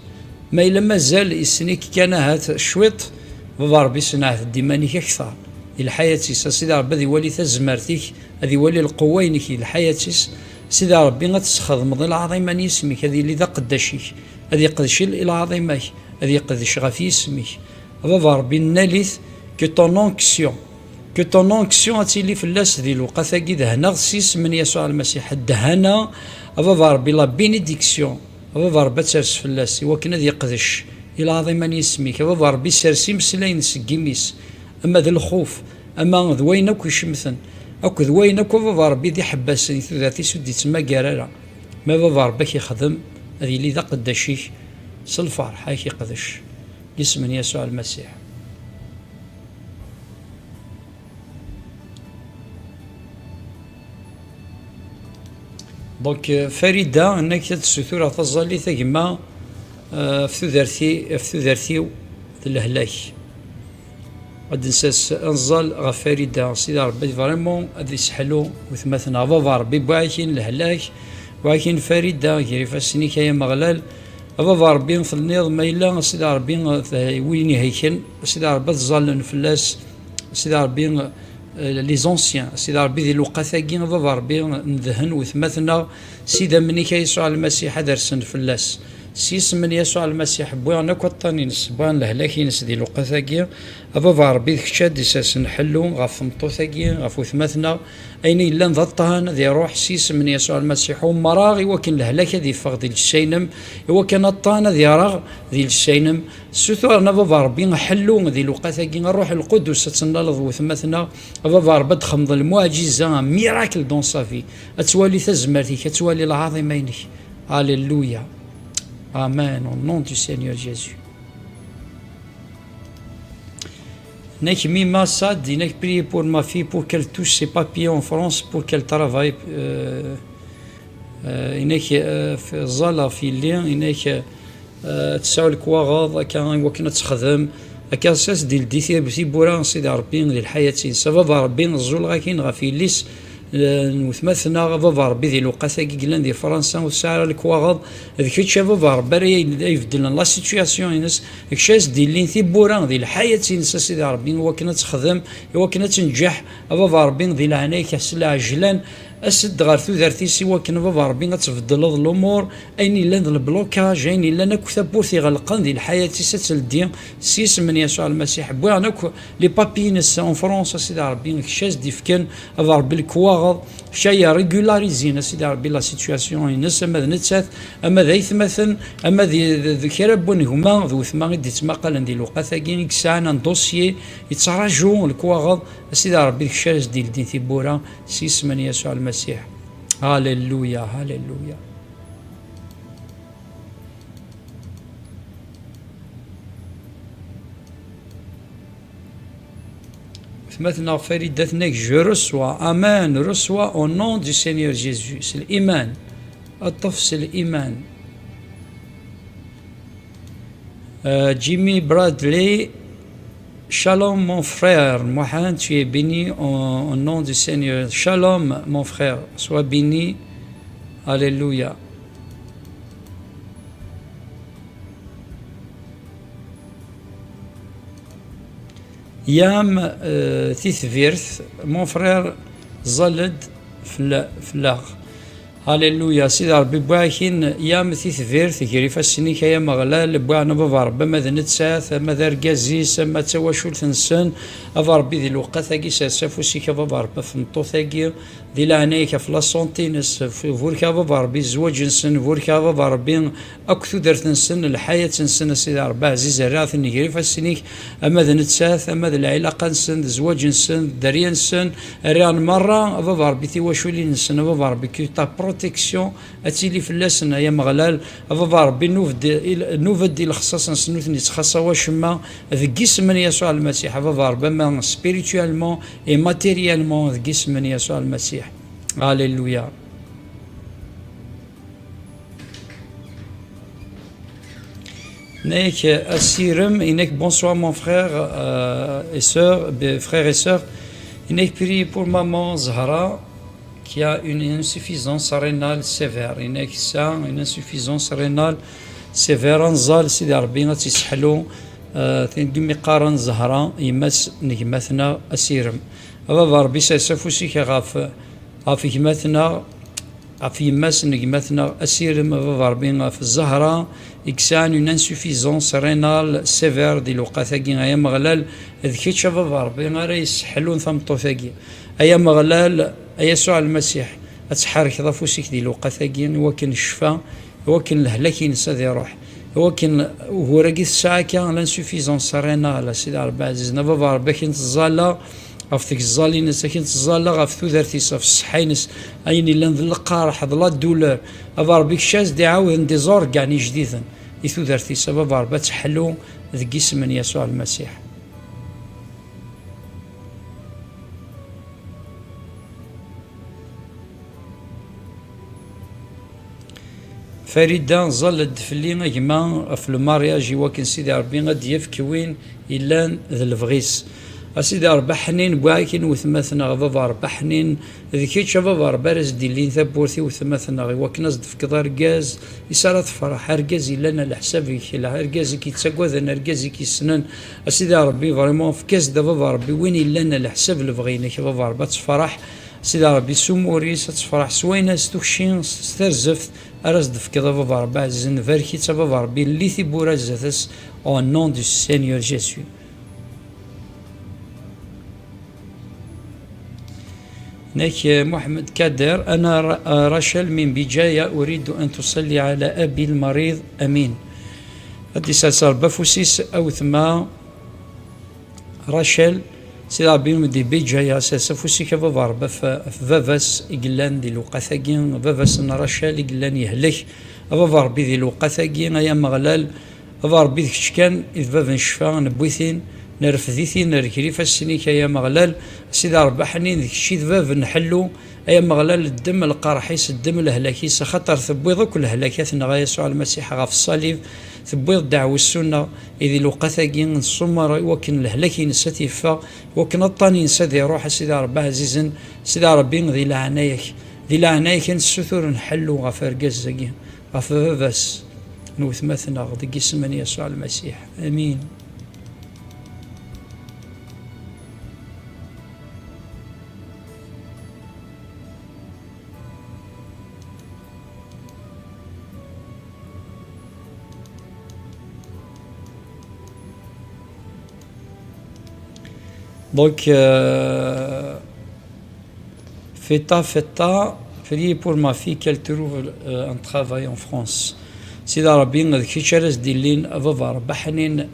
Ma yella mazal yessen-ik kan ahat cwiṭ, baba Ṛebbi, sneɛt-d iman-ik akteṛ di lḥayat-is. A Sidi Ṛebbi, ad iwali tazmert-ik, ad iwali lqewwa-inek di lḥayat-is. Sidi Ṛebbi, ad tesxedmeḍ i lɛaḍima n yisem-ik, ad yili d aqeddac-ik, ad iqdec i, i lɛaḍima-k, ad iqdec ɣef yisem-ik. A baba Ṛebbi, nnal-it, que ton onction, que ton onction ad tili fell-as di lewqat-agi, dehneɣ s yisem n Yasuɛ Lmasiḥ, ddhana, a baba Ṛebbi, la bénédiction, a baba Ṛebbi, ad ters fell-as, i wakken ad yeqdec i lɛaḍima n yisem-ik. A baba Ṛebbi, sers imeslayen seg imi-s, ama d lxuf, ama d wayen akk icemten, akked wayen akk, a baba Ṛebbi, d iḥebbasen i tudert-is ur d-ittmagar ara. Ma baba Ṛebbi ad k-ixdem, ad yili d aqeddac-ik, s lferḥ ad k-iqdec. Deg isem n Yasuɛ Lmasiḥ. Donc, euh, Farida, nnek ad d-ssutureɣ taẓallit a gma, euh, ɣef tudert-i-, ɣef tudert-iw d lehlak. Ad d-nsers anẓal ɣef Farida. Sidi Ṛebbi, vraiment, ad isseḥlu wetma-tneɣ. Baba Ṛebbi, wwiɣ-ak-in lehlak, wwiɣ-ak-in Farida, ger ifassen-ik, ay Ameɣlal. A baba Ṛebbi, telliḍ ma yella, a Sidi Ṛebbi, d win ihelken, a Sidi Ṛebbi, ad ẓẓallen fell-as, a Sidi Ṛebbi, eh, les anciens, a Sidi Ṛebbi, di lewqat-agi, a baba Ṛebbi, ndehen wetma-tneɣ s idammen-ik, a Yasuɛ Lmasiḥ, ad rsen fell-as. S yisem n Yasuɛ Lmasiḥ, wwiɣ akk aṭṭan-ines, wwiɣ lehlak-ines di lewqat-agi. A baba Ṛebbi, d kečč ad d-isersen ḥellu ɣef tmeṭṭut-agi, ɣef wetma-tneɣ, ayen yellan d aṭṭan ad iruḥ s yisem n Yasuɛ Lmasiḥ. Umreɣ i wakken lehlak ad iffeɣ di lǧessa-inem, i wakken aṭṭan ad ireɣ di lǧessa-inem. Ssuturen a baba Ṛebbi ḥellu di lewqat-agi, Ṛṛuḥ Lqudus ad tennaleḍ wetma-tneɣ, a baba Ṛebbi ad txedmeḍ lmuɛǧiza, un miracle dans sa vie, ad twali tazmert-ik, ad twali lɛaḍima-inek. Alléluia. Amen, au nom du Seigneur Jésus. Inak Mima Sad, inak prier pour ma fille pour qu'elle touche ses papiers en France, pour qu'elle travaille, euh, euh, inak, euh, f-, ẓẓal ɣef yelli, inak, euh, tesɛu lekwaɣeḍ, akka i wakken ad texdem, akka s-, as-d-ildi ti-, tiwwura, Sidi Ṛebbi, di lḥayat-ines. A baba Ṛebbi, ẓẓuleɣ-ak-in ɣef yelli-s, eh, n wetma-tneɣ, a Baba Ṛebbi, di lewqat-agi yellan di Fransa, ur tesɛi ara lekwaɣeḍ. D kečč, a Baba Ṛebbi, ara ay-, ay ibeddlen la situation-ines. D kečč ara s-d-illin tiwwura di lḥayat-ines, a Sidi Ṛebbi, i wakken ad texdem, i wakken ad tenǧeḥ, a Baba Ṛebbi, di leɛnaya-k, s lɛejlan, as-d ɣer tudert-is i wakken, a Baba Ṛebbi, ad tbeddleḍ lumuṛ, ayen yellan d leblokaj, ayen yellan akk tawwurt iɣelqen di lḥayat-is ad teldi s yisem n Yasuɛ Lmasiḥ. Wwiɣ-n akk les papiers-ines en France, a Sidi Ṛebbi, d kečč ara s-d-ifken, a Baba Ṛebbi, lekwaɣeḍ, d kečč ara yerregularizin, a Sidi Ṛebbi, la situation-ines, ama d nettat, ama d aytmaten, ama d, d, d kra n win gma d wetma i d-ittmaqalen di lewqat-agi, i yesɛan un dossier, yettraǧu lekwaɣeḍ, a Sidi Ṛebbi, d kečč ara s-d-ildin tiwwura, s yisem n Yasuɛ Lmasiḥ. Halleluya, halleluya. Wetma-tneɣ Farida tenna-k, je reçois. Amen, reçois au nom du Seigneur Jésus. S liman. Ṭṭef s liman. Euh, Jimmy Bradley, shalom mon frère. Mohamed, tu es béni au, au nom du Seigneur. Shalom mon frère, sois béni. Alléluia. Yam, euh, titbirt, mon frère, ẓẓal-d fell-, fell-aɣ. Halleluya, Sidi Ṛebbi, wwiɣ-ak-in yam titbirt, ger ifassen-ik, ay Ameɣlal, wwiɣ-n a Baba Ṛebbi, ama d nettat, ama d argaz-is, ama d tawacult-nsen, a Baba Ṛebbi, di lewqat-agi, sers afus-ik, a Baba Ṛebbi, ɣef tmeṭṭut-agi, di leɛnaya-k, ɣef la santé-ines, f-, burek a Baba Ṛebbi zzwaǧ-nsen, burek a Baba Ṛebbi akk tudert-nsen, lḥayat-nsen, a Sidi Ṛebbi ɛziz, rriɣ-ten ger ifassen-ik, ama d nettat, ama d lɛilaqa-nsen, d zzwaǧ-nsen, d dderya-nsen, rriɣ-n merra, a Baba Ṛebbi, tiwaculin-nsen, a Baba Ṛebbi, que ta protection ad tili fell-asen, ay Ameɣlal, a Baba Ṛebbi, nub-d i, nub-d i lexṣaṣ-nsen, ur ten-ittxaṣṣa wacemma, deg yisem n Yasuɛ Lmasiḥ, a Baba Ṛebbi, ama spirituellement et matériellement, deg yisem n Yasuɛ Lmasiḥ. Alléluia. Nek asirem, inek bonsoir mon frère, euh, et sœur, be-, frère et sœur. Inek priez pour maman Zahra qui a une insuffisance rénale sévère. Inek sa une insuffisance rénale sévère. Anẓal Sidi Ṛebbi ad tt-isseḥlu. Euh, tin dumi qqaren Zahra, yemma-s n gma-tneɣ asirem. A Baba Ṛebbi, sers afus-ik ɣef, ɣef gma-tneɣ, ɣef yemma-s n gma-tneɣ asirem, a Baba Ṛebbi, ɣef Zahra, i yesɛan une insuffisance rénale sévère di lewqat-agi. Ay Ameɣlal, d kečč, a Baba Ṛebbi, ara yesseḥlun tameṭṭut-agi. Ay Ameɣlal, a Yasuɛ Lmasiḥ, ad tḥerkeḍ afus-ik di lewqat-agi, i wakken ccfa, i wakken lehlak-ines ad iruḥ, i wakken ugur-agi tesɛa akka l'insuffisance rénale, a Sidi Ṛebbi ɛzizen, a Baba Ṛebbi, akken teẓẓala ɣef tgeẓẓal-ines, akken teẓẓala ɣef tudert-is, ɣef ṣṣeḥḥa-ines, ayen yellan d lqerḥ, d la douleur. A Baba Ṛebbi, kečč ad s-d-iɛawden des organes ijdiden i tudert-is, a Baba Ṛebbi, ad teḥlu deg yisem n Yasuɛ Lmasiḥ. Farida, ẓẓal-d fell-i a gma ɣef le mariage, i wakken Sidi Ṛebbi ad d-yefk win yellan d lebɣi-s. A Sidi Ṛebbi aḥnin, wwiɣ-ak-in wetma-tneɣ, a Baba Ṛebbi aḥnin, d kečč a Baba Ṛebbi ara s-d-illin tawwurt i wetma-tneɣ, i wakken ad s-d-tefkeḍ argaz is ara tefreḥ, argaz yellan a leḥsab-ik, argaz i k-yettaggaden, argaz i k-yessnen. A Sidi Ṛebbi, vraiment, efk-as-d a Baba Ṛebbi win yellan a leḥsab lebɣi-inek, a Baba Ṛebbi, ad tefreḥ. Sidi Ṛebbi, s umur-is ad tefreḥ, s wayen as tukci, s, s tarzeft ara s-d-tefkeḍ a Baba Ṛebbi ɛzizen, barek-itt a Baba Ṛebbi, lli tiwwura zdat-s, au nom du Seigneur Jésus. Nek, eh, Muḥemmed Kader, أنا ر-، eh, Rachel من بجاية، أريد أن تصلي على أبي المريض، آمين. Ad d-isers Ṛebbi afus-is a wetma Rachel, Sidi Ṛebbi, di Bejaya, sers afus-ik a Baba Ṛebbi ɣef, ɣef baba-s i yellan di lewqat-agi, baba-s n Rachel i yellan yehlek. A Baba Ṛebbi, di lewqat-agi, ay Ameɣlal, a Baba Ṛebbi, d kečč kan i d bab n ccfa, newwi-t-in, nerfed-it-in, nergel ifassen-ik, ay Ameɣlal. Sidi Ṛebbi aḥnin, d kečč i d bab n ḥellu, ay Ameɣlal, ddem lqerḥ-is, ddem lehlak-is, axaṭer tewwiḍ akk lehlakat-nneɣ, a Yasuɛ Lmasiḥ, ɣef ṣṣalib. Tewwiḍ ddeɛwessu-nneɣ i di lewqat-agi, nessumar i wakken lehlak-ines ad t-yeffeɣ, i wakken aṭṭan-ines ad iruḥ, a Sidi Ṛebbi ɛzizen. Sidi Ṛebbi, di leɛnaya-k, di leɛnaya-k, ad nessutur ḥellu ɣef urgaz-agi, ɣef baba-s n wetma-tneɣ, deg yisem n Yasuɛ Lmasiḥ. Amin. Donc, euh, Feta, Feta, priez pour ma fille qu'elle trouve, euh, un travail en France. Sidi Ṛebbi, d kečč ara s-d-illin, a baba Ṛebbi ḥnin,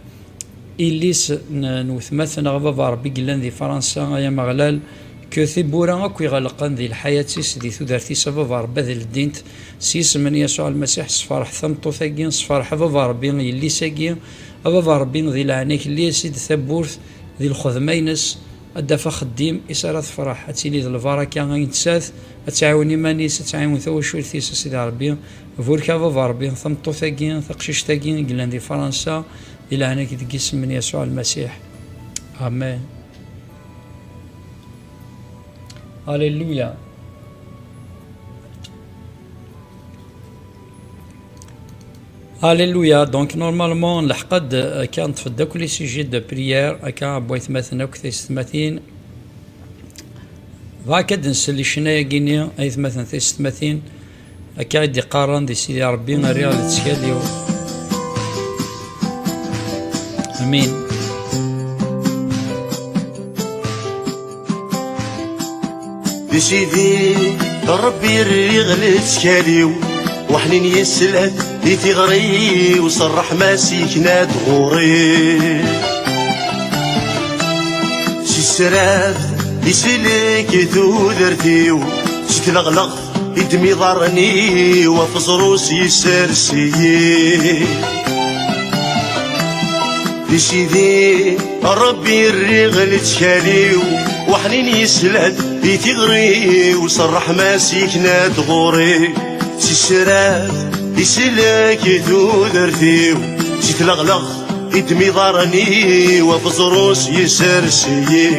illi-s n, n wetma-tneɣ, a baba Ṛebbi yellan di Fransa, ay Ameɣlal, que tiwwura akk iɣelqen di lḥayat-is, di tudert-is, a baba Ṛebbi ad ldint, s yisem n Yasuɛ Lmasiḥ, sferḥ tameṭṭut-agi, sferḥ a baba Ṛebbi yelli-s-agi, a baba Ṛebbi di leɛnaya-k, lli-as-id tawwurt di lxedma-ines, ad d-taf axeddim is ara tefreḥ, ad tili d lbaraka i nettat, ad tɛiwen iman-is, ad tɛiwen tawacult-is, a Sidi Ṛebbi. Burek a baba Ṛebbi, tameṭṭut-agi, taqcict-agi i yellan di Fransa, di leɛnaya-k, deg yisem n Yasuɛ Lmasiḥ. Amen. Alléluia. Alléluia. Donc, normalement, nleḥq-d, euh, akka, neṭṭef-d akk les sujets de prière, akka, n waytmaten akk taysetmatin. Bɣa akka ad nsel i ccna-agi-nni, aytmaten taysetmatin, akka i d-iqqaren di Sidi Ṛebbi, rriɣ lettkal-iw. Amin. Di Sidi Ṛebbi rriɣ lettkal-iw, weḥnin yeslat di tiɣri-w, s ṛṛeḥma-s yekna-d ɣur-i. Si srad islek tudert-iw, si tleɣleɣt iddem iḍarren-iw, ɣef uẓru-s yessers-iyi. Di Sidi Ṛebbi rriɣ lettkal-iw, weḥnin yeslat i tiɣri-w, s ṛṛeḥma-s yekna-d ɣur-i. Si srad islek tudert-iw, si tleɣleɣt iddem iḍarren-iw, ɣef uẓru-s yessers-iyi.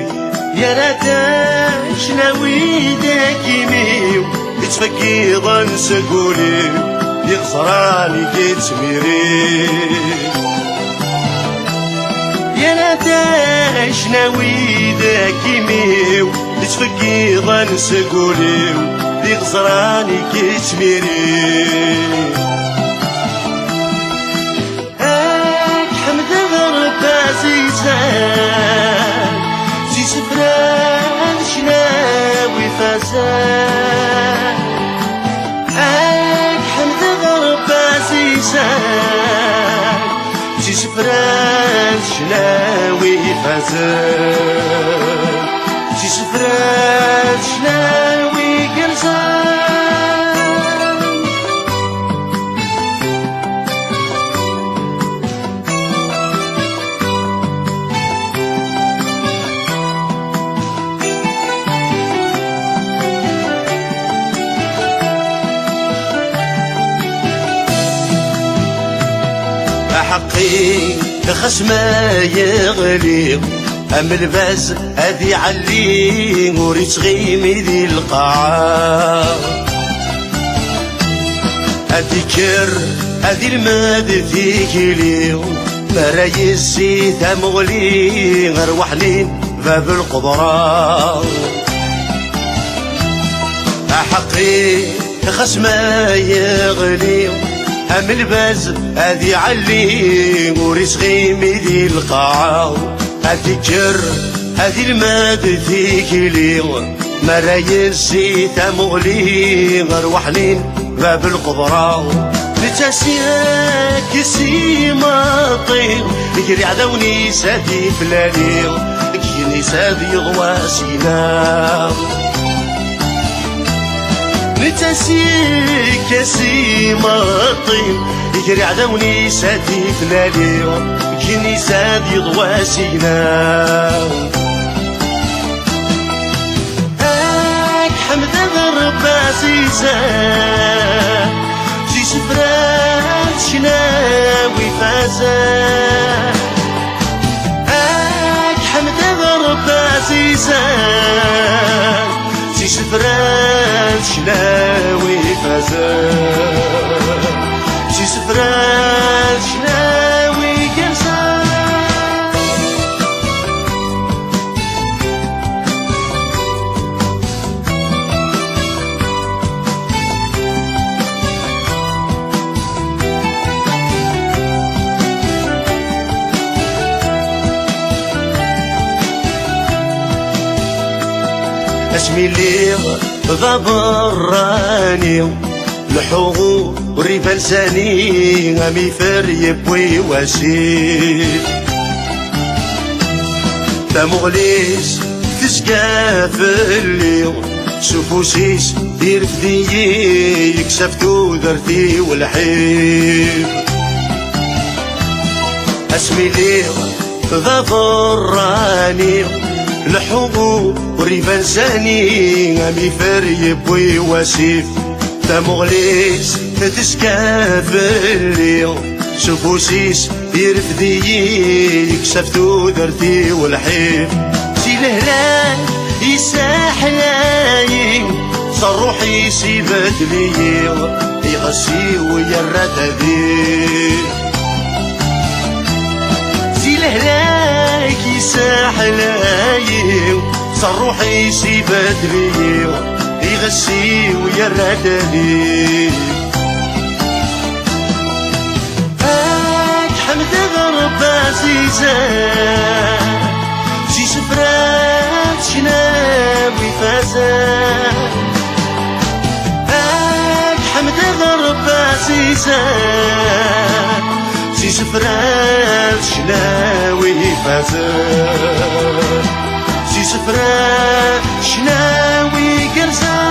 Yerra-d acnawi d akimi-w, ittfeggiḍen seg ul-iw, d iɣeẓran i yettmiri. Yerra-d acnawi d akimi-w, ittfeggiḍen seg ul-iw, d iɣeẓran i yettmiri. Ad ḥemdeɣ Ṛebbi ɛzizan, s isefra d ccnawi ifazen. Ad ḥemdeɣ Ṛebbi ɛzizan, s isefra d ccnawi ifazen. S isefra d ccnawi igerrzen. Aḥeqqi xas ma yeɣli, am lbaz ad iɛelli, ur ittɣimi di lqaɛa. Ad ikker, ad ilmed tikli, mi ara yessi tamuɣli, ɣer weḥnin bab lqeḍra. Aḥeqqi xas ma yeɣli, am lbaz ad iɛelli, ur ittɣimi di lqaɛa. Ad ikker, ad ilmed tikli, mi ara yessi tamuɣli, ɣer weḥnin bab lqeḍra. Netta s-yekkes imaṭi, gar iɛdawen-is ad iflali, deg yigenni-s ad yeḍwa sina. Netta s-yekkes imaṭi, gar iɛdawen-is ad iflali, deg yigenni-s ad yeḍwa sina. Ad ḥemdeɣ Ṛebbi ɛzizan, s isefra d ccnawi Ad ḥemdeɣ Ṛebbi ɛzizan, s isefra d cclawi ifazen, s isefra d cclawi igerrzen. Asmi lliɣ d aberrani, leḥḥuɣ ur iban sani, am ifer yewwi wasif. Tamuɣli-s tezga fell-i, s ufus-is irfed-iyi, yekkes ɣef tudert-iw lḥif. Asmi lliɣ d aberrani, leḥḥuɣ ur iban sani, am ifer yewwi wasif. Tamuɣli-s tezga fell-i, s ufus-is irfed-iyi, yekkes ɣef tudert-iw lḥif. Si lehlak yessaḥlayi, s ṛṛuḥ-is ibeddel-iyi, iɣes-iw yerra-d adif. Si lehlak yessaḥlayi, s ṛṛuḥ-is ibeddel-iyi, iɣes-iw yerra-d adif. Ad ḥemdeɣ Ṛebbi ɛzizan, s isefra d ccnawi ifazen. Ad ḥemdeɣ Ṛebbi ɛzizan, s isefra d ccnawi ifazen, s isefra d ccnawi igerrzen.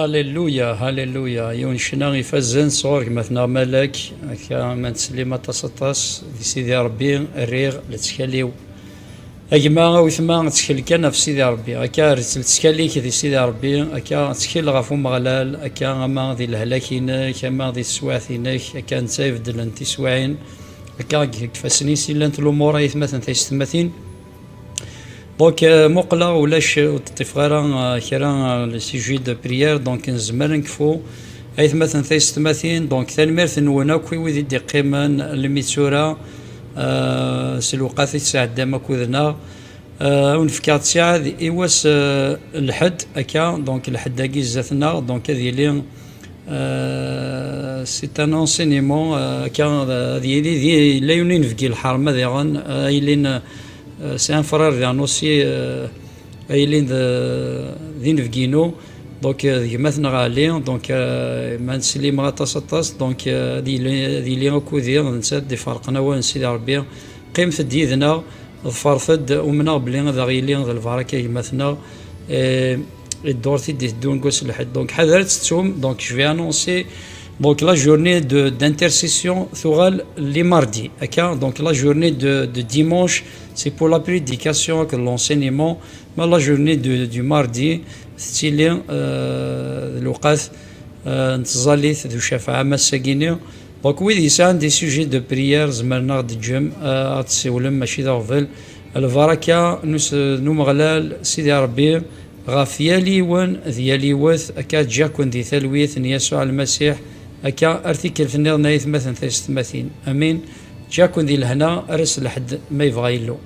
Halleluya, halleluya. Yiwen ccna ifazen sɣur gma-tneɣ Malak. Akka ma nettsellim aṭas, aṭas di Sidi Ṛebbi, rriɣ lettkal-iw. A gma, a wetma, ttkel kan ɣef Sidi Ṛebbi. Akka rret lettkal-ik di Sidi Ṛebbi, akka ttkel ɣef Umeɣlal, akka ama di lehlak-inek, ama di teswiɛt-inek, akka netta ibeddlen tiswiɛin, akka deg ifassen-is i llant lumuṛ, ay atmaten taysetmatin. Donc, euh, muqleɣ ulac, ur d-ṭṭifeɣ ara, euh, kra, euh, le sujet de prière, donc nezmer ad nekfu. Ay atmaten taysetmatin, donc tanemmirt-nwen akk i wid i d-iqqimen almi d tura, euh, s lewqat i tesɛeddam akked-neɣ. Euh, ad wen-fkeɣ ttiɛad i wass, euh, lḥedd, akka, donc lḥedd-agi zdat-neɣ, donc ad yili, euh, c'est un enseignement, euh, akka, euh, ad yili di, yella yiwen inebgi lḥerma diɣen, euh, ad yilin, euh, c'est un frère diɣen aussi, euh, ad yilin d, d inebgi-inu, donc, euh, d gma-tneɣ Ɛli, donc, euh, ma neslimeɣ aṭas, aṭas, donc, euh, ad yili, ad yili akked-i, d netta ad d-iferqen awal n Sidi Ṛebbi. Qqimet-d yid-neɣ, ḍefret-d, umneɣ belli ad aɣ-yili d lbaraka gma-tneɣ, eh, i ddurt i d-iteddun deg wass n lḥedd. Donc, ḥadret tettum, donc, je vais annoncer, donc, la journée de, d'intercession tuɣal les mardis, akka, donc, la journée de, de dimanche, c'est pour la prédication et l'enseignement, mais la journée de, du mardi, tettili, euh, d lewqat, euh, n tẓallit d ucafaɛ am ass-agi-ni. Donc, wid yesɛan des sujets de prière, zemren ad ɣ-d-ǧǧem, euh, ad ɣ-d-siwlem, mačči d aɣbel. Lbaraka n us-, n Umeɣlal, Sidi Ṛebbi, ɣef yal yiwen d yal yiwet, akka ǧǧiɣ-ken di talwit n Yasuɛ Lmasiḥ, akka ar tikkelt nniḍen ay atmaten taysetmatin. Amin. Ǧǧiɣ-ken di lehna, ar ass n lḥedd, ma yebɣa Yillu.